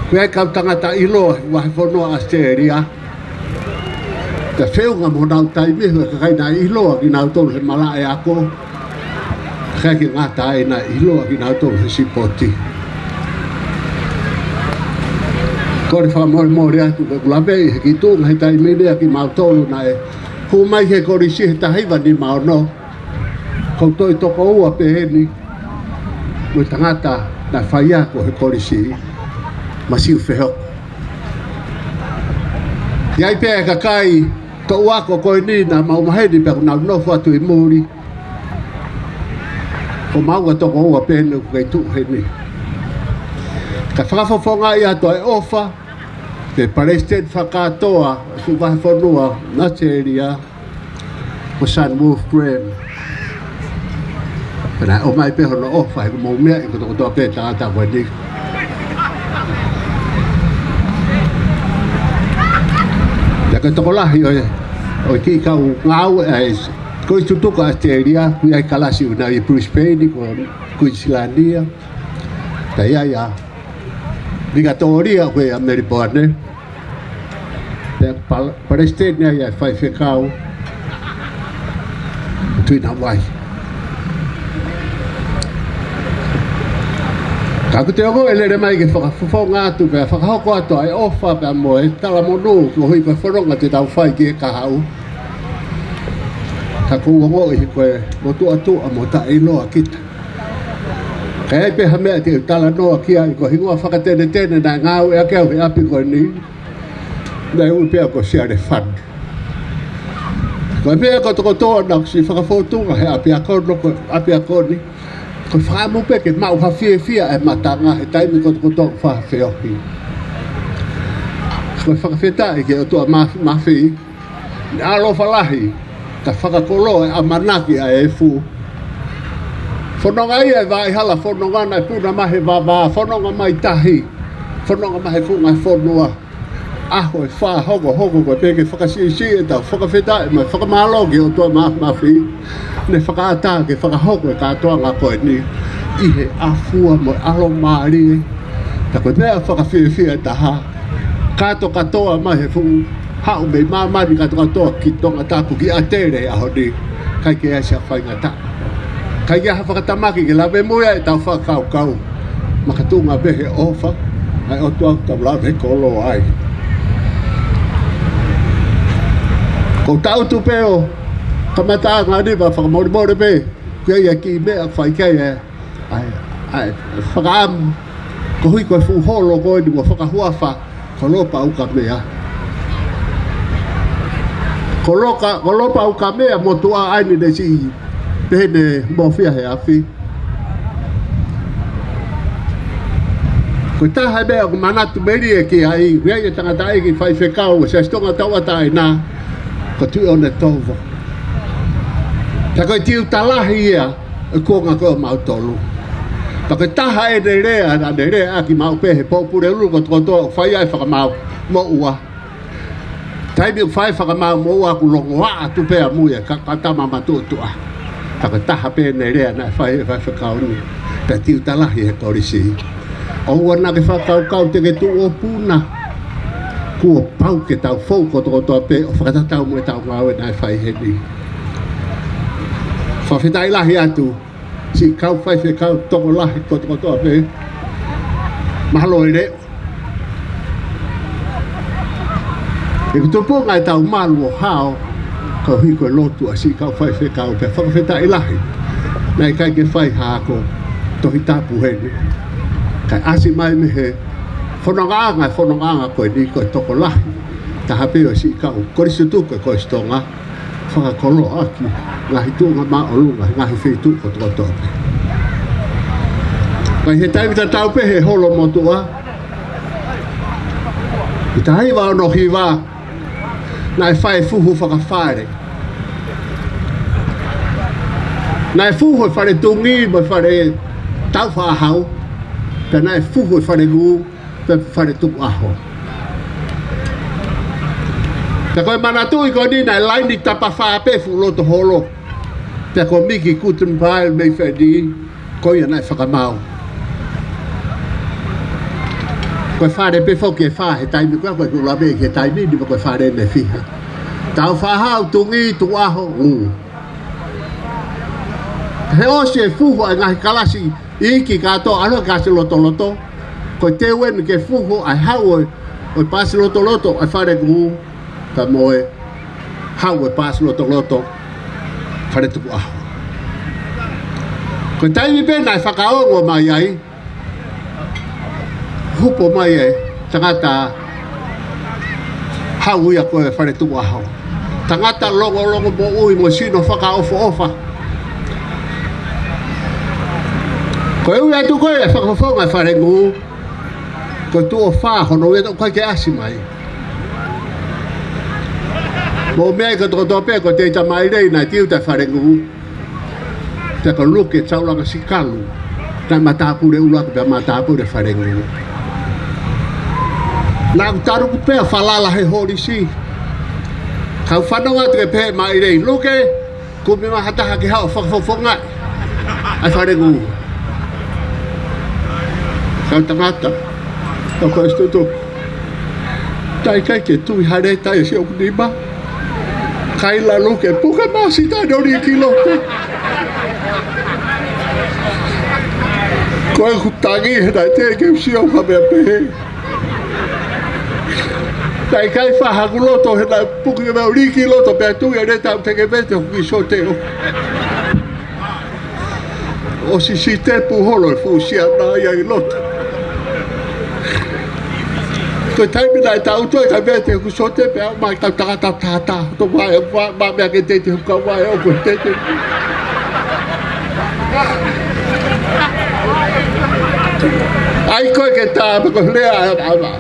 ko e kau tangata ʻiloa he vahefonua ʻAositelēlia. Pea feʻunga mo honau taimi, ko e kakai naʻe ʻiloa kinautolu he malaʻe ako. Kae ʻikai ke ngata ai, naʻe ʻiloa kinautolu he sipoti. Kole fakamolemole atu, ko ʻeku laveʻi he kiʻi tuʻunga he taimi ni ʻa kimautolu naʻe hū mai he kolisi he taha hiva nima ono. Ko e toe toko ua pē eni mo e tangata naʻe faiako he kolisi, Masiu Fehoko. ʻI ai pē e kakai toʻu ako ko eni naʻa mau maheni pē ʻoku nau nofo atu ʻi muli. Ko maua toko ua pē eni ʻoku kei tuʻu heni. Kae fakafofongaʻi atu ʻa e ʻofa ʻa e Palesiteni Fakakātoa ʻo e Fuʻu Vahefonua ʻAositelēlia, ko Sunwolf Graham. Pea naʻe ʻomai pē hono ʻofa he ʻoku mou meaʻi kotokotoa pē tangata ko eni. Pea ko e tokolahi ʻo e, ʻo e kiʻi kau ngāue ʻa e Kolisi Tutuku ʻAositelēlia, ʻoku ʻi ai e kalasi ʻoku nau ʻi Brisbane, ko Kuinisilani ia. Pea ʻi ai ʻa Vikatōlia ko ē ʻa Melipoane. Pea pal-, palesiteni ai ʻa e faifekau, Tuʻinavai. Ka ʻoku te ongoʻi e lele mai ke fakafofonga atu pea fakahoko atu ʻa e ʻofa pea mo e talamonū koeʻuhi ko e fononga te tau fai ki he kahaʻu. Ka ʻoku ou ongoʻi ko e motuʻa tuʻa mo taʻeʻiloa kita. Ka ʻi ai pē ha meʻa te u talanoa ki ai, ko e hingoa fakatenetene naʻe ngāueʻaki au he ʻapi ko eni, naʻe ui pē au ko Siale Fani. Ko e meʻa kotokotoa naʻa ku siʻi fakafōtunga he ʻapiako ni, ko e ʻapiako ni, ko e fakaʻamu pē ke maʻu ha fiefia ʻa e matanga he taimi kotokotoa ʻoku fai ha feohi. Ko e fakafetaʻi ki he ʻOtua Māfimafi, naʻe ʻalofa lahi, kae fakakoloa e ʻamanaki ʻa e efu. Fononga ia ʻi Vaʻihala, fononga naʻe puna mai he vavā, fononga mai tahi, fononga mai he funga fonua. ʻAho ʻe fā hokohoko ko e pē ke fakasiʻisiʻi ʻetau fakafetaʻi mo e fakamālō ki he ʻOtua Māfimafi, naʻe fakaʻatā ke fakahoko e kātoanga ko eni ʻi he ʻafua mo e ʻalomālie. Ka ko e meʻa fakafiefia taha, kātokātoa mai he fuʻu haʻu mei māmani kātokātoa ki Tongatapu ki ʻAtele he ʻaho ni, ʻikai ke ʻi ai ha faingataʻa. ʻIkai ke ʻi ai ha fakatamaki ke lave muia ʻetau fakakaukau. Makatuʻunga pē he ʻofa ʻa e ʻOtua ʻoku tau lave koloa ai. Ko e taʻutu pē ʻo e kamataʻanga ni, pea fakamolemole pē, ʻoku ʻi ai e kiʻi meʻa ʻoku fai ki ai e, ʻa e, ʻa e fakaʻamu, koeʻuhi ko e fuʻu holo ko eni kuo fakahuafa ko Lopa Ukamea. Ko Loka, ko Lopa Ukamea motuʻa ʻa eni naʻe siʻi pehē ne mofia he afi. Ko e taha e meʻa ʻoku manatu melie ki ai, ʻoku ʻi ai e tangataʻeiki faifekau ʻo e Siasi Tonga Tauʻatāina, ko Tuʻiʻonetoa. Pea ko e tiuta lahi ia ʻo e kuonga ko ē ʻo mautolu. Pea ko e taha ʻene lea, naʻa ne leaʻaki maʻu pē he pōpula ʻulu kotokotoa ʻoku fai ai e fakamaau moʻua. Taimi ʻoku fai e fakamaau moʻua ʻoku longoaʻa atu pē ʻamui e ka-, kautama matuʻotuʻa. Ka ko e taha pē ʻene lea naʻe fai ʻe he faifekau ni, pea tiuta lahi he kolisi. ʻOua naʻa ke fakakaukau te ke tuʻu ʻo puna. Kuo pau ke tau fou kotokotoa pē ʻo fakatatau mo ʻetau ngāue naʻe fai heni. Fakafetaʻi lahi atu siʻi kau faifekau tokolahi kotokotoa pē. Mahalo e leʻo. ʻOku tupu ngaahi tau malu ʻo hao, koeʻuhi ko e lotu ʻa siʻi kau faifekau, pea fakafetaʻi lahi. Naʻe ʻikai ke fai ha ako Tohi Tapu heni. Kae ʻasi mai mei he fonongaʻanga, fonongaʻanga ko eni ko e tokolahi taha pē ʻo siʻi kau Kolisi Tutuku ʻo e Kolisi Tonga. Fakakoloaʻaki ngaahi tuʻunga māʻolunga, ngaahi feituʻu kotokotoa pē. Ka ʻi he taimi tatau pē he holo motuʻa, ʻI he taha hiva ono hiva, naʻe fai e fuhu fakafale. Naʻe fuhu e fale Tungi mo e fale Taufaʻāhau, pea naʻe fuhu e fale Ngū, pea fale Tukuʻaho. Pea ko e manatuʻi ko eni naʻe laini tapafā pē fuʻu loto holo. Pea ko Miki Kutenbael mei Fēnī, ko ia naʻe fakamaau. Ko e fale pē foki ʻe fā he taimi ko ē, ko e kula mei he taimi ni, ko e fale ʻe fiha. Taufaʻāhau, Tungi, Tukuʻaho, Ngū. He ʻosi e fuhu ʻa e ngaahi kalasi iiki kātoa, ʻalu ki he kalasi lotoloto. Ko e teu eni ke fuhu ʻa e haʻu ʻo e, ʻo e paasi lotoloto ʻa e fale Ngū, pea mo e haʻu ʻo e paasi lotoloto fale Tukuʻaho. Ko e taimi pē naʻe fakaongo mai ai, hupo mai e tangata haʻu ia ko e fale Tukuʻaho. Tangata longolongo moʻui mo sino fakaʻofoʻofa. Ko e ui atu ko ē e fakafofonga e fale Ngū, ko Tuʻofā hono ui atu, ʻoku ʻikai ke ʻasi mai. Mou meaʻi kotokotoa pē ko Teita Maʻilei naʻe tiuta e fale Ngū. Pea ko Luke Taulanga Sikalu naʻe matāpule ʻuluaki pea matāpule fale Ngū. Naʻa ku talu ku pea falala he holisi. Kau fanongo atu ke pehē ʻe Maʻilei, Luke, kumi mai ha taha ke haʻu ʻo fakafofongaʻi ʻa e fale Ngū. Kau tangata, kau kau istituto. Taʻe ʻikai ke tui ha leta ia ʻi hoku nima. Kaila Luke, puke māsita ʻo lī ki loto. Ko ʻeku tangi he naʻe teʻeki ke u sio ha meʻa pehē. Taʻe ʻikai fai haku loto he naʻe puke mai ʻo lī ki loto pea tui e leta ʻoku teʻeki vete hoku kiʻi sote ʻo ʻosi sitepu holo e fuʻu siana ia ʻi loto. Ko e taimi naʻe tau toe ka vete hoku sote pea aʻu mai kau tangata tātā. Tō mai, ʻoku ʻi ai ha meʻa ke te te huka mai ʻoku te te. ʻAi ko ē ke tā, pea ko e lea ʻa, ʻa, ʻa,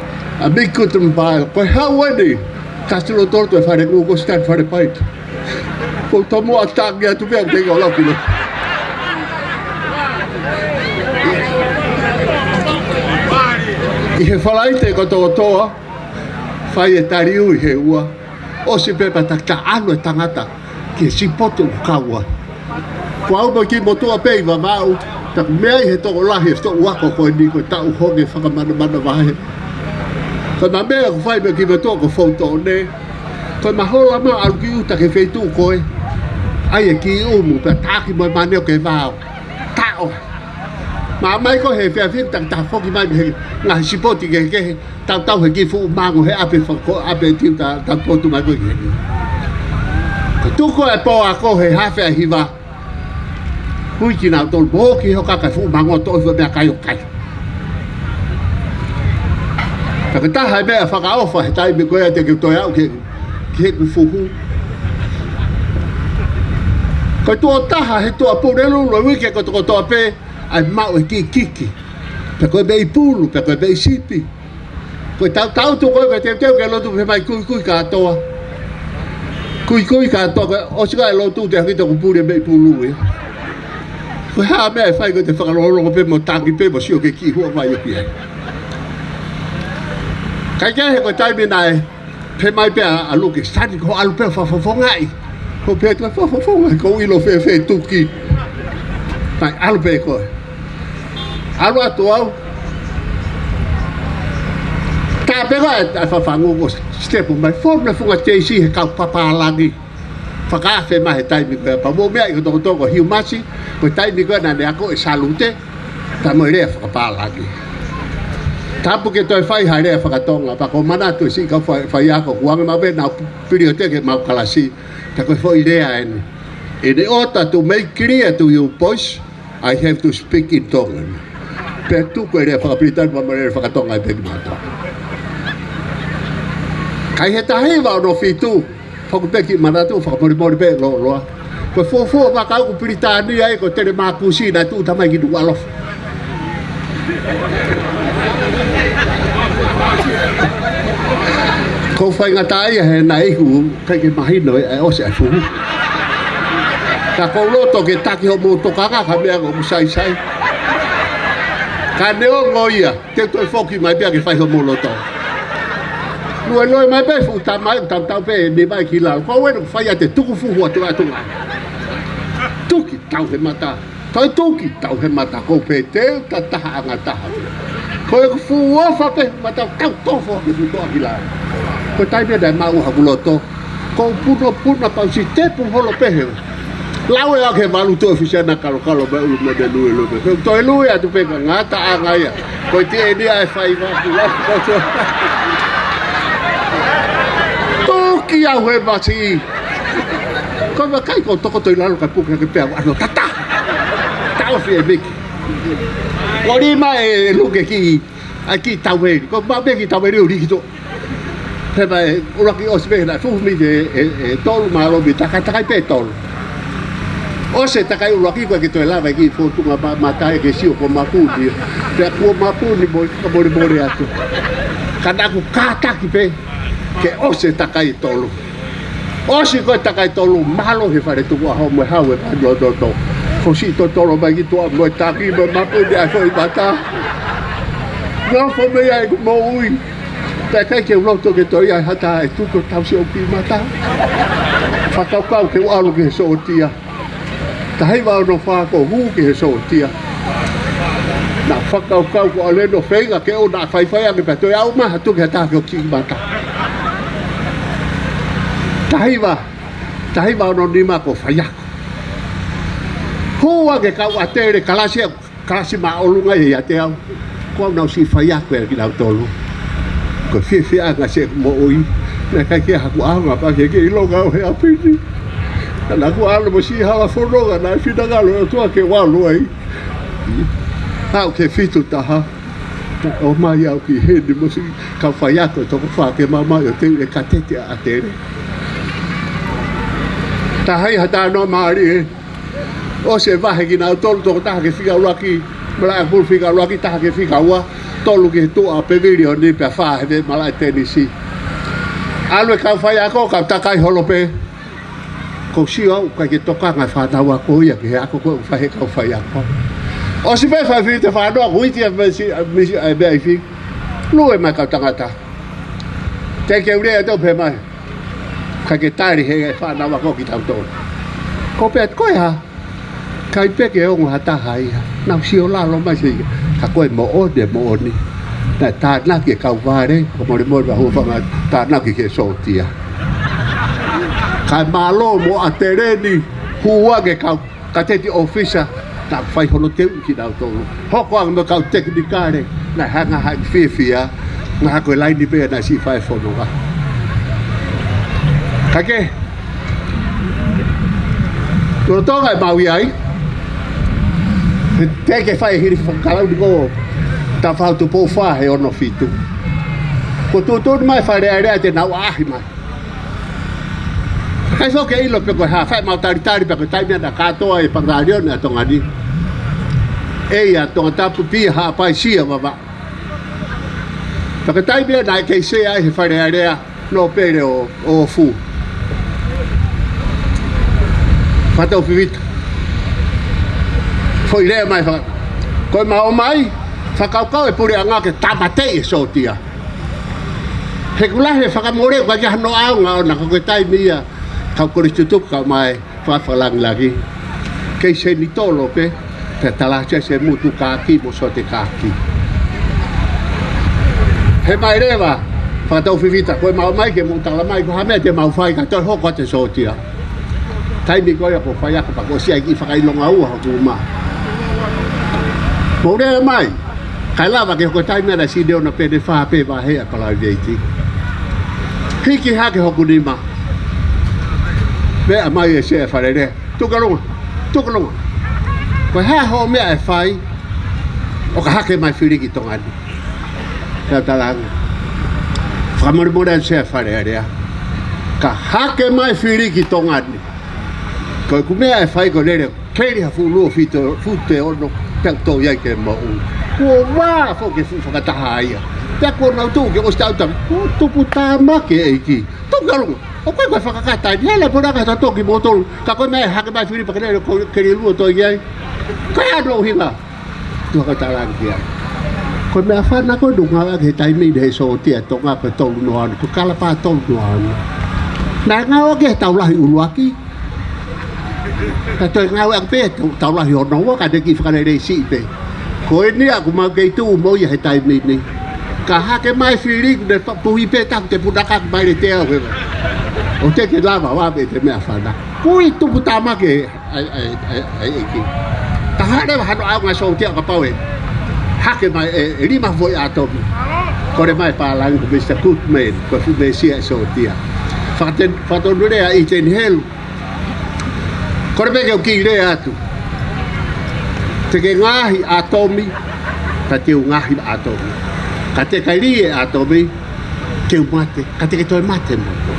ʻa Miki Kutenbael, ko e haʻu eni, kalasi lotoloto e fale Ngū, ko e sitani fale paita. Ko e tomuʻa tangi atu pea te ke ʻalu ki loto. ʻI he Falaite kotokotoa, fai e taliui he ua, ʻosi pē pea takitaha ʻalu e tangata ki he sipoti ʻoku kau ai. Ko au mo e kiʻi motuʻa pē ʻi Vavaʻu, taku meʻa ʻi he tokolahi e toʻu ako ko eni ko e taʻu honge fakamanamana vahe. Ko e meʻa ʻoku fai mo e kiʻi motuʻa ko Foutoʻone, ko e mahola mai ʻalu ki ʻuta ki he feituʻu ko ē, ʻai e kiʻi ʻumu pea taki mo e mane ʻo ke vao. Taʻo. Mā mai ko ē he efiafi, takitaha foki mai mei he ngaahi sipoti kehekehe, tautau he kiʻi fuʻu mango he ʻapi fako, ʻapi tiu ta, ta potu mai ko ē ki heni. Ko e tuku e pō ako he hafe ʻa e hiva. Hui kinautolu mo ki ho kaka fuʻu mango toʻo fuʻu meʻakai ʻo kai. Ka ko e taha e meʻa fakaʻofa he taimi ko ē te ke toe aʻu ki he, ki heʻeku fuhu. Ko e tuʻo taha he Tuʻapulelulu e uike kotokotoa pē, ʻai maʻu e kiʻi kiki. Pea ko e meʻi pulu, pea ko e meʻi sipi. Ko e tautau tu ko ē, ko e teuteu ke lotu pē mai kuikui kātoa. Kuikui kātoa, ko e ʻosi ko ē lotu te haki toku puli e meʻi pulu ia. Ko e hā meʻa ʻe fai ko e te fakalongolongo pē mo tangi pē mo sio ke kiʻi hua mai ʻo ki ai. Kae kehe ko e taimi naʻe pehē mai pē ʻa Luke, sitani ko e ʻalu pē ʻo fakafofongaʻi. Ko e pehē atu fakafofongaʻi, ko e ʻilo fēfē tuki. Pea ʻalu pē ko ē. ʻAlu atu au. Tā pē ko ē ʻa e fafangu ko e sitepu mai. Fonu e funga teisi he kau papālangi. Fakaafe mai he taimi ko ē pea mou meaʻi kotokotoa ko Hiumasi, ko e taimi ko ē naʻa ne ako e salute, tā mo e lea fakapālangi. Tapu ke toe fai ha lea fakatonga, pea ʻoku ou manatu e siʻi kau fai, faiako kuange mau pē nau pili ʻo teke mau kalasi, tā ko e foʻi lea eni. In order to make clear to you boys, I have to speak in Tongan. Pea tuku e lea fakapilitānia mo e lea fakatonga ʻe peki mātoa. Ka ʻi he taha hiva ono fitu, foki pē kiʻi manatu fakamolemole pē lōloa. Ko e fuofua vaka ʻoku Pilitānia ai ko Telemakusi naʻe tuʻuta mai ki Nukuʻalofa. Ko e faingataʻa ia he naʻe iku, ʻikai ke mahino ʻe ʻosi ʻa e fuhu. Ka ʻoku ou loto ke taki hoʻomou tokanga ki ha meʻa ʻoku saisai. Ka neongo ia, te u toe foki mai pea ke fai hoʻomou loto. Lue lue mai pē fuʻu tama ʻe tautau pē ni mai ki lalo. Ko ʻene fai ʻa e tuku fuhu atu atu ngā. Tuki tau he mata. Toe tuki tau he mata ko pē te u tataha ʻanga taha. Ko e fuʻu ʻofa pē mata tau tofo ke putoʻaki lalo. Ko e taimi ʻe taʻe maʻu haku loto. Ko u puno puna pau si te pu holo pē he. Lau ʻe ake valu toe fisiana kalokalo mai ʻulu mo te lue lue pē. Ko toe lue atu pē ka ngata ʻanga ia. Ko e tie ni ʻa e fai vaku lau koto. Tuki au he mati. Ko e vakai ko toko toi lalo ka puke ke pea ano tata. Tau fie miki. Ko lima e luke ki, ʻa ki tau heri. Ko ma meki tau heri o liki to. Pea mai, ʻuluaki ʻosi pē na fuhu mi te, e, e, tolu ma lo mi taka takai pē tolu. ʻOsi takai ʻuluaki ko e ke toe lava ki fotunga ma, mata ʻe ke sio ko mapuni. Pea kuo mapuni mo, ka mole mole atu. Ka naʻa ku kātaki pē, ke ʻosi takai tolu. ʻOsi ko e takai tolu, mahalo he fale tuku ʻaho mo e hau e pano toto. Ko si totolo mai ki tuʻa mo e taki mo e mapuni ʻa e foʻi mata. Nofo mei ai ʻeku moʻui. Pea ʻikai ke u loto ke toe ʻi ai ha taha ʻe tuku tau si o pi mata. Fakakaukau ke u ʻalu ki he sōtia. Taha hiva ono fā ko u hū ki he sōtia. Naʻa fakakaukau ko ʻAleno feinga ke ʻoua naʻa faifai ange pea toe ʻalu mai ha tuku ha taha ke ʻosi mata. Taha hiva, taha hiva ono nima ko faiako. Hū ange kau ʻatele kalasi ʻe kalasi māʻolunga ia ʻiate au. Ko au naʻa ku siʻi faiako ia kinautolu. Ko e fiefia ʻanga ʻeku moʻui. Naʻe ʻikai ke haku ʻaonga pea ke ke ʻilonga au he ʻapi ni. Ka naʻa ku ʻalu mo siʻi hala fononga naʻe finangalo e ʻOtua ke u ʻalu ai. Aʻu ki he fitu taha. Naʻe ʻomai au ki heni mo siʻi kau faiako ʻe toko fā ke ma ō mai ʻo teu e kateti ʻa ʻatele. Taha hiva tano mālie. ʻOsi e vahe kinautolu toko taha ki he fika ʻuluaki, malaʻe pulu fika ʻuluaki taha ki he fika ua, tolu ki he tuʻa pavilion ni pea fā he malaʻe tenisi. ʻAlu e kau faiako, kau takai holo pē. Ko u sio au, ʻikai ke tokanga e fānau ako ia ki he ako ko ē ʻoku fai he kau faiako. ʻOsi pē fai fili te fānau, ko iti a mesi, a mesi, a mea ifi. Lue mai kau tangata. Te ke ule atu pē mai. ʻIkai ke tali he fānau ako kitautolu. Ko pea ko e hā? ʻIkai pē ke ongo ha taha ia. Naʻa ku sio lalo mai si ia. Ka ko e moʻoni, moʻoni. Naʻe tānaki e kau vale, ko mole mole wa hua fanga tānaki ke sōtia. Kae mālō mo ʻatele ni, hū ange kau kateti ʻōfisa, naʻa ku fai hono teu kinautolu. Hoko ange mo e kau tekinikale, naʻe hanga ha fiefia, naʻa ko e laini pē naʻe siʻi fai fononga. Ka ke, lolotonga e mau ʻi ai, te ke fai hili fakakalauni ko ta fau tu po fa he ono fitu. Ko tuʻutuʻuni mai Fale Alea te nau ʻaʻahi mai. ʻIkai foki ke ʻilo pe ko e hā, fai mau talitali pe ko e taimi naʻa kātoa e pangalione ʻa Tonga ni. ʻEi ʻa Tongatapu, Pia, Haʻapai, Sia, Vavaʻu. Pe ko e taimi naʻe kei sea ai he Fale Alea, nōpele ʻo, ʻo Ofu. Fakatau Fifita. Foʻi lea mai faka-, ko e mau ō mai, fakakaukau e puleʻanga ke tāmateʻi e sōtia. He ʻoku lahi e fakamole, ʻoku ʻikai ke ʻi ai hano ʻaonga ʻona, ka ko e taimi ia, kau kolisi tutuku kau mai, fakafakalāngilangi. Kei senitolo pē, pea talasia se mutu kākī mo sote kākī. He mai leva, Fakatau Fifita, ko e mau ō mai ke mou tala mai, ko e hā e meʻa te mau fai ka toe hoko atu e sōtia. Taimi ko ia ko e faiako pea ko e siʻi kiʻi fakaʻilonga ua hoku uma. Mou lea mai, kae lava ke hoko e taimi naʻe siʻi leona pē ne fā pē vahe ʻa e palaiveiti. Hiki hake hoku nima. Meʻa mai e Sea Fale Alea. Tuku ke longa, tuku ke longa. Ko e hā hoʻo meʻa ʻe fai, ʻo ka hake mai fili ki Tonga ni. Pea u tala ange. Fakamolemole atu Sea Fale Alea. Ka hake mai fili ki Tonga ni. Ko ʻeku meʻa ʻe fai ko e lele, keli ha fuʻu luo fute, fute ono, pea u toʻo ai ke moʻui. Kuo vā foki e fuʻu fakataha ia. Pea ko ʻenau tuʻu ke ʻosi tautau. ʻO tupu tāmaki e ʻEiki. Tuku ki ʻolunga. ʻOku ʻikai ko e fakakata ni. Hele puna ka ta toki mōtolu. Ka ko e meʻa hake mai Filipa ke ne ko ke lua toi ai. Ko e hā hono ʻuhinga? Tuʻa ka talaange ki ai. Ko e meʻafana ko ē naʻe ngāueʻaki he taimi ni he sōtia Tonga ko e tolu noa ono. Ko e kalapa tolu noa ono. Naʻe ngāueʻaki he Tau Lahi ʻUluaki. Ka toe ngāueʻaki pē he Tau, Tau Lahi hono ua, ka ne kiʻi fakalelei siʻi pē. Ko eni ʻoku mau kei tuʻu mo ia he taimi ni. Ka hake mai Filipa ne fa-, puhi pē taku te punakaki mai le teau he. ʻOua te ke lava ʻo ʻave ʻete meʻafana. Kui tupu tāmaki ʻa e, ʻa e, ʻa e, ʻa e ʻEiki. Ka hā leva hano ʻaonga sōtia kapau ē. Hake mai e, e lima foʻi ʻātomi. Kole mai pālangi ko Misa Goodman, ko e fuʻu meʻa ʻa e sōtia. Fakate-, fakatonulea ʻi Teni Helu. Kole pē ke u kiʻi lea atu. Te ke ngaohi ʻātomi, ka te u ngaohi ʻātomi. Ka te ke lī e ʻātomi, te u mate, ka te ke toe mate mo au.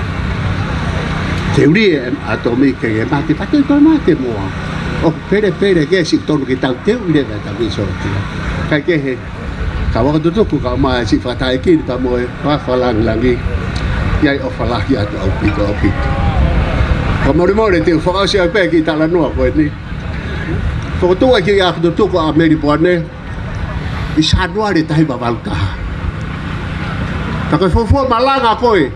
Te u lī e ʻātomi ke ke mate, ka te u toe mate mo au. ʻOku pelepele ke siʻi tonu ke tau teuʻi leva ʻetau sōtia. Kae kehe, ka u ako tutuku ka ʻomai siʻi fakataha ʻEiki ni pea mo e fakalāngilangi. ʻI ai ʻofa lahi atu ʻaupito, ʻaupito. Ka molemole te u fakaʻosi au pē kiʻi talanoa ko eni. Fokotuʻu ʻa e kiʻi ako tutuku ʻa Melipoane ʻi Sānuali taha hiva valu taha. Ka ko e fuofua malanga ko ē,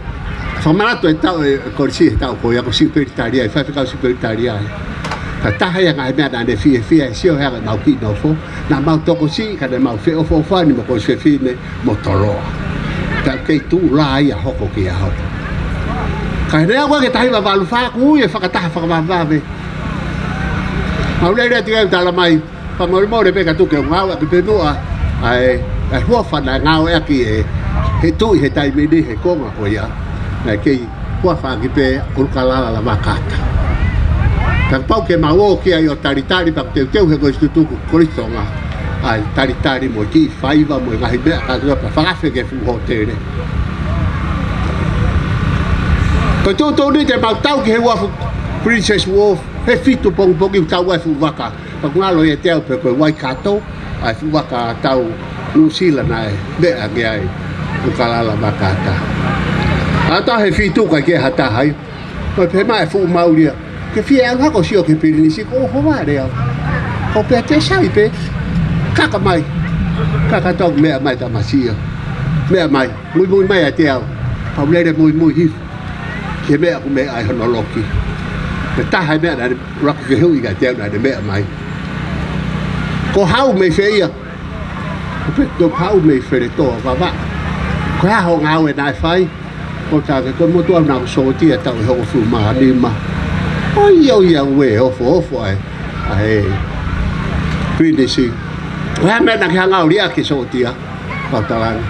fakamanatu e taʻu e, e kolisi he taʻu ko ia ko Siupeli Taliai, faifekau Siupeli Taliai. Ka taha ia e ngaahi meʻa naʻa ne fiefia he sio he anga ʻemau kiʻi nofo, naʻa mau tokosiʻi ka naʻa mau feʻofoʻofani mo Kosipeli mo Toloa. Ka kei tuʻu lā ia hoko ki ai. Ka ne ako ke taha hiva valu fā kuo ui e fakataha fakavavevave. Mau lele atu ia ʻo tala mai, fakamolemole pē ka tuku ke u ngāueʻaki pē muʻa ʻa e, ʻa e huafa naʻe ngāueʻaki ʻe he tuʻi he taimi ni he konga ko ia. Naʻe kei huafaʻaki pē ʻUlukalala Lavaka Ata. Ka pau ke mau ō ki ai ʻo talitali pea teuteu he kolisi tutuku Kolisi Tonga. ʻA e talitali mo e kiʻi faiva mo e ngaahi meʻa kātoa pea fakaafe ki he fuʻu hōtele. Ko e tuʻutuʻuni te mau tau ki he uafu Princess Wharf, he fitu pongipongi ʻoku tau ai e fuʻu vaka. Ka ʻoku ngalo ia ʻiate au pe ko e Waikato, ʻa e fuʻu vaka tau Nuʻusila naʻe meʻa ange ai ʻUlukalala Lavaka Ata. ʻA tau he fitu ka ke ha taha ai. Ko e pehē mai e fuʻu mauli ia. Ke fie ʻalu hake ʻo sio ki he Pilinisi ko ʻoho vale au. Ko pea te sai pē. Kaka mai. Kaka tau meʻa mai tamasiʻi ia. Meʻa mai. Muimui mai ʻiate au. Pau lele muimui hifo. Ki he meʻa ʻoku meʻa ai hono loki. Pea taha e meʻa naʻa ne ʻuluaki fehuʻi kiate au naʻa ne meʻa mai. Ko e haʻu mei fē ia? Ko pea ko e haʻu mei Feletoa Vavaʻu. Ko e hā hoʻo ngāue naʻe fai? Ko e taki ko e motuʻa naʻa ku sōtia taʻu ʻe hongofulu mā nima. ʻOiauē, ʻoiauē, ofoofo ai. ʻA e Pilinisi. Ko e hā e meʻa naʻa ke hanga ʻo liʻaki e sōtia? Pau talaange.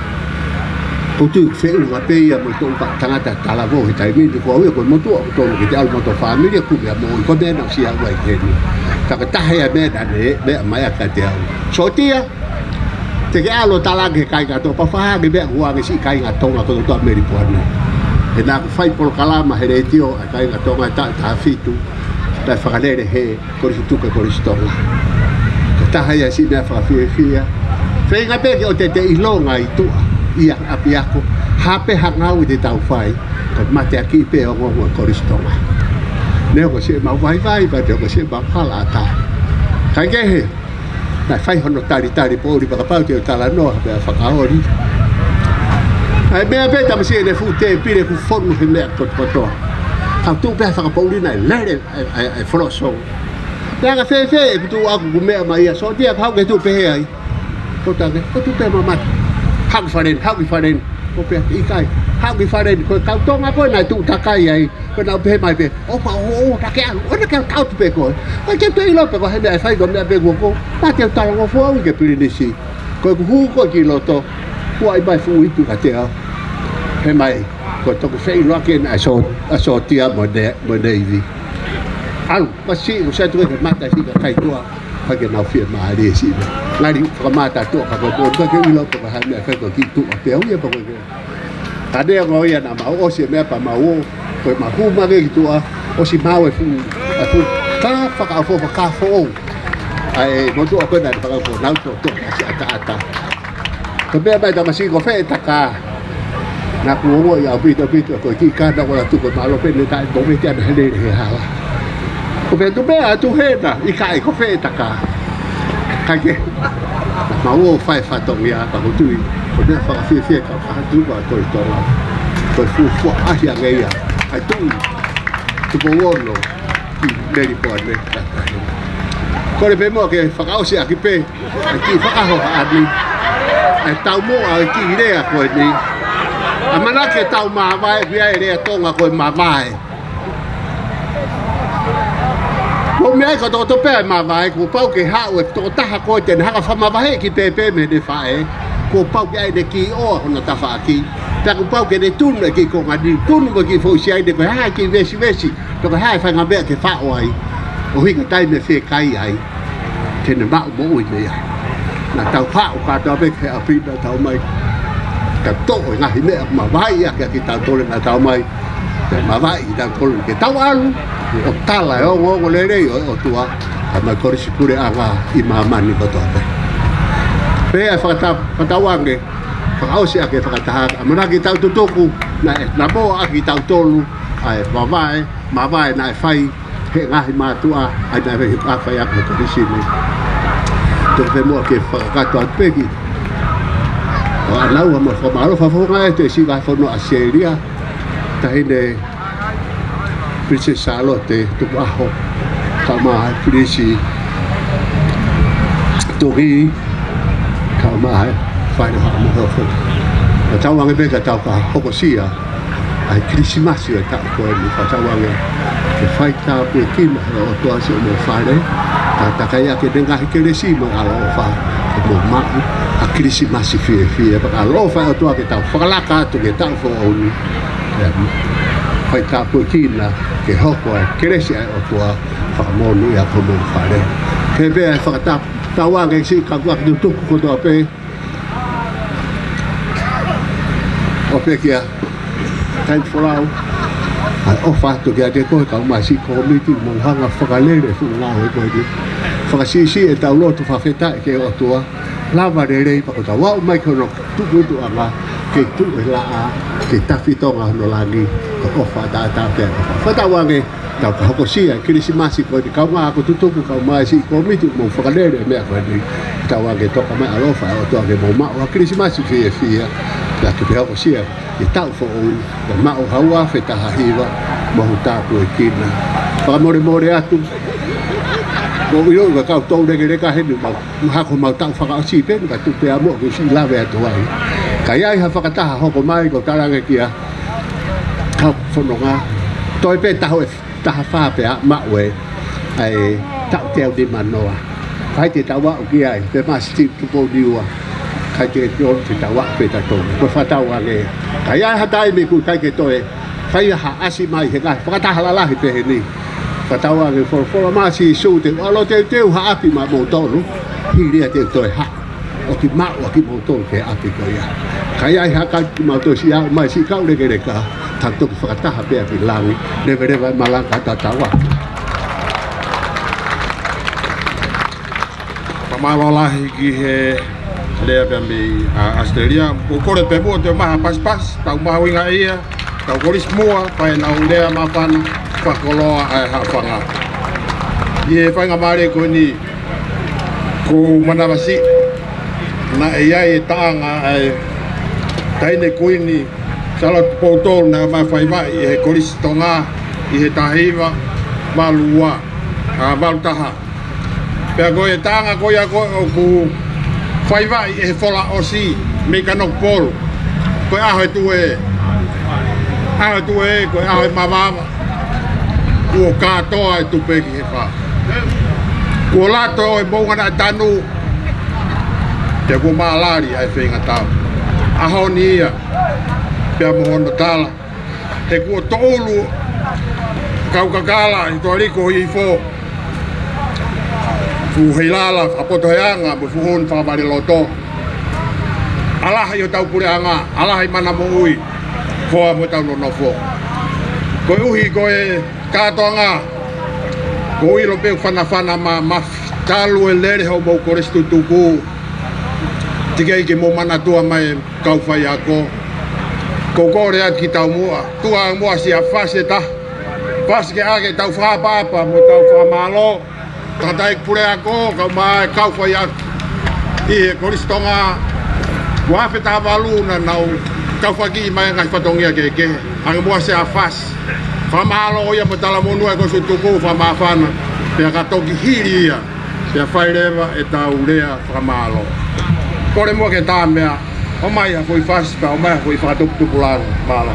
Ko e tuʻu feʻunga pē ia mo e toʻu ka tangata talavou he taimi ni ko au ia ko e motuʻa ʻoku tonu ke te ʻalu mo hoto fāmili ʻo kumi ʻa moʻui ko e meʻa naʻe ʻosi ʻalu ai ki heni. Ka ko e taha ia e meʻa naʻa ne meʻa mai ʻaki kiate au. Sōtia, te ke ʻalu ʻo talaange ki he kāinga Tonga pea fakahā ange e meʻa kuo ʻoange siʻi kāinga Tonga ko e tokotaha Melipoane. He naʻa ku fai polokalama he letiō ʻa e kāinga Tonga he taʻu ʻe taha fitu. Naʻe fakalele he Kolisi Tutuku Kolisi Tonga. Ko e taha ia e siʻi meʻa fakafiefia. Feinga pē ke ʻoua te te ʻilonga ʻi tuʻa ʻi ha ʻapiako. Hā pē ha ngāue te tau fai, ko e mateakiʻi pē e ongoongo ʻo e Kolisi Tonga. Neongo siʻemau vaivai, pea neongo siʻemau hala ʻatā. Kae kehe, naʻe fai hono talitali poʻuli pea kapau te u talanoa ha meʻa fakaoli. ʻA e meʻa pē tamasiʻi ʻene fuʻu tēpile kuo fonu he meʻa kotokotoa. Ka u tuʻu pē he fakapoʻuli naʻe lele e, e, e foloso. Pea ka fēfē ʻeku tuʻu ʻaku kuo meʻa mai ia, sōtia, ka haʻu ke tuʻu pehē ai. Ko e taki, ko e tuʻu pē mamata. Haʻu ki fale ni, haʻu ki fale ni. Ko e pehē, ʻikai. Haʻu ki fale ni, ko e kau Tonga ko ē naʻe tuʻu takai ai. Ko e naʻa ku pehē mai pē, ʻoua, ʻoua, ʻoua, naʻa ke ʻalu, ʻoua naʻa ke ʻalu taʻutu pē koe. Ko e te u toe ʻilo pe ko e hā e meʻa ʻe fai ko e meʻa pē kuo ko. Pea te u talangofua au ki he Pilinisi. Ko ʻeku hū ko ē ki loto, huaʻi mai e fuʻu ipu kiate au. Pehē mai, ko e toki feʻiloaki ena ʻa e sō-, ʻa e sōtia mo e ne-, mo e neivi. ʻAlu, masiʻi, ʻosi atu ki he mata siʻi kakai tuʻa, ka ke nau fiemālie siʻi meʻa. Ngali fakamātā tuʻa ka ko e tuʻa, ka ke ʻilo pe ko e hā e meʻa ʻe fai ko e kiʻi tuʻa pē au ia pe ko e. Ka neongo ia naʻa mau ʻosi e meʻa pea mau ō, ko e mau hū mai ki tuʻa, ʻosi maau e fuʻu, e fuʻu, ka fakaʻofoʻofa ka foʻou. ʻA e motuʻa ko ē naʻe fakaʻofoʻofa, nau tō tō, ʻasi ʻataʻatā. Ko e meʻa mai tamasiʻi ko Feʻetaka. Naʻa ku ongoʻi ʻaupito ʻaupito ko e kiʻi kana ko la tuku mālō pē ne taʻe mo me te ana hele he hala. Ko e meʻa tu pē atu hena, ʻikai ko Feʻetaka. Kae kehe, mau ō fai fatongia ka ko tui. Ko e meʻa fakafiefia ka fakatuʻu a toi tola. Ko e fuofua ʻahiʻahi ange ia. ʻAi tui. Tupou Ono. Ki Melipoane. Kole pē muʻa ke fakaʻosi ʻaki pē ʻa e kiʻi fakahohaʻa ni, ʻa e taumuʻa ʻo e kiʻi lea ko eni. ʻAmanaki ke tau māvae, pea ʻi ai e lea Tonga ko e mavae. Mou meaʻi kotokoto pē ʻa e mavae, kuo pau ke haʻu e tokotaha ko ē te ne hanga ʻo fakamavaheʻi e kiʻi pēpē mei heʻene faʻē. Kuo pau ke ʻai ʻene kiʻi ʻoa hono tafaʻaki. Pea kuo pau ke ne tunu e kiʻi konga ni, tunu mo e kiʻi foʻi siaine, ko e hā e kiʻi vesivesi, pe ko e hā e faʻahinga meʻa ke faʻo ai, ʻo hiki taimi ʻe fiekaia ai, ke ne maʻu moʻui mei ai. Naʻa tau haʻu kātoa pē ki he ʻapi naʻa tau mai, ka toʻo e ngaahi meʻa mavaeʻaki ʻa kitautolu naʻa tau mai, pea mavaeʻi kitautolu ke tau ʻalu ʻo tala e ongoongolelei ʻo e ʻOtua, kae ʻumaʻā e Kolisi Puleʻanga ʻi māmani kotoa pē. Pea fakata-, fakatauange, fakaʻosi ʻaki e fakataha, ʻamanaki ke tau tutuku, naʻe namoa ʻaki kitautolu ʻa e mavae, mavae naʻe fai ʻe he ngaahi mātuʻa, ʻa ia naʻe fai ʻaki e Kolisi ni. Toki pē muʻa ke fakakakato atu pē ki ʻo ʻanau ʻa e fakamālō fakafofonga ʻa e Siʻi Vahefonua ʻAositelēlia, Taʻahine Pilinisesi Sālote Tukuʻaho, kae ʻumaʻā e Pilinisi Tongi, kae ʻumaʻā e Fale Fakamohemohe. Naʻa tau ʻange pē ka tau ka hokosia ʻa e Kilisimasi ʻo e taʻu ko eni, ka tau ʻange ke fai tāpuekina ʻe he ʻOtua siʻomou fale, ka takai ake ʻene ngaahi kelesi mo e ʻaloʻofa, ke mou maʻu ha Kilisimasi fiefia, pea ʻaloʻofa e ʻOtua ke tau fakalaka atu ki he taʻu foʻou ni. ʻIo, fai tāpuekina ke hoko e kelesi ʻa e ʻOtua fakamonūʻia ki homou fale. Pea pea fakata-, tauange siʻi kau ʻaki tutuku kotoa pē. ʻO pehē kia Taimi Folau, ʻa e ʻofa atu kiate koe kae ʻumaʻā siʻi kōmiti, mou hanga ʻo fakalele e fuʻu ngāue ko eni. Fakasiʻisiʻi ʻetau lotu fakafetaʻi ki he ʻOtua. Lava lelei pea ko ʻetau aʻu mai ki hono tuʻutuʻutuʻanga, ke tuʻu e laʻā, ke tafi Tonga hono langi, ko e ʻofa ʻataʻatā pē. Fakatauange, tau ka hokosia e Kilisimasi ko eni kaungā ako tutuku kae ʻumaʻā siʻi kōmiti mou fakalele e meʻa ko eni. Tauange toka mai ʻaloʻofa e ʻOtua ke mou maʻu ha Kilisimasi fiefia. Pea ke pehē hokosia e taʻu foʻou, ke maʻu ha ua afe taha hiva, mou tāpuekina. Fakamolemole atu. Ko ʻio, ka kau tau lekeleka heni, mau, hako mau taʻu fakaʻosi pē, ka tuku pē ʻa moʻo ke siʻi lave atu ai. Ka ʻi ai ha fakataha hoko mai, ko e talaange kia kau fononga. Toe pē taha ʻe taha fā pea maʻu e, ʻa e taʻu teau nimanoa. Kai te tau aʻu ki ai, pea masiʻi Tupou Niua. Kai te tau, te tau aʻu pē tautolu. Ko e fakatauange. Ka ʻi ai ha taimi ʻoku ʻikai ke toe fai ha ʻasi mai he ngaahi fakataha lalahi pehē ni. Fakatauange folofola mai ʻa Sīsū te u ʻalu ʻo teuteu ha ʻapi maʻamoutolu. Hili ia te u toe haʻu ʻo kiʻi maʻu ʻa kimoutolu ki he ʻapi ko ia. Ka ʻi ai ha kai kimautolu siʻi aʻu mai siʻi kau lekeleka, tau toki fakataha pē ʻa ki langi, leveleva e malanga tatau atu. Fakamālō lahi ki he lea pea mei, ʻa, ʻAositelēlia. ʻOku kole pē muʻa ʻo toe maʻu ha pasipasi, tau mahuʻingaʻia, tau kolisi muʻa, pea ʻi heʻenau lea māfana, fakakoloa ʻa e haʻofanga. ʻI he faingamālie ko eni, ʻoku ou manavasiʻi naʻe ʻi ai e taʻanga ʻa e Taʻahine Kuini Sālote Tupou Tolu naʻe ō mai ʻo faivaʻi ʻi he Kolisi Tonga ʻi he taha hiva valu ua, ʻa, valu taha. Pea ko e taʻanga ko ia ko ē ʻoku faivaʻi ʻe he Folaʻosi mei Kanokupolu. Ko e ʻaho ʻe tue. ʻAho ʻe tue, ko e ʻaho ʻe mavava. Kuo kātoa e tupe ki he fā. Kuo lato e moʻunga naʻe tanu. Pea kuo mālali ʻa e feingatau. ʻAho ni ia. Pea mo hono tala. He kuo toʻulu kau kakala ʻi Toaliko Hihifo. Fuʻu heilala fakapotoheʻanga mo e fuʻu hū fakavaleloto. ʻA e lahi ʻo hotau puleʻanga, ʻa e lahi mana moʻui, hoa mo ʻetau nonofo. Koeʻuhi ko e kātoanga, ʻoku ou ʻilo pē ʻoku fanafana mamafi, talu e lele hoʻomou kolisi tutuku. Teʻeki ke mou manatua mai kau faiako. Ko e kole atu ki taumuʻa. Tuku muʻa siʻa fasi ʻe taha. Fasi ke ʻai ke tau fakaʻapaʻapa mo tau fakamālō. Tangataʻeiki puleako, kae ʻumaʻā e kau faiako ʻi he Kolisi Tonga. Ua afe taha valu naʻa nau taufaki mai e ngaahi fatongia kehekehe. ʻAnge muʻa siʻa fasi. Fakamālō ia mo e talamonū ʻa e Kolisi Tutuku, fakamāfana. Pea ka toki hili ia. Pea fai leva ʻetau lea fakamālō. Kole muʻa ke tā meʻa, ʻomai ha foʻi fasi pea ʻomai ha foʻi fakatuputupulaki. Mālō.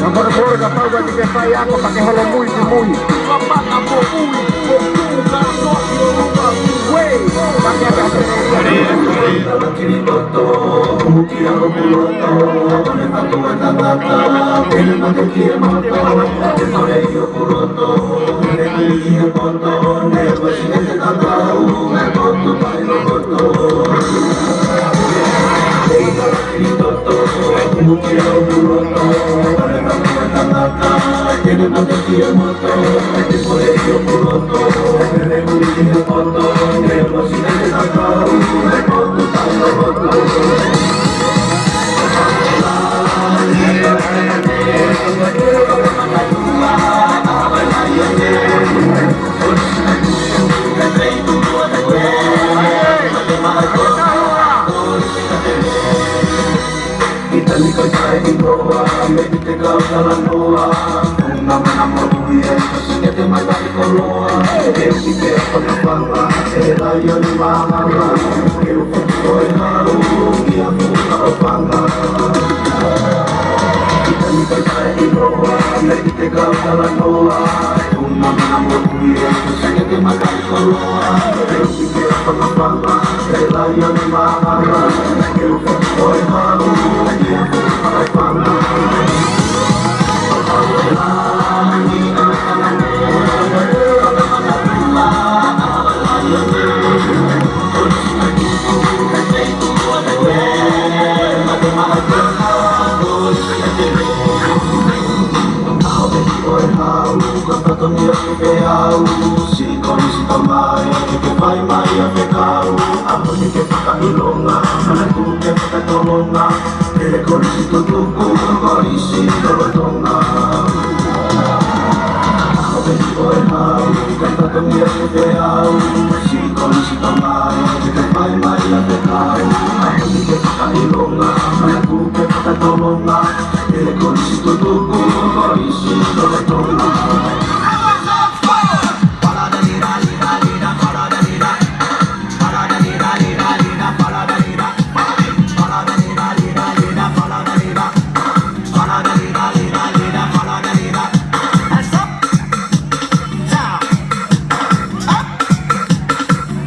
Ka pore pore ka pau ka tike faiako ka ke holo mui ki mui.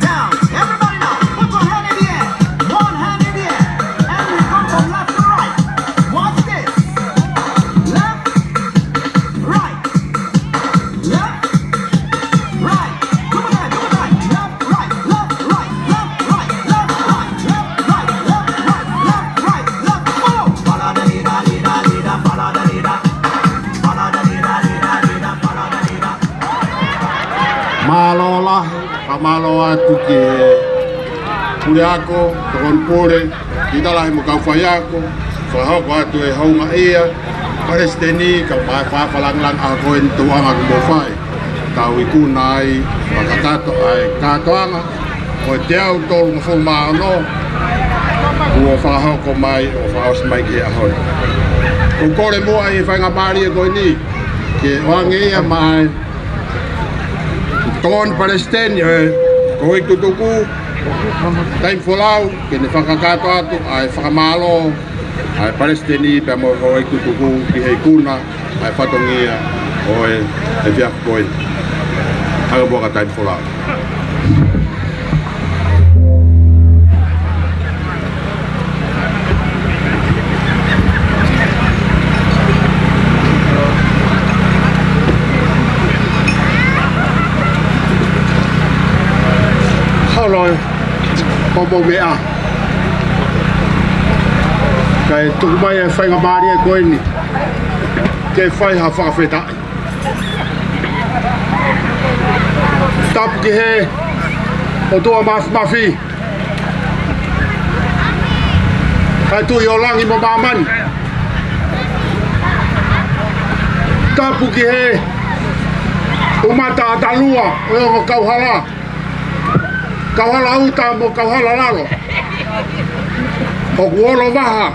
Down. Everybody now, put your hand in the air. One hand in the air. And we go from left to right. Watch this. Left, right. Left, right. Two more times, two more times. Left, right, left, right, left, right, left, right, left, right, left, right, left, right, left, right, left. Come on. Follow the leader, leader, leader, follow the leader. Follow the leader, leader, leader, follow the leader. Mālō lahi, fakamālō atu ki he puleako, tokoni pule, ki talahi mo kau faiako, fakahoko atu e houngaʻia, Palesiteni, kae ʻumaʻā e fakalangilangi ʻa e ko eni tuʻunga kuo mou fai. Tau ikuna ai, fakakakato ai, kātoanga, ʻo e teau tolungofulu mā ono, kuo fakahoko mai, ʻo fakaʻosi mai ki he ʻaho ni. ʻOku ou kole muʻa ʻi he faingamālie ko eni, ke ʻoange ia maʻa e tokoni Palesiteni ʻo e Houʻeiki Tutuku, Taimi Folau, ke ne fakakakato atu ʻa e fakamālō ʻa e Palesiteni pea mo e Houʻeiki Tutuku ki he ikuna ʻa e fatongia ʻo e, ʻa e efiafi ko eni. Hanga muʻa kia Taimi Folau. Hold on. Homo meʻa. ʻE tuku mai e faingamālie ko eni ke fai ha fakafetaʻi. Tapu ki he ʻOtua Māfimafi, ʻa e Tuʻi ʻo langi mo māmani. Tapu ki he ʻumata ʻa Talua ʻo e ongo kauhala, Kauhala ʻUta mo Kauhala Lalo, ʻoku olovaha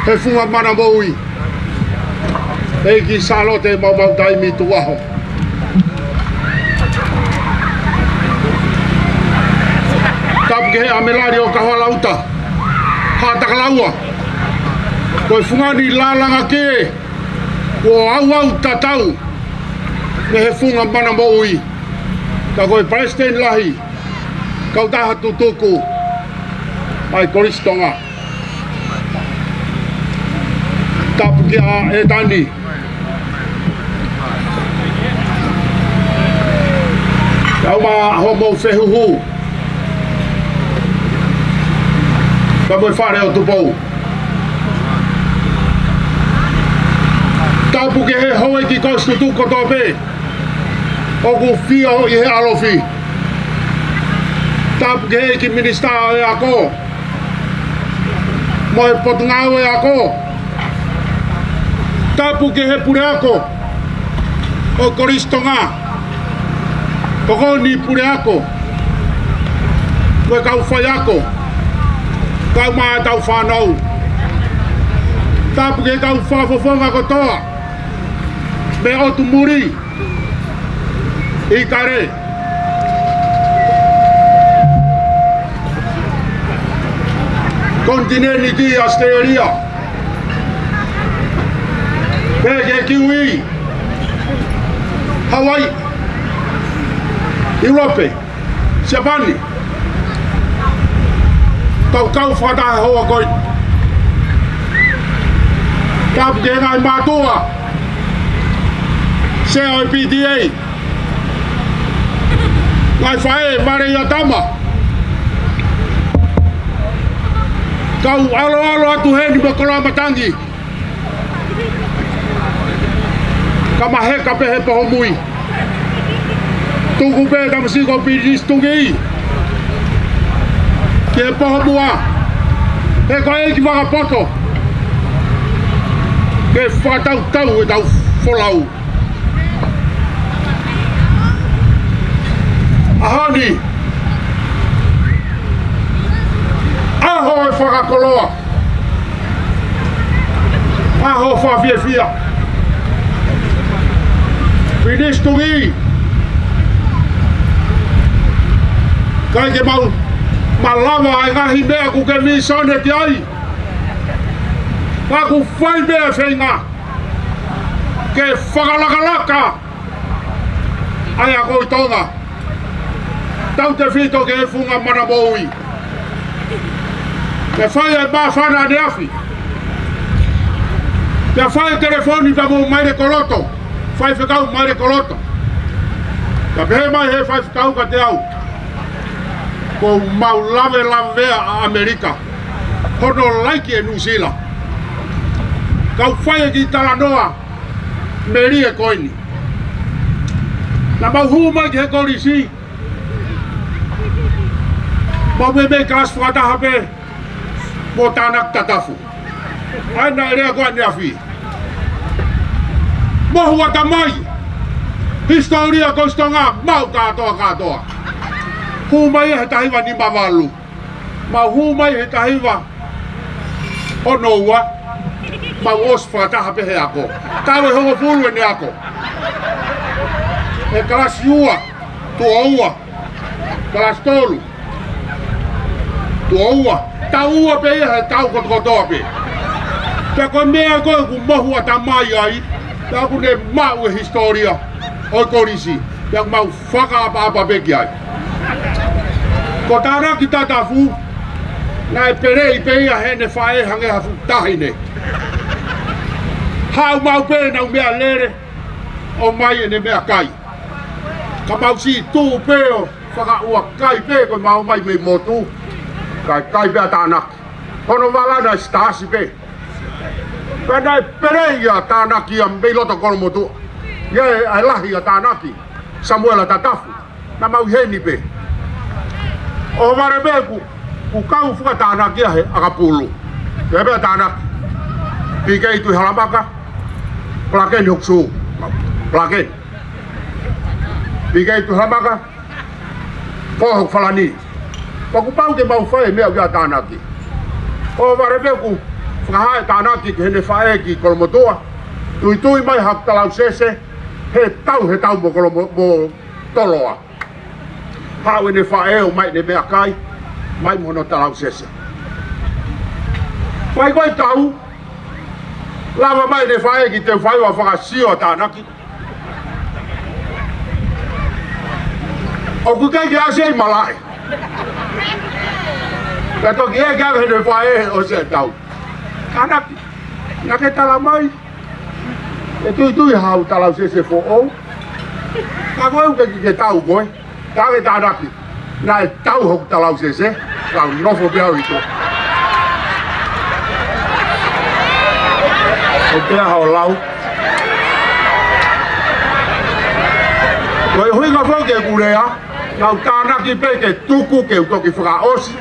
he funga mana moʻui, ʻEiki Sālote Maumau Taimi Tukuʻaho. Tapu ki he ʻAmelali ʻo Kauhala ʻUta, Haʻatakalaua, ko e fungani lālanga ke kuo auau tatau mei he funga mana moʻui. Ka ko e Palesiteni Lahi, Kautaha Tutuku ʻa e Kolisi Tonga. Tapu kia ʻEtani, ʻa e ʻuma hoʻomou fehuhu, ka mo e Fale ʻo Tupou. Tapu ki he houʻeiki Kolisi Tutuku kotoa pē ʻoku fio ʻi he ʻalofi. Tapu ki he ʻEiki Minisitā ʻo e Ako mo e Potungāue Ako. Tapu ki he puleako ʻo e Kolisi Tonga, ʻoku ni puleako, ko e kau faiako, kau maʻa ʻetau fānau. Tapu ki he kau fakafofonga kotoa mei ʻOtu Muli, ʻIkale, Konitinēniti ʻAositelēlia, pea ki he Kiuī, Hauaiʻi, ʻIulope, Siapani, kau kau fakataha he houa ko eni. Tapu ki he ngaahi mātuʻa, sea ʻo e P T A, ngaahi faʻē, vale ʻi ʻatama, kau ʻaloʻalo atu heni mo e koloa matangi, ka maheka pē he poho mui. Tuku pē tamasiʻi ko Pilinisi Tuki ki he poho mua, he ko e ʻeiki fakapoto, ke fakatautau ʻetau folau. ʻAho ni, ʻaho e fakakoloa, ʻaho fakafiefia. Pilinisi Tuki, ʻikai ke mau malava ʻa e ngaahi meʻa ʻoku ke vīsone ki ai. Ka ʻoku fai pē ʻa e feinga ke fakalakalaka ʻa e ako ʻi Tonga, tautefito ki he funga mana moʻui. Pea fai e māfana ʻaneafi, pea fai e telefoni pea mo Maile Koloto, faifekau Maile Koloto. Pea pehē mai he faifekau kiate au, kuo mau lavelavea ʻa ʻAmelika, hono laiki ʻe Nuʻusila. Kau fai e kiʻi talanoa melie ko eni. Naʻa mau hū mai ki he kolisi, mau meimei kalasi fakataha pē mo Tānaki Tatafu. ʻA ia naʻe lea ko ē ʻaneafi, mohu ʻatamai, hisitōlia Kolisi Tonga maʻu kātoa kātoa. Hū mai ia he taha hiva nima valu. Mau hū mai he taha hiva ono ua, mau ʻosi fakataha pē he ako. Taʻu ʻe hongofulu ʻene ako. He kalasi ua, tuʻo ua, kalasi tolu, tuʻo ua. Taʻu ua pē ia he taʻu kotokotoa pē. Pea ko e meʻa ko ē ʻoku mohu ʻatamai ai, pea ʻoku ne maʻu e hisitōlia ʻo e kolisi, pea mau fakaʻapaʻapa pē ki ai. Ko Tānaki Tatafu, naʻe peleʻi pē ia heʻene faʻē hangē ha fuʻu taʻahine. Haʻu maʻu pē ʻenau meʻalele, ʻomai ʻene meʻakai. Ka mau siʻi tuʻu pē ʻo fakaʻuakai pē ko ʻemau ō mai mei motu. Kae kai pē ʻa Tānaki. Hono vala naʻe sitaasi pē. Ka naʻe pele ia ʻa Tānaki ia mei loto Kolomotuʻa. Ia ʻe, ʻa e lahi ʻa Tānaki, Samuela Tatafu. Naʻa mau ʻi heni pē. ʻO vale pē kuo, kuo kau fakatānaki ia he ʻakapulu. Pea pea Tānaki. Pīkei Tuʻihalamaka. Palakeni hoku sū. Palakeni. Pīkei Tuʻihalamaka. Ko hoku falani. Pea kuo pau ke mau fai e meʻa ʻoku ʻia Tānaki. ʻO vale pē kuo fakahā ʻe Tānaki ki heʻene faʻē ki Kolomotuʻa. Tuitui mai haku talausese. He tau, he tau mo Kolomo-, mo Toloa. Haʻu ʻene faʻē ʻo ʻomai ʻene meʻakai, mai mo hono talausese. Fai ko e tau, lava mai ʻene faʻē ki he teu faiva fakasio ʻa Tānaki. ʻOku ʻikai ke ʻasi ai malaʻe. Ka toki ʻeke ange heʻene faʻē ʻo se tau. Tānaki, naʻa ke tala mai ʻe tuitui haʻo talausese foʻou. Ka ko e ʻuhi ke ke tau koe. Ka ke Tānaki. Naʻe tau hoku talausese. Kau nofo pē au ʻi tuʻa. ʻO pehē haʻo lau. Ko e ʻuhinga foki ʻeku lea. Kau Tānaki pē ke tuku ke u toki fakaʻosi.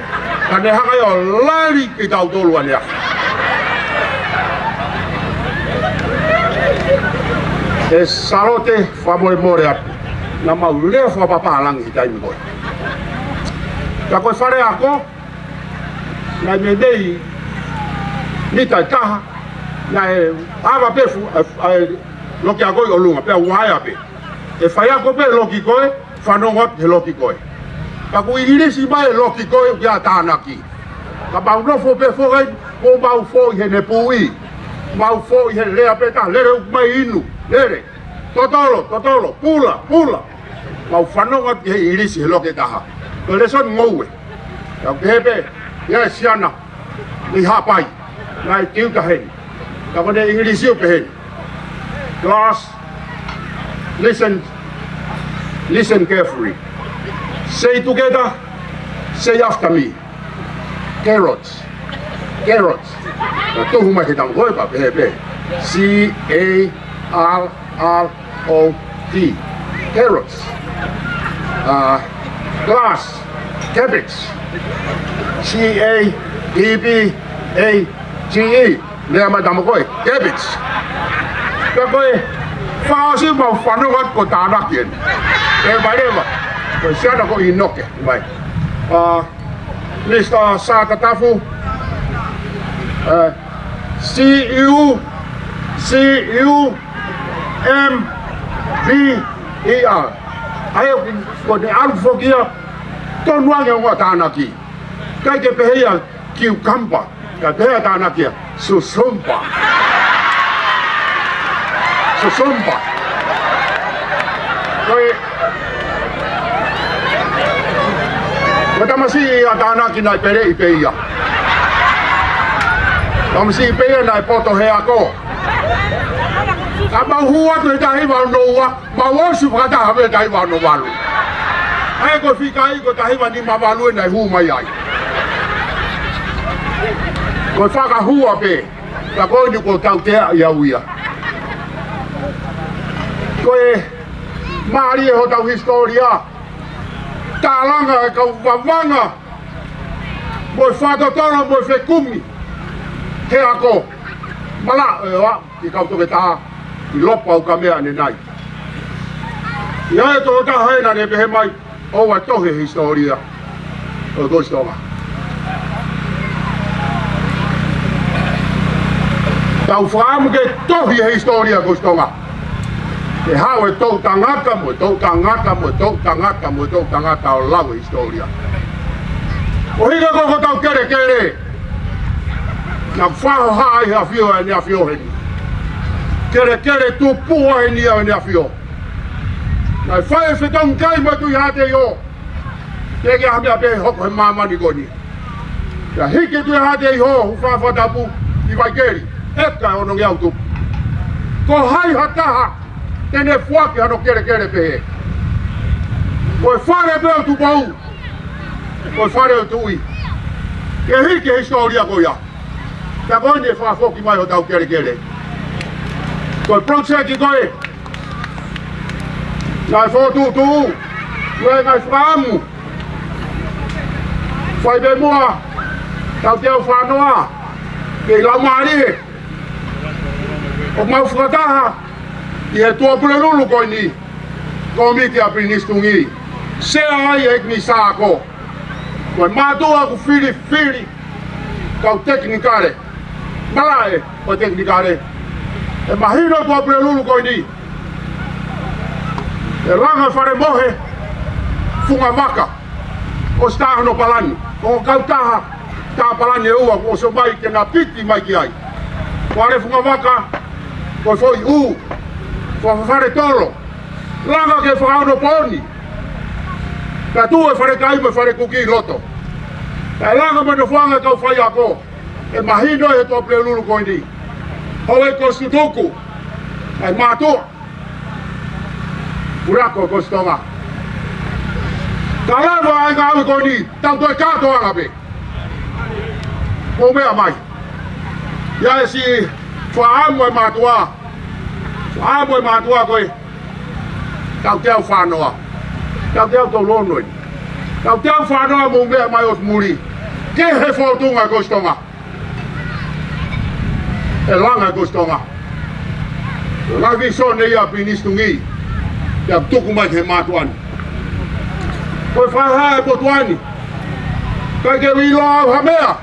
Ka ne hanga ia ʻo lali kitautolu ʻaneafi. ʻE Sālote, fakamolemole atu. Naʻa mau lea fakapapālangi he taimi ko ē. Ka ko e fale ako, naʻe meimei mita ʻe taha, naʻe ava pē fu-, ʻa, ʻa, loki ako ʻi ʻolunga, pea ʻoua ʻe ʻai pē. ʻE faiako pē loki ko ē, fanongo atu he loki ko ē. Ka ko e ʻIngilisi mai e loki ko ē ʻoku ʻia Tānaki. Ka mau nofo pē foki, ko mau foʻi heʻene puʻi. Mau foʻi he lea pē ka, lele ʻoku mai inu, lele. Totolo, totolo, pula, pula. Mau fanongo atu he ʻIngilisi he loki ʻe taha. Ko e lēsoni ngoue. Ka pehē pē, ia e siana. Ni hapai. Naʻe tiuta heni. Ka ko ʻene ʻIngilisi ʻoku pehē ni. Class, listen, listen carefully. Say together, say after me. Carrots. Carrots. Ka tuhu mai he tama ko ē pea pehē pē. C A R R O T. Carrots. Uh, grass. Cabbage. C A B B A G E. Lea mai tama ko ē. Cabbage. Pea ko e fakaʻosi mau fanongo atu ko Tānaki eni. E mai leva. Ko e siana ko ʻInoke. Mai. Uh, Mister Sā Tatafu, uh, C U, C U M B E R. ʻA ia ko ʻene ʻalu foki ia, tonu ange ʻa Tānaki. ʻIkai ke pehē ia cucumber, ka pehē ʻa Tānaki ia, susumpa. Susumpa. Ko e, ko e tamasiʻi ʻa Tānaki naʻe peleʻi pē ia. Tamasiʻi pē ia naʻe poto he ako. Ka mau hū atu he taha hiva ono ua, mau ʻosi fakataha pē taha hiva ono valu. ʻA ia ko e fika ia ko e taha hiva nima valu ē naʻe hū mai ai. Ko e fakahua pē. Ka ko eni ko e tautea ia ʻo ia. Ko e mālie hotau hisitōlia. Tālanga e kau vavanga. Mo e fakatotolo mo e fekumi. He ako. Mala e oa ki he kau toketā. ʻI Lopa ʻo ka mea ne nai. ʻI ai e tokotaha ena ne pehē mai. ʻOua ʻe tohi e hisitōlia ʻo e Kosi Tonga. Tau fakaʻamu ke tohi e hisitōlia ʻo e Kosi Tonga. Ke haʻu e toʻutangata mo e toʻutangata mo e toʻutangata mo e toʻutangata ʻo lau e hisitōlia. ʻO hangē ko ē ko hotau kelekele. Naʻa ku fakahohaʻa ʻi he ʻafio ʻa ʻEneʻafio heni. Kelekele tupuʻa heni ʻa ʻEneʻafio. Naʻe fai e fetongi kai mo e Tuʻi Haʻateiho. Teʻeki ai ha meʻa pē hoko he māmani ko eni. Pea hiki e Tuʻi Haʻateiho, hū fakatapu ʻi Vaikeli. ʻEka e onongeau tupu. Ko hai ha taha te ne foaki hano kelekele pehē. Ko e fale pē ʻo Tupou. Ko e fale ʻo e tuʻi. Ke hiki e hisitōlia ko ia. Ka ko eni ʻe fakafoki mai hotau kelekele. Ko e project ko ē naʻe fokotuʻutuʻu, ko e ngaahi fakaʻamu fai pē muʻa, tau teau fānoa, kei laumālie ʻo mau fakataha ʻi he Tuʻapulelulu ko eni, Kōmiti ʻa Pilinisi Tuʻi. Sea ai ʻEiki Misaako, ko e mātuʻa ʻoku filifili kau tekinikale, malaʻe ʻo e tekinikale. ʻE mahino Tuʻapulelulu ko eni, ʻe langa Falemohe, Fungavaka, ʻosi tā hono palani, ʻo kautaha tā palani ʻe ua kuo ʻosi ʻomai ke na piti mai ki ai. Ko ʻAle Fungavaka, ko e foʻi ʻū, ko e fale tolo, langa ke fakaonopooni, ka tuʻu e fale kai mo e fale kuki ʻi loto. Kae langa mo e nofoʻanga kau faiako, ʻe mahino ʻe he Tuʻapulelulu ko eni. Houʻeiki Kolisi Tutuku, ʻa e mātuʻa, Puleako Kolisi Tonga. Ka lava ʻa e ngāue ko eni, tau toe kātoanga pē. Mou meʻa mai. ʻI ai e siʻi fakaʻamu ʻa e mātuʻa, fakaʻamu ʻa e mātuʻa ko ē, tau teau fānoa, tau teau tolu ono eni. Tau teau fānoa, mou meʻa mai ʻo muli. Kehe fōtunga Kolisi Tonga. ʻE langa e Kolisi Tonga. Langa e visone ia ʻa Pilinisi Tuʻi, pea tuku mai ki he mātuʻa ni. Ko e fakahā ʻe he motuʻa ni, ʻikai ke u ʻilo au ha meʻa,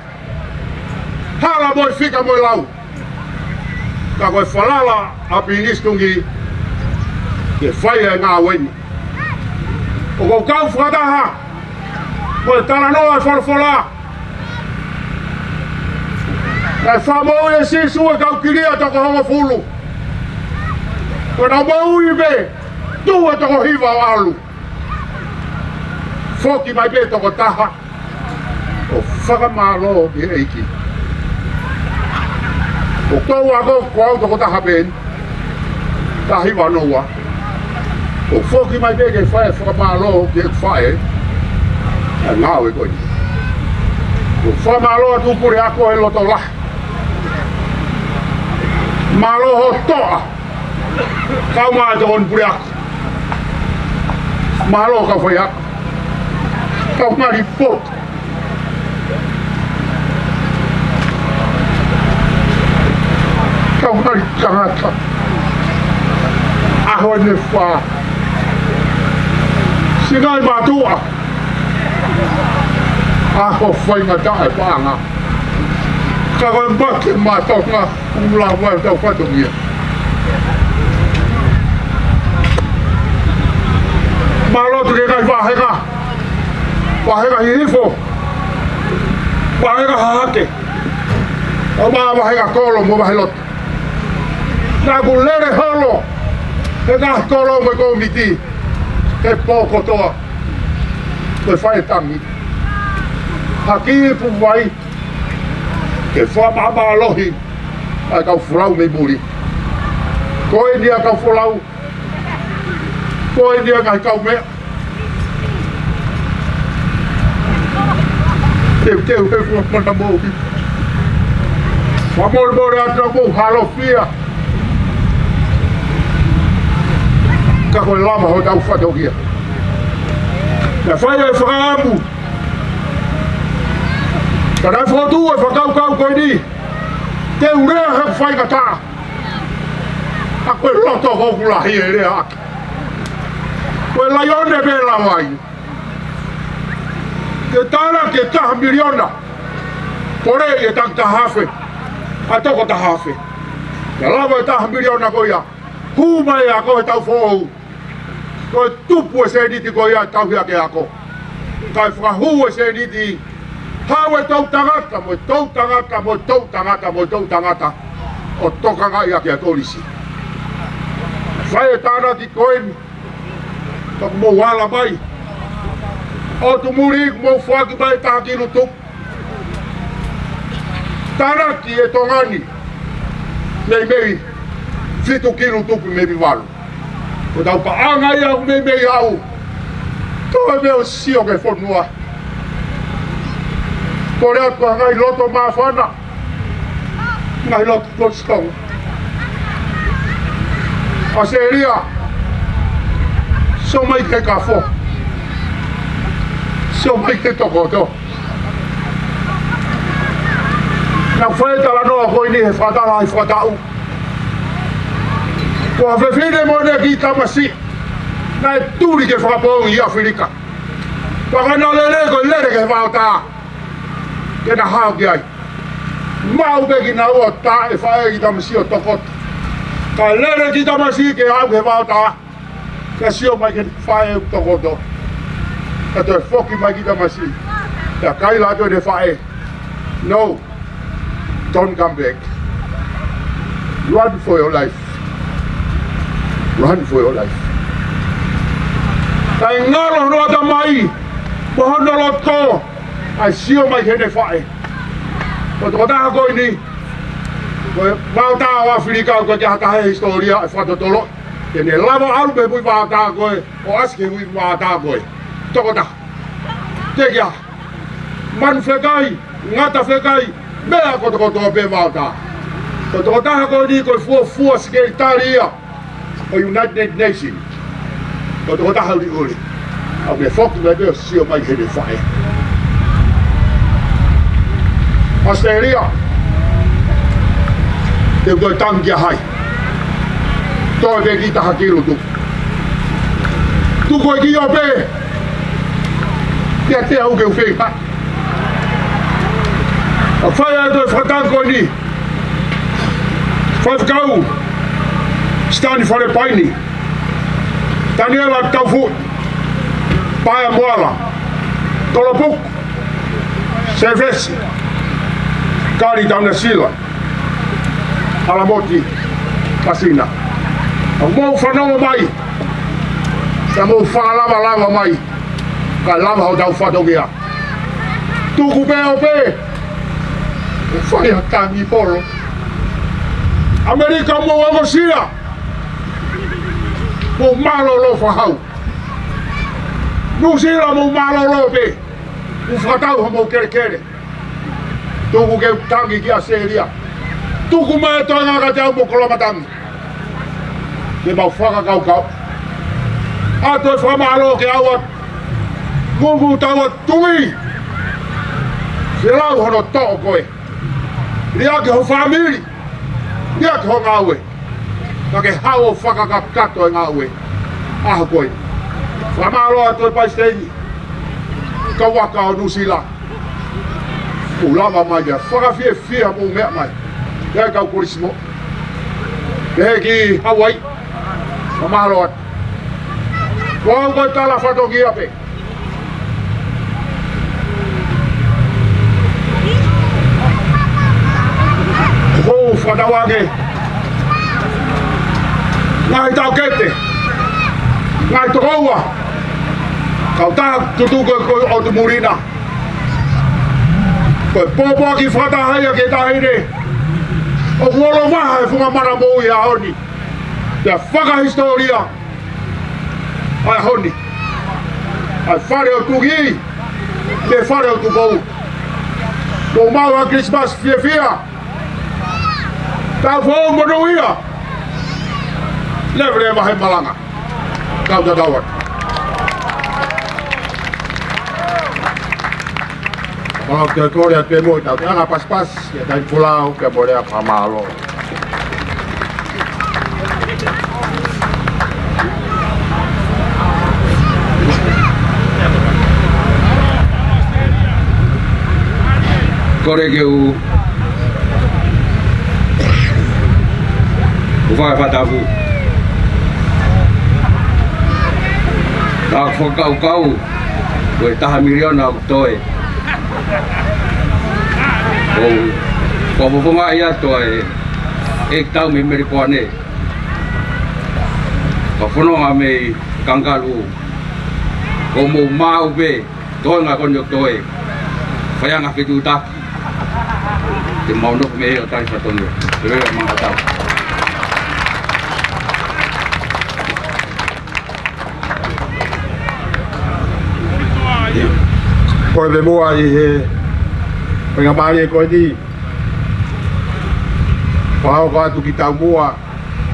hala mo e fika mo e lau. Ka ko e falala ʻa Pilinisi Tuʻi ke fai e ngāue ni. ʻOku ou kau fakataha mo e talanoa e folofola. Naʻe fakamoʻui ʻe Sīsū e kau kilia toko hongofulu. Ko ʻenau moʻui pē, tuʻu e toko hiva ʻo ʻalu. Foki mai pē toko taha ʻo fakamālō ki he ʻEiki. Ko ʻeku ako, ko au toko taha pē eni, taha hiva noa ua. ʻO foki mai pē ke fai e fakamālō ki he faʻē ʻa e ngāue ko eni. ʻO fakamālō atu Puleako e loto lahi. Mālō hoʻo toʻa. Kau mai e tokoni Puleako. Mālō kau faiako. Kau ngali poto. Kau ngali tangata. ʻAho ʻe fā. Siʻi ngaahi mātuʻa. ʻAho faingataʻa e paʻanga. Ka ko e mate mātuʻa. Kumu la vai tau fatongia. Mālō atu ki he ngaahi vāhenga. Vāhenga Hihifo. Vāhenga Hahake. ʻO ma vāhenga Kolo mo Vahelotu. Naʻa ku lele holo he ngaahi kolo mo e kōmiti he pō kotoa. Ko e fai e tangi. Haki puvai. Ke fakamāmālohi ʻa e kau folau mei muli. Ko eni ʻa e kau folau. Ko eni ʻa e ngaahi kaumeʻa. Teuteu he fuaʻamou. Fakamolemole atu ʻa e mou halofia. Ka ko e lava hotau fatongia. Naʻe fai e fakaʻamu. Ka naʻe fokotuʻu e fakakaukau ko eni, te u lea he faingataʻa. ʻA ko e loto ko ʻeku lahi e lea ʻaki. Ko e laione pē lava ai. Ke tala ke taha miliona. Pole e taki taha afe. ʻA e toko taha afe. Ke lava e taha miliona ko ia. Hū mai ʻa ko e tau foʻou. Ko e tupu e sēniti ko ia tauhi ʻa ke ako. Kae fakahū e sēniti. Haʻu e toʻutangata, mo e toʻutangata, mo e toʻutangata, mo e toʻutangata. ʻO tokangaʻi ʻa ke kolisi. Fai e tānaki ko eni. Ka mou ala mai. ʻOtu muli mou foaki mai taha kilu tupu. Tānaki e Tonga ni. Meimei fitu kilu tupu meimei valu. Ko tau paʻanga ia ʻoku meimei au. Tō e meʻa ʻo sio ki he fonua. Kole atu ʻa e ngaahi loto māfana. Ngaahi lotu Kolisi Tonga. ʻAositelēlia, sio mai ki he kafo. Sio mai ki he tokoto. Naʻa ku fai e talanoa ko eni he fakatala ʻi he fakataʻu. Ko ha fefine mo ʻene kiʻi tamasiʻi naʻe tuli ke fakapoongi ʻi ʻAfilika. Pea ka nau lele ko e lele ki he vaotā ke na hao ki ai. Maʻu pē kinaua ʻo taʻe faʻē e kiʻi tamasiʻi ʻo tokoto. Ka lele e kiʻi tamasiʻi ke aʻu ki he vaotā, ka sio mai ki he faʻē ʻoku tokoto. Ka toe foki mai e kiʻi tamasiʻi. Pea kaila atu ʻe he faʻē, "No, don't come back. Run for your life. Run for your life." Kae ngalo hono ʻatamai mo hono loto, ʻa e sio mai ki heʻene faʻē. Ko e tokotaha ko eni, ko e vaotā ʻo ʻAfilika, ʻoku ʻikai ha taha he hisitōlia ʻe fakatotolo ke ne lava ʻo ʻalu mei he muʻi vaotā ko ē ʻo ʻasi ki he muʻi vaotā ko ē. Tokotaha. Teʻeki ai. Manu fekai, ngata fekai, meʻa kotokotoa pē vaotā. Ko e tokotaha ko eni ko e fuofua sekelitali ia ʻo e United Nations. Ko e tokotaha ʻuliʻuli. ʻOku ne foki mai pē ʻo sio mai ki heʻene faʻē. ʻAositelēlia, te u toe tangi kia hai? Toe pē kiʻi taha kilu tuku. Tuku e kiʻi ope. Pea te u ke u feinga. ʻA fai atu e fakatanga ko eni. Faifekau Sitani Falepaini, Taniela Taufuʻi, Paea Moala, Tolopuku, Sevesi, Kali Taunasila, ʻAlamoti Pasina. ʻOku mou fanongo mai, ka mou fakalavalava mai, kae lava hotau fatongia. Tuku pē ope. Fai ha tangi polo. ʻAmelika, mou ongosia. Mou mālōlō fakahau. Nuʻusila, mou mālōlō pē. Mou fakatau homou kelekele. Tuku ke u tangi kia ʻAositelēlia. Tuku mai e toenga kiate au mo Koloamatangi. Ke mau fakakaukau. ʻA e toe fakamālō ke ʻoua mumu taua tui. Ke lau hono toʻo koe. Liʻaki ho fāmili. Liʻaki ho ngāue. Ka ke haʻu ʻo fakakakato e ngāue ʻaho ko ē. Fakamālō atu e Palesiteini, kau aka ʻo Nuʻusila. Mou lava mai ia, fakafiefia mou meʻa mai. Ia kau Kolisi mo. Pehē ki Hauaiʻi. Fakamālō atu. Ko au ko e tala fatongia pē. Ko u fanauʻi ange ngaahi taʻokete, ngaahi tokoua, kautaha tutuku ko ē ʻo e ʻOtu Muli na. Ko e pōpoaki fakataha ia ki he taʻahine ʻoku olovaha he funga mana moʻui he ʻaho ni. Pea fakahisitōlia ʻa e ʻaho ni. ʻA e fale ʻo Tuʻi, mo e fale ʻo Tupou. Mou maʻu ha Kilisimasi fiefia. Taʻu foʻou monūʻia. Leveleva he malanga. Kau tatau atu. Mau toe kole atu pē mo e tau anga pasipasi, ia tai pulau, ke mole a pamalo. Kole ke u, u fai fatafu. Ka fakakaukau, ko e taha miliona ʻoku toe. Ko, ko fofonga ia toe, ʻe tau mei Melipoane. Ka fononga mei Kangalu. Ko mou maʻu pē, toe ngā koni ʻo toe. Fai anga fetuʻutaki. Te mau nofo mei he ʻo tali fatongia. Te vela manga tau. Ko e meʻa ʻi he, ko e ngā mālie ko eni. Fakahoko atu ki taumuʻa,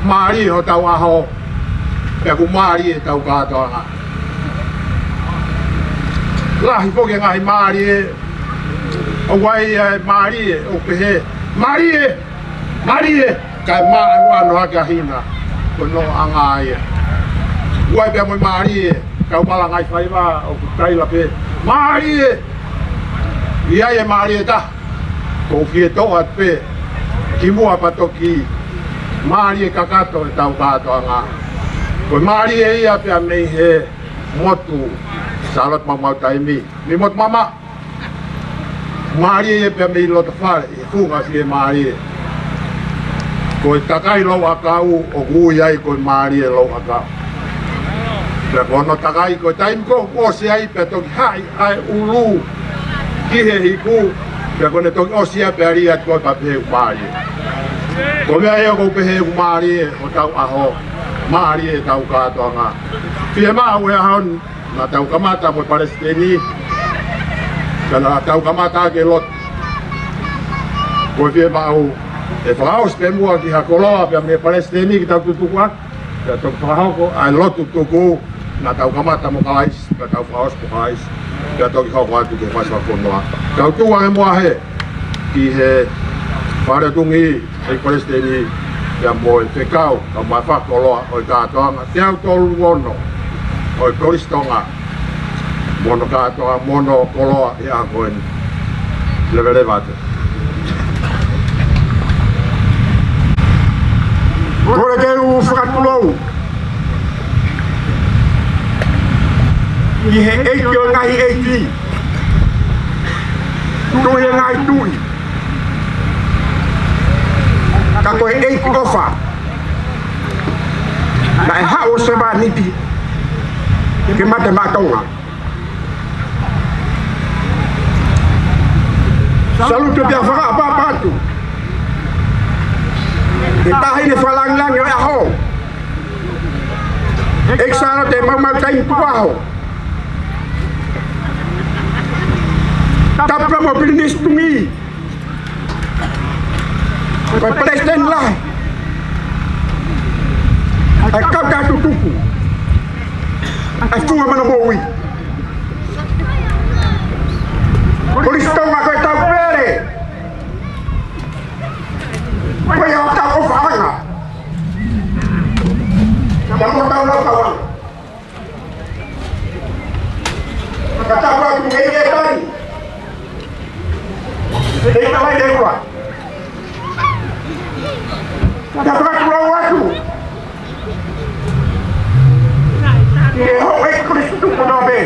mālie hotau ʻaho, pea ʻoku mālie ʻetau kātoanga. Lahi foki e ngaahi mālie, ʻoku ʻi ai e mālie ʻoku pehē, mālie, mālie, kae māʻanoʻano hake ʻa hina, ko e noʻonoʻo ia. ʻOku ʻi ai pē mo e mālie, kau malangaʻi faiva ʻoku taila pē, mālie, ʻi ai e mālie ʻe taha, ʻoku ou fie toʻo atu pē ki muʻa pea toki mālie kakato ʻetau kātoanga. Ko e mālie ia pea mei he motu Sālote Maumau Taimi, mei motu mama. Mālie ia pea mei loto fale, ʻi he funga fiemālie. Ko e takai Louʻakau, ʻoku ui ai ko e mālie Louʻakau. Pea ko hono takai ko e taimi ko ē ʻoku ʻosi ai pea toki haʻi ʻa e ʻulu ki he iku, pea ko ʻene toki ʻosi ia pea lī atu ko ē pea pehē ʻoku mālie. Ko e meʻa ia ʻoku ou pehē ʻoku mālie hotau ʻaho, mālie ʻetau kātoanga. Fiemaʻu he ʻaho ni, naʻa tau kamata mo e palesiteni, pea naʻa tau kamata ʻaki e lotu. Ko e fiemaʻu ʻe fakaʻosi pē muʻa ki ha koloa pea mei he palesiteni ke tau tutuku atu, pea toki fakahoko ʻa e lotu tuku, naʻa tau kamata mo Kalaisi, pea tau fakaʻosi mo Kalaisi, pea toki hoko atu ki he fasi fakafonua. Tau tuʻu ange muʻa hē ki he fale tungi ʻEiki Palesiteni, pea mo e fekau, kae ʻumaʻā e fakakoloa ʻo e kātoanga teau tolu ono ʻo e Kolisi Tonga, mo hono kātoa, mo hono koloa ʻi he ʻaho ko eni. Leveleva atu. Kole ke u fakatulou ʻi he ʻEiki ʻo e ngaahi ʻeiki, Tuʻi ʻo e ngaahi tuʻi, ka ko e ʻEiki ʻofa, naʻe haʻu ʻo sevāniti ke mate maʻa Tonga. Salute pea fakaʻapaʻapa atu ki he Taʻahine Fakalāngilangi ʻo e ʻAho, ʻEiki Sālote Maumau Taimi Tukuʻaho. Tapu mo e Pilinisi Tungī, ko e Palesiteni Lahi, ʻa e Kautaha Tutuku ʻa e Funga Mana Moʻui. Kolisi Tonga, ko e tau pele, ko e tau ʻofaʻanga, tau lau kauʻanga. Ka tau atu mei he tani. Te ka lai te kua. Ka tau atu lau atu. Ke ho e Kolisi Tuku noa pē.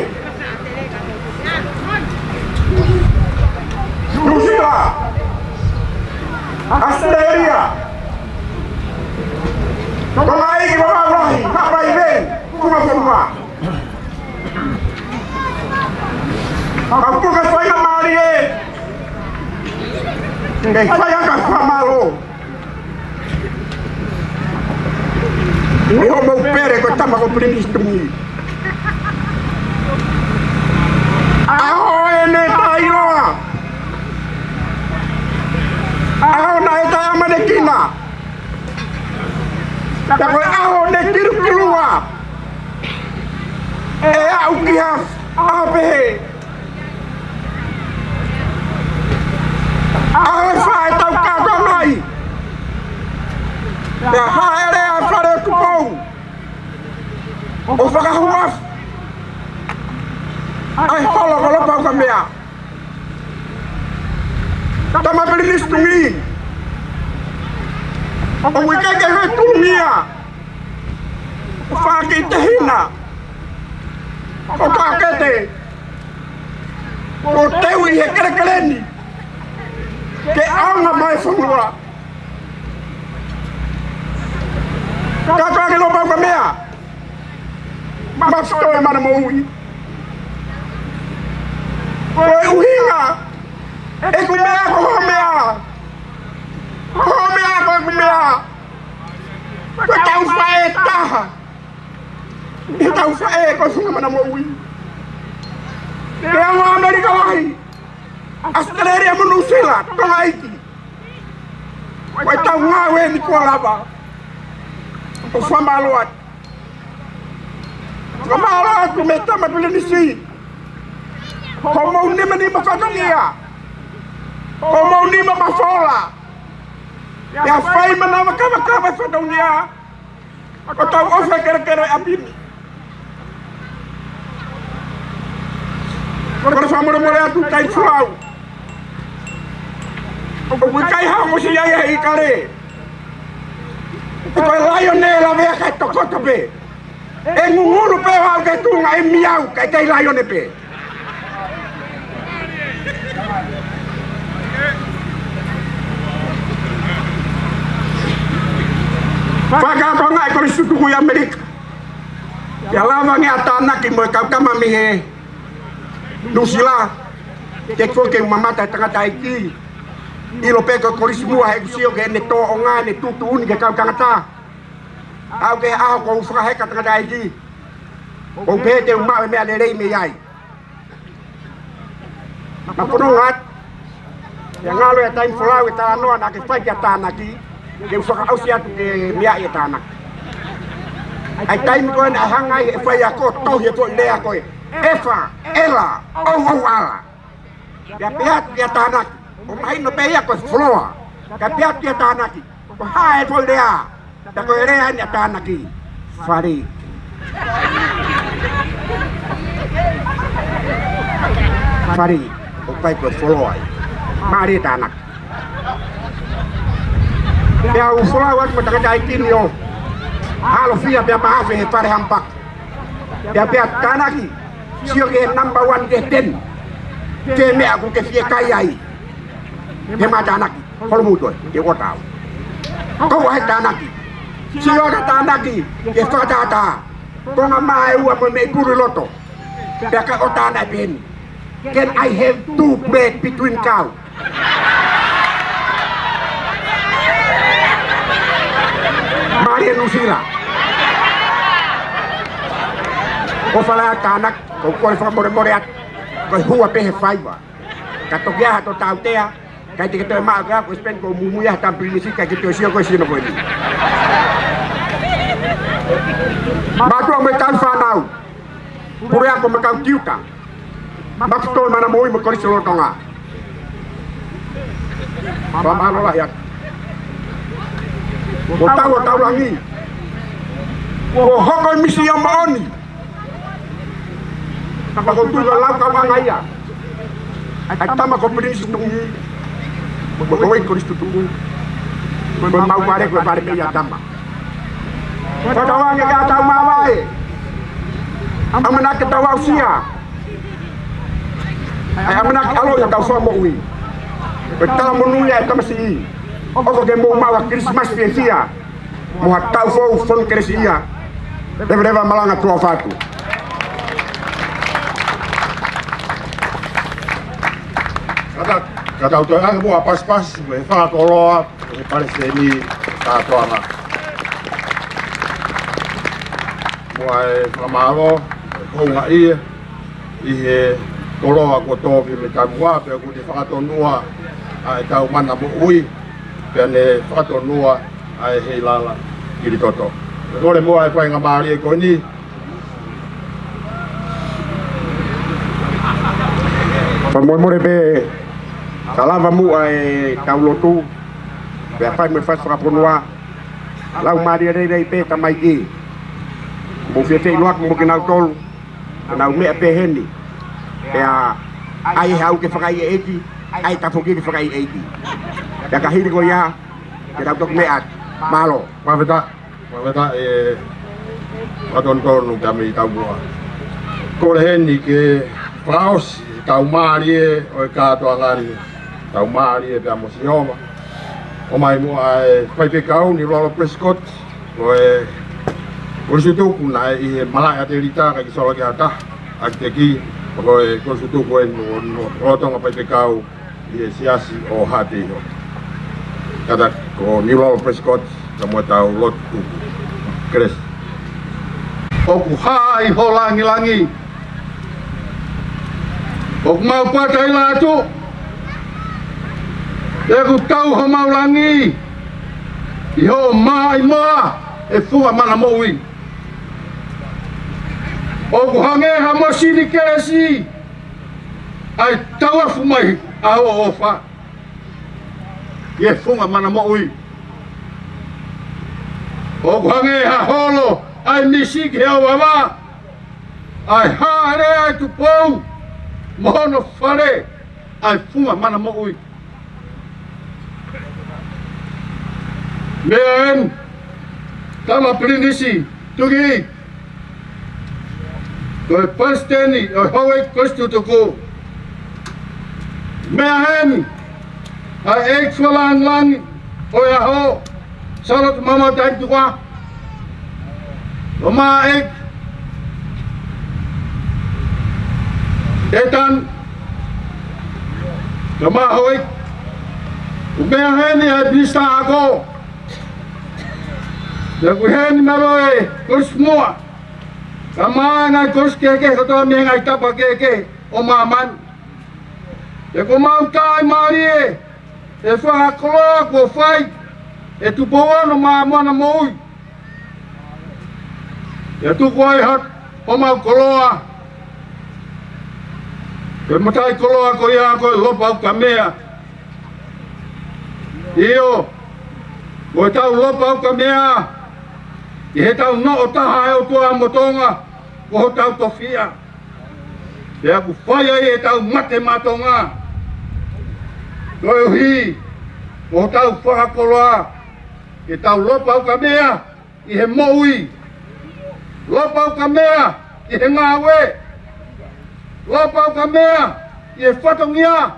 Nuʻusila, ʻAositelēlia, Tonga ʻi he Vavaʻu Lahi, Haʻapai, Veni, Funga Fonua. Ka puke faingamālie ke fai ʻaki e fakamālō ʻi hoʻomou pele ko e tama ko Pilinisi Tungī. ʻAho ʻeni taʻeʻiloa, ʻaho naʻe taʻeʻamanekina, ka ko e ʻaho ne kilukilua ʻe aʻu ki ha ʻaho pehē. ʻAho ʻe fā ʻetau kātoanga ai, pea haʻele ʻa e Fale ʻo Tupou ʻo fakahuafa ʻa e holo ko Lopaukamea. Tama Pilinisi Tungī, ʻoku ʻikai ke u tūngia ʻo fakakiʻi tehina ʻo Kakete, ʻo teuʻi he kelekele ni ke ʻaonga mai e fonua. Kātoa ki Lopaukamea, maʻa e Funga Mana Moʻui. Ko e ʻuhinga ʻeku meʻa ko hoʻo meʻa, ko hoʻo meʻa ko ʻeku meʻa. Ko e tau faʻē taha ʻi he tau faʻē ko e Funga Mana Moʻui. Pea mo ʻAmelika Lahi, ʻAositelēlia mo Nuʻusila, Tonga ʻi he Ko e taʻu ngāue ni kuo lava. ʻOku fakamālō atu. Fakamālō atu mei Tama Pilinisi. Hoʻomou nimanima fatongia. Hoʻomou nima mafola. Pea fai manava kavakava fatongia. Ko ʻetau ʻofa kelekele ʻapi ni. Kole fakamolemole atu Taimi Folau. ʻOku ʻikai ha ongosia ia he ʻIkale. Ko e laione ʻe lavea kae tokoto pē. ʻE ngungulu pē ʻo aʻu ki tuʻa ʻe miau kae kei laione pē. Fakakātoanga ʻa e Kolisi Tutuku ʻi ʻAmelika. ʻIa lava ange ʻa Tānaki mo e kau tama mei he Nuʻusila. Ke ko ke mamata tangataʻeiki. ʻIlo pē ko e kolisi muʻa he kusio ke ne tōʻonga ne tuʻutuʻuni ke kau tangata. ʻAu ke ʻaho ko u fakaheka tangataʻeiki. Ko u pehē te u maʻu e meʻa lelei mei ai. Makononga atu. ʻIa ngalo ʻa Taimi Folau e talanoa naʻa ke fai kia Tānaki. Ke u fakaʻosi atu ke meʻa ʻia Tānaki. ʻAi taimi ko ena ʻa e hanga ai he faiako tohi e foʻi lea ko e. Efa, ela, ʻou, ʻou, ala. Pea pehē atu kia Tānaki. ʻO mahino pē ia ko e foloa. Ka pehē atu kia Tānaki. Ko e hā e foʻi lea. Pea ko e lea eni ʻa Tānaki. Fale. Fale. ʻOku ʻikai ko e foloa ia. Mālie Tānaki. Pea u folau atu mo tangataʻeiki ni ʻo. Halo fia pea mahafe he fale hampaka. Pea pehē atu Tānaki. Sio ki he number one ki he ten. Ke meʻa ʻoku ke fiekaia ai. He ma Tānaki. Holo mutu ē, ke ʻota au. Ko ʻai Tānaki. Sio ʻa Tānaki, ke fakatātā. Ko ngā māʻeua mo e meʻi pulu loto. Pea ka ʻota ana e pehē ni. Can I have two bread between cow? Mālie Nuʻusila. ʻOfa lahi atu Tānaki, ko u kole fakamolemole atu. Ko e hua pē he faiva. Ka toki ʻai ha tō tautea, ka ʻi te ke toe maʻu ka ko spend ko mumui ʻa Tama Pilinisi ka ke toe sio ko e sino ko eni. Mātuʻa mo e kau fānau, puleako mo e kau tiuta, makutolu mana moʻui mo e Kolisi lolotonga. Fakamālō lahi atu. Ko tau ʻo tau langi. Ko hoko e misi ia moʻoni. Ka ko tui ko lau kau anga ia. ʻAi tama ko Pilinisi Tuʻi. Mo ko e Kolisi Tutuku. Ko e mau vale, ko e vale mei ʻa tama. Ko tau ange ka tau mavae. ʻAmanaki tau aʻusia. ʻAi ʻamanaki ʻaloʻi ʻo tau fua moʻui. Ko e tala monū ia e tamasiʻi. ʻOku ke mou maʻu ha Kilisimasi fiefia. Mo ha taʻu foʻou fonu kelesiʻia. Leveleva malanga tuʻa ʻofa atu. Ka tau, ka tau toe ʻange muʻa pasipasi, mo e fakakoloa, mo e palesiteni, kātoanga. Mo e fakamālō, houngaʻia. ʻI he koloa kuo tō ki he meʻa taumuʻa, pea kuo ne fakatonua ʻa e tau mana moʻui, pea ne fakatonua ʻa e heilala kilitoto. Kole muʻa e faingamālie ko eni. Fakamolemole pē, ka lava muʻa e tau lotu, pea fai mo e fasi fakafonua, lau mālie lelei pē tamaiki. Mou fie feʻiloaki mo kinautolu, ʻenau meʻa pehē ni. Pea ʻai e hau ke fakaʻeiʻeiki, ʻai tafoki ke fakaʻeiʻeiki. Pea ka hili ko ia, ke tau toki meʻa atu. Mālō. Fakafetaʻi, fakafetaʻi e fakatonutonu kia Mei Taumuʻa. Kole heni ke fakaʻosi e tau mālie ʻo e kātoanga ni. Tau mālie pea mo Sihova. ʻOmai muʻa e faifekau Nilolo Prescott, ko e Kolisi Tutuku naʻe ʻi he malaʻe ʻa Telita ka ki sola ki ha taha, ʻa ki te ki, ko e Kolisi Tutuku eni ʻo, ʻo, ʻo Tonga faifekau ʻi he siasi ʻo Haʻateiho. Kātaki ko Nilolo Prescott, ka mo e tau lotu tuku. Kelesi. ʻOku hā ʻi ho langilangi. ʻOku mau pata ʻi lātu. ʻOku tau homau langi. ʻi hoʻo maʻimoa e funga mana moʻui. ʻOku hangē ha mosini kelesi ʻa e tauafu mai ʻa hoʻo ʻofa ʻi he funga mana moʻui. ʻOku hangē ha holo ʻa e misi ki he ʻauvaʻa, ʻa e hāʻele ʻa e Tupou mo hono fale ʻa e funga mana moʻui. Meʻa eni, Tama Pilinisi Tuʻi, ko e Palesiteni ʻo e Houʻeiki Kolisi Tutuku. Meʻa eni, ʻa e ʻEiki Fakalāngilangi ʻo e ʻAho, Sālote Mamaʻotaimi Tukuʻaho. Tama ʻEiki Etani, Tama Houʻeiki, ʻoku meʻa heni ʻa e Minisitā Ako. Pea ʻoku ʻi heni mālō e Kolisi Muʻa, kae ʻumaʻā e ngaahi kolisi kehekehe kotoa mei he ngaahi tapa kehekehe ʻo māmani. Pea ʻoku mau tauhi mālie e fakakoloa kuo fai ʻe Tupou Ono Māmani Moʻui. Pea tuku ai ha homau koloa, ko e mataʻikoloa ko ia ko e Lopa Ukamea. ʻIo, ko ʻetau Lopa Ukamea, ʻi heʻetau noʻo taha ʻa e ʻOtua mo Tonga, ko hotau tofiʻa. Pea ʻoku fai ai ʻetau mate maʻa Tonga, koeʻuhi ko hotau fakakoloa, ke tau Lopa Ukamea ʻi he moʻui, Lopa Ukamea ʻi he ngāue, Lopa Ukamea ʻi he fatongia,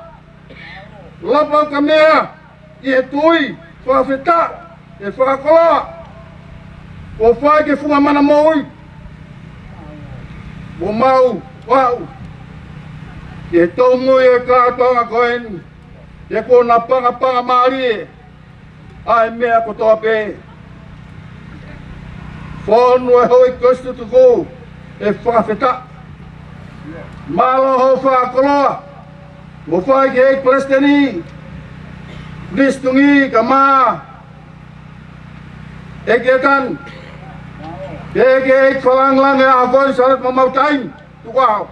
Lopa Ukamea ʻi he tui. Fakafetaʻi e fakakoloa kuo fai ki he funga mana moʻui. Kuo mau aʻu ki he tōmui e kātoanga ko eni, he kuo napangapanga mālie ʻa e meʻa kotoa pē. Fonu e Houʻeiki Kolisi Tutuku, ʻe fakafetaʻi. Mālō hoʻo fakakoloa kuo fai ki he ʻEiki Palesiteni Pilinisi Tuʻi, kae ʻumaʻā e ʻEiki Etani, pea ki he ʻEiki Fakalāngilangi ʻo e ʻAho, Sālote Mamaʻotaimi Tukuʻaho.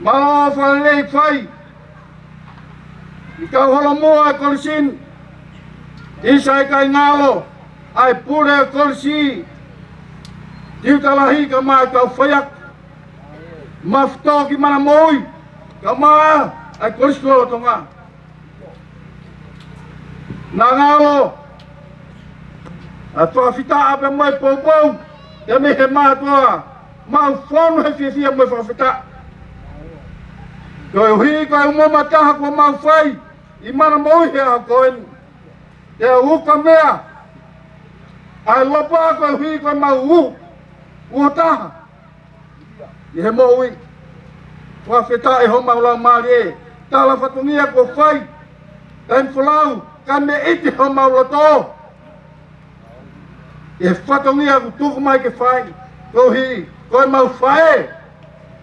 Mālō hoʻo fakalelei fai ʻi he kau holomua e kolisi ni, ʻi he siʻi kau ngalo ʻa e pule kolisi, tiuta lahi kae ʻumaʻā e kau faiako, Maʻufatoʻa ki Mana Moʻui, kae ʻumaʻā e Kolisi Lolotonga. Naʻa ngalo ʻa e fakafetaʻi pea mo e poupou, pea mei he mātuʻa, mau fonu he fiefia mo e fakafetaʻi. Koeʻuhi ko e ʻū moʻunga taha kuo mau fai ʻi Mana Moʻui he ʻaho ko eni. Ke ukamea ʻa e Lopa koeʻuhi ko e mau ʻū, ʻū taha ʻi he moʻui. Fakafetaʻi homau laumālie, tala fatongia kuo fai, taimi folau, kae meʻite homau loto ʻi he fatongia kuo tuku mai ke fai, koeʻuhi ko e mau faʻē.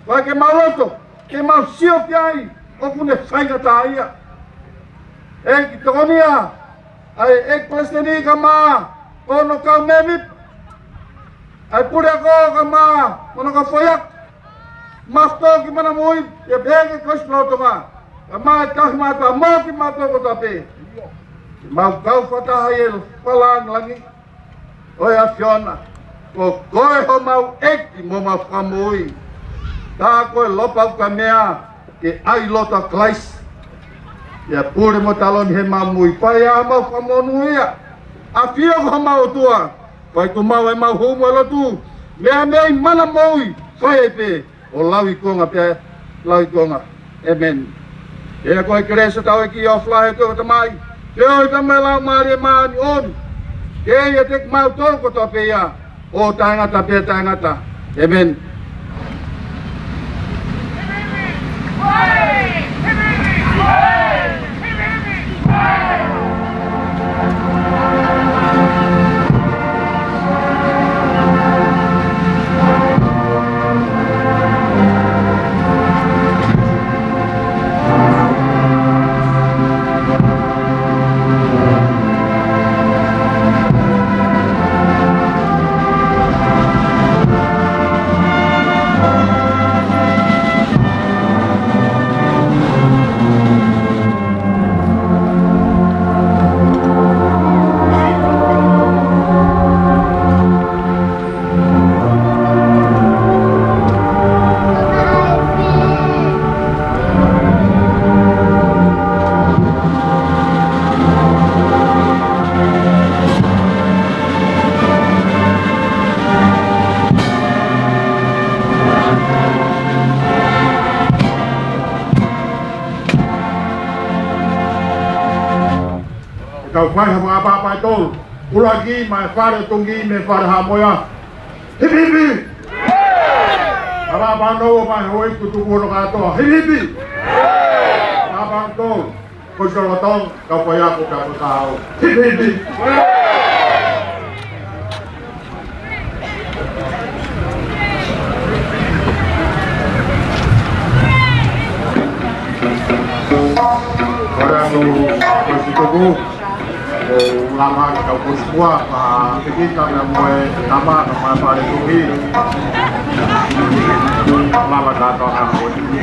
Fai ke mau loto, ke mau sio ki ai, ʻoku ne faingataʻaʻia. ʻEiki Tokonia, ʻa e ʻEiki Palesiteni kae ʻumaʻā hono kau mēmipa, ʻa e puleako kae ʻumaʻā hono kau faiako, Maʻufatoʻa ki Mana Moʻui, pea pehē ki he Kolisi Lolotonga, kae ʻumaʻā e kau mātuʻa mo kimautolu kotoa pē. Mau kau fakataha ʻi he fakalāngilangi ʻo e ʻAfiona, ko koe homau ʻEiki mo homau Fakamoʻui. Tā ko e Lopa Ukamea ke ʻai loto ʻa Kalaisi. ʻIa pule mo taloni he mau moʻui, fai ʻa homau fakamonūʻia. ʻAfio ko homau ʻOtua, fai ko mau e mau hū mo e lotu, meʻa mei Mana Moʻui, fai ai pē ʻo lauikuonga pea lauikuonga. ʻĒmeni. ʻIa ko e kelesi ʻa hotau ʻEiki ʻofa lahi ʻa e ʻOtua ko e Tamai, feohi pea mo e Laumālie Māʻoniʻoni, ke ʻiate kimautolu kotoa pē ia ʻo taʻengata pea taʻengata. ʻĒmeni. Fai ha fakapāpā ʻe tolu. ʻUluaki, maʻa e Fale Tuʻi mei Fale Haʻamoea. Hipi hipi! Fakapāpā ʻe ono, maʻa e houʻeiki tutuku hono kātoa. Hipi hipi! Fakapāpā ʻe tolu. Ko e solo tong, ka fai ako ka ko tau. Hipi hipi! Ko e ʻaho, ko e tutuku. ʻOku lava ke tau pusi kuo pā, piki tana mo e tama, tama Fale Tuʻi. Lava tātou ka ko e.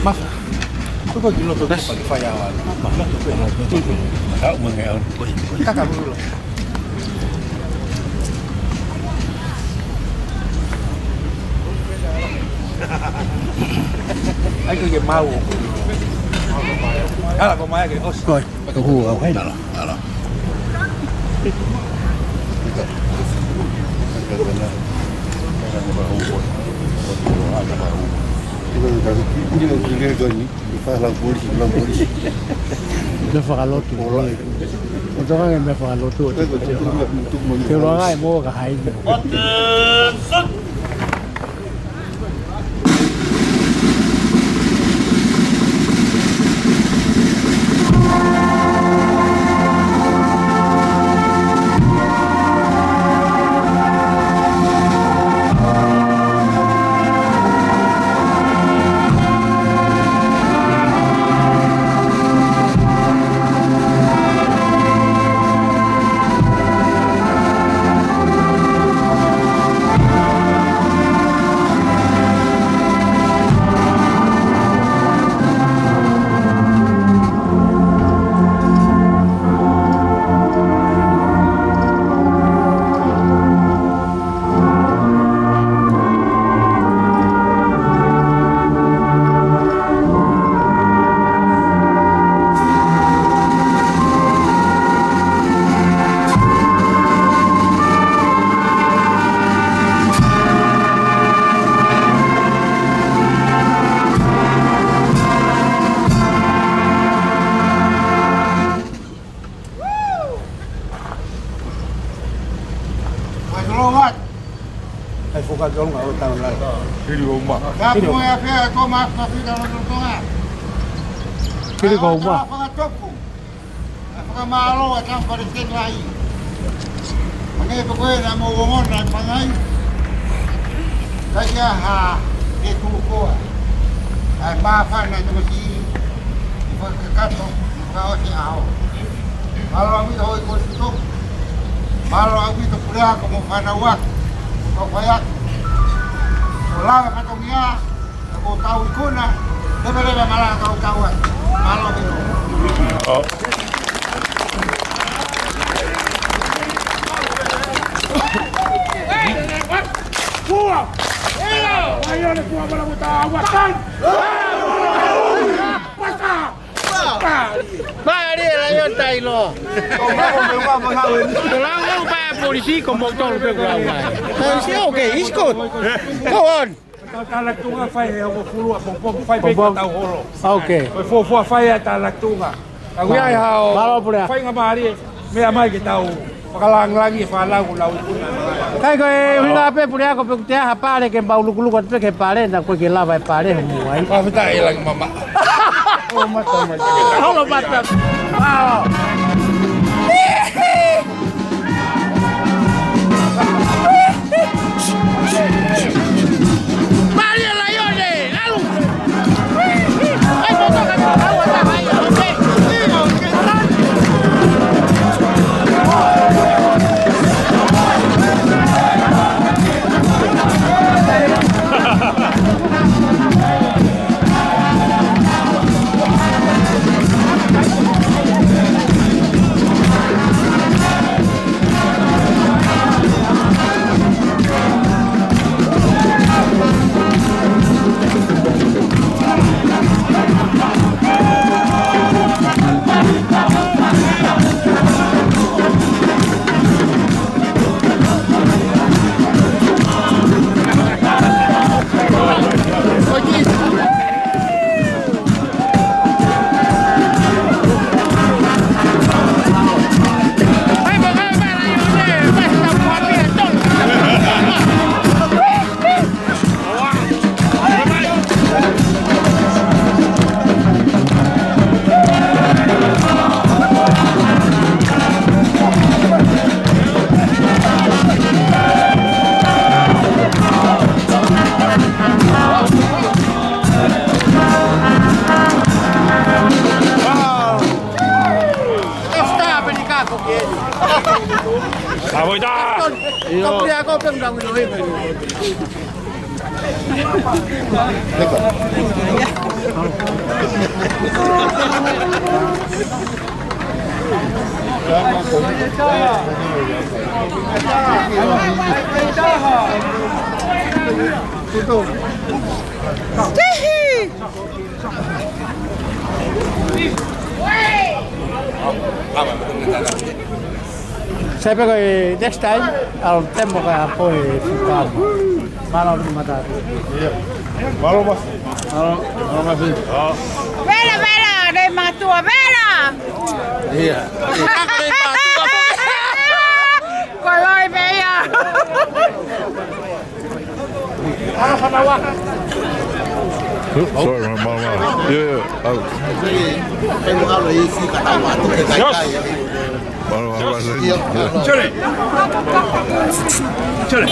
Mafa. Tuko ki loto, tuko ki fai awa. Mafa, tuko. Kau menge au. Kaka mulo. Ai ke mau. Ala ko mai ke os. Koi. Ko hu au hai. Ala, ala. Meʻa fakalotu. ʻOku tokanga meʻa fakalotu. Ke loa ngai mo ka hai. Ai, fuka tolonga ʻo tau lai. Hili o ma. Ka pua ia pea ko ma ka pita lo tonga. Hili ko ma. Fakatoku. Fakamālō ʻa e kau palesiteni lahi. Hangē pē ko ē naʻa mou ongona ʻa e pangai. Ka ʻi ai ha ke tuʻu koa. ʻA e māfana ʻi he tamasiʻi. ʻI fakakakato, fakaʻosi ʻaho. Mālō ʻaupito hoi ko tuto. Mālō ʻaupito puleako mo fānau ako. Ko fai ako. Ko lava fatongia. Ko tau ikuna, leveleva mala kau tau ai. Mālō ʻaupito. Kua! Ai, ole kua mala mo tau ai. Pasa! Mālie, Laione Taʻiloa. Ko lau au pē polisi ko mo tolu pē ko lau mai. Polisi, okay, it's good. Go on. Tau talatuʻunga fai he hongofulu ʻapongipongi fai pē Pongipongi. Tau holo. Okay. Ko e fuofua fai ʻa e talatuʻunga. Ka ui ai hao. Mālō pule. Fai ngā mālie, meʻa mai ke tau fakalāngilangi e fānau ʻoku nau ikuna. Kai ko e ʻuhinga pē puleako pe ʻoku te ʻai ha pale ke mau lukuluku atu pē ki he pale naʻa ko ē ke lava e pale homo ai. Fakafetaʻi Langimamaʻa. Holo mata mai. Holo mata. Mālō. Mālie Laione, ʻalu! Avoida! Sai pē ko e next time, ʻalu temo ka po e fuka. Mālō mo mata. Mālō mas. Mālō, mālō mas. Vela, vela, nei mātuʻa, vela. Ia. Ko loi pē ia. Sorry, mālō, mālō, mālō. Yeah, yeah. Yes. Mālō, mālō, mālō. Chale. Chale.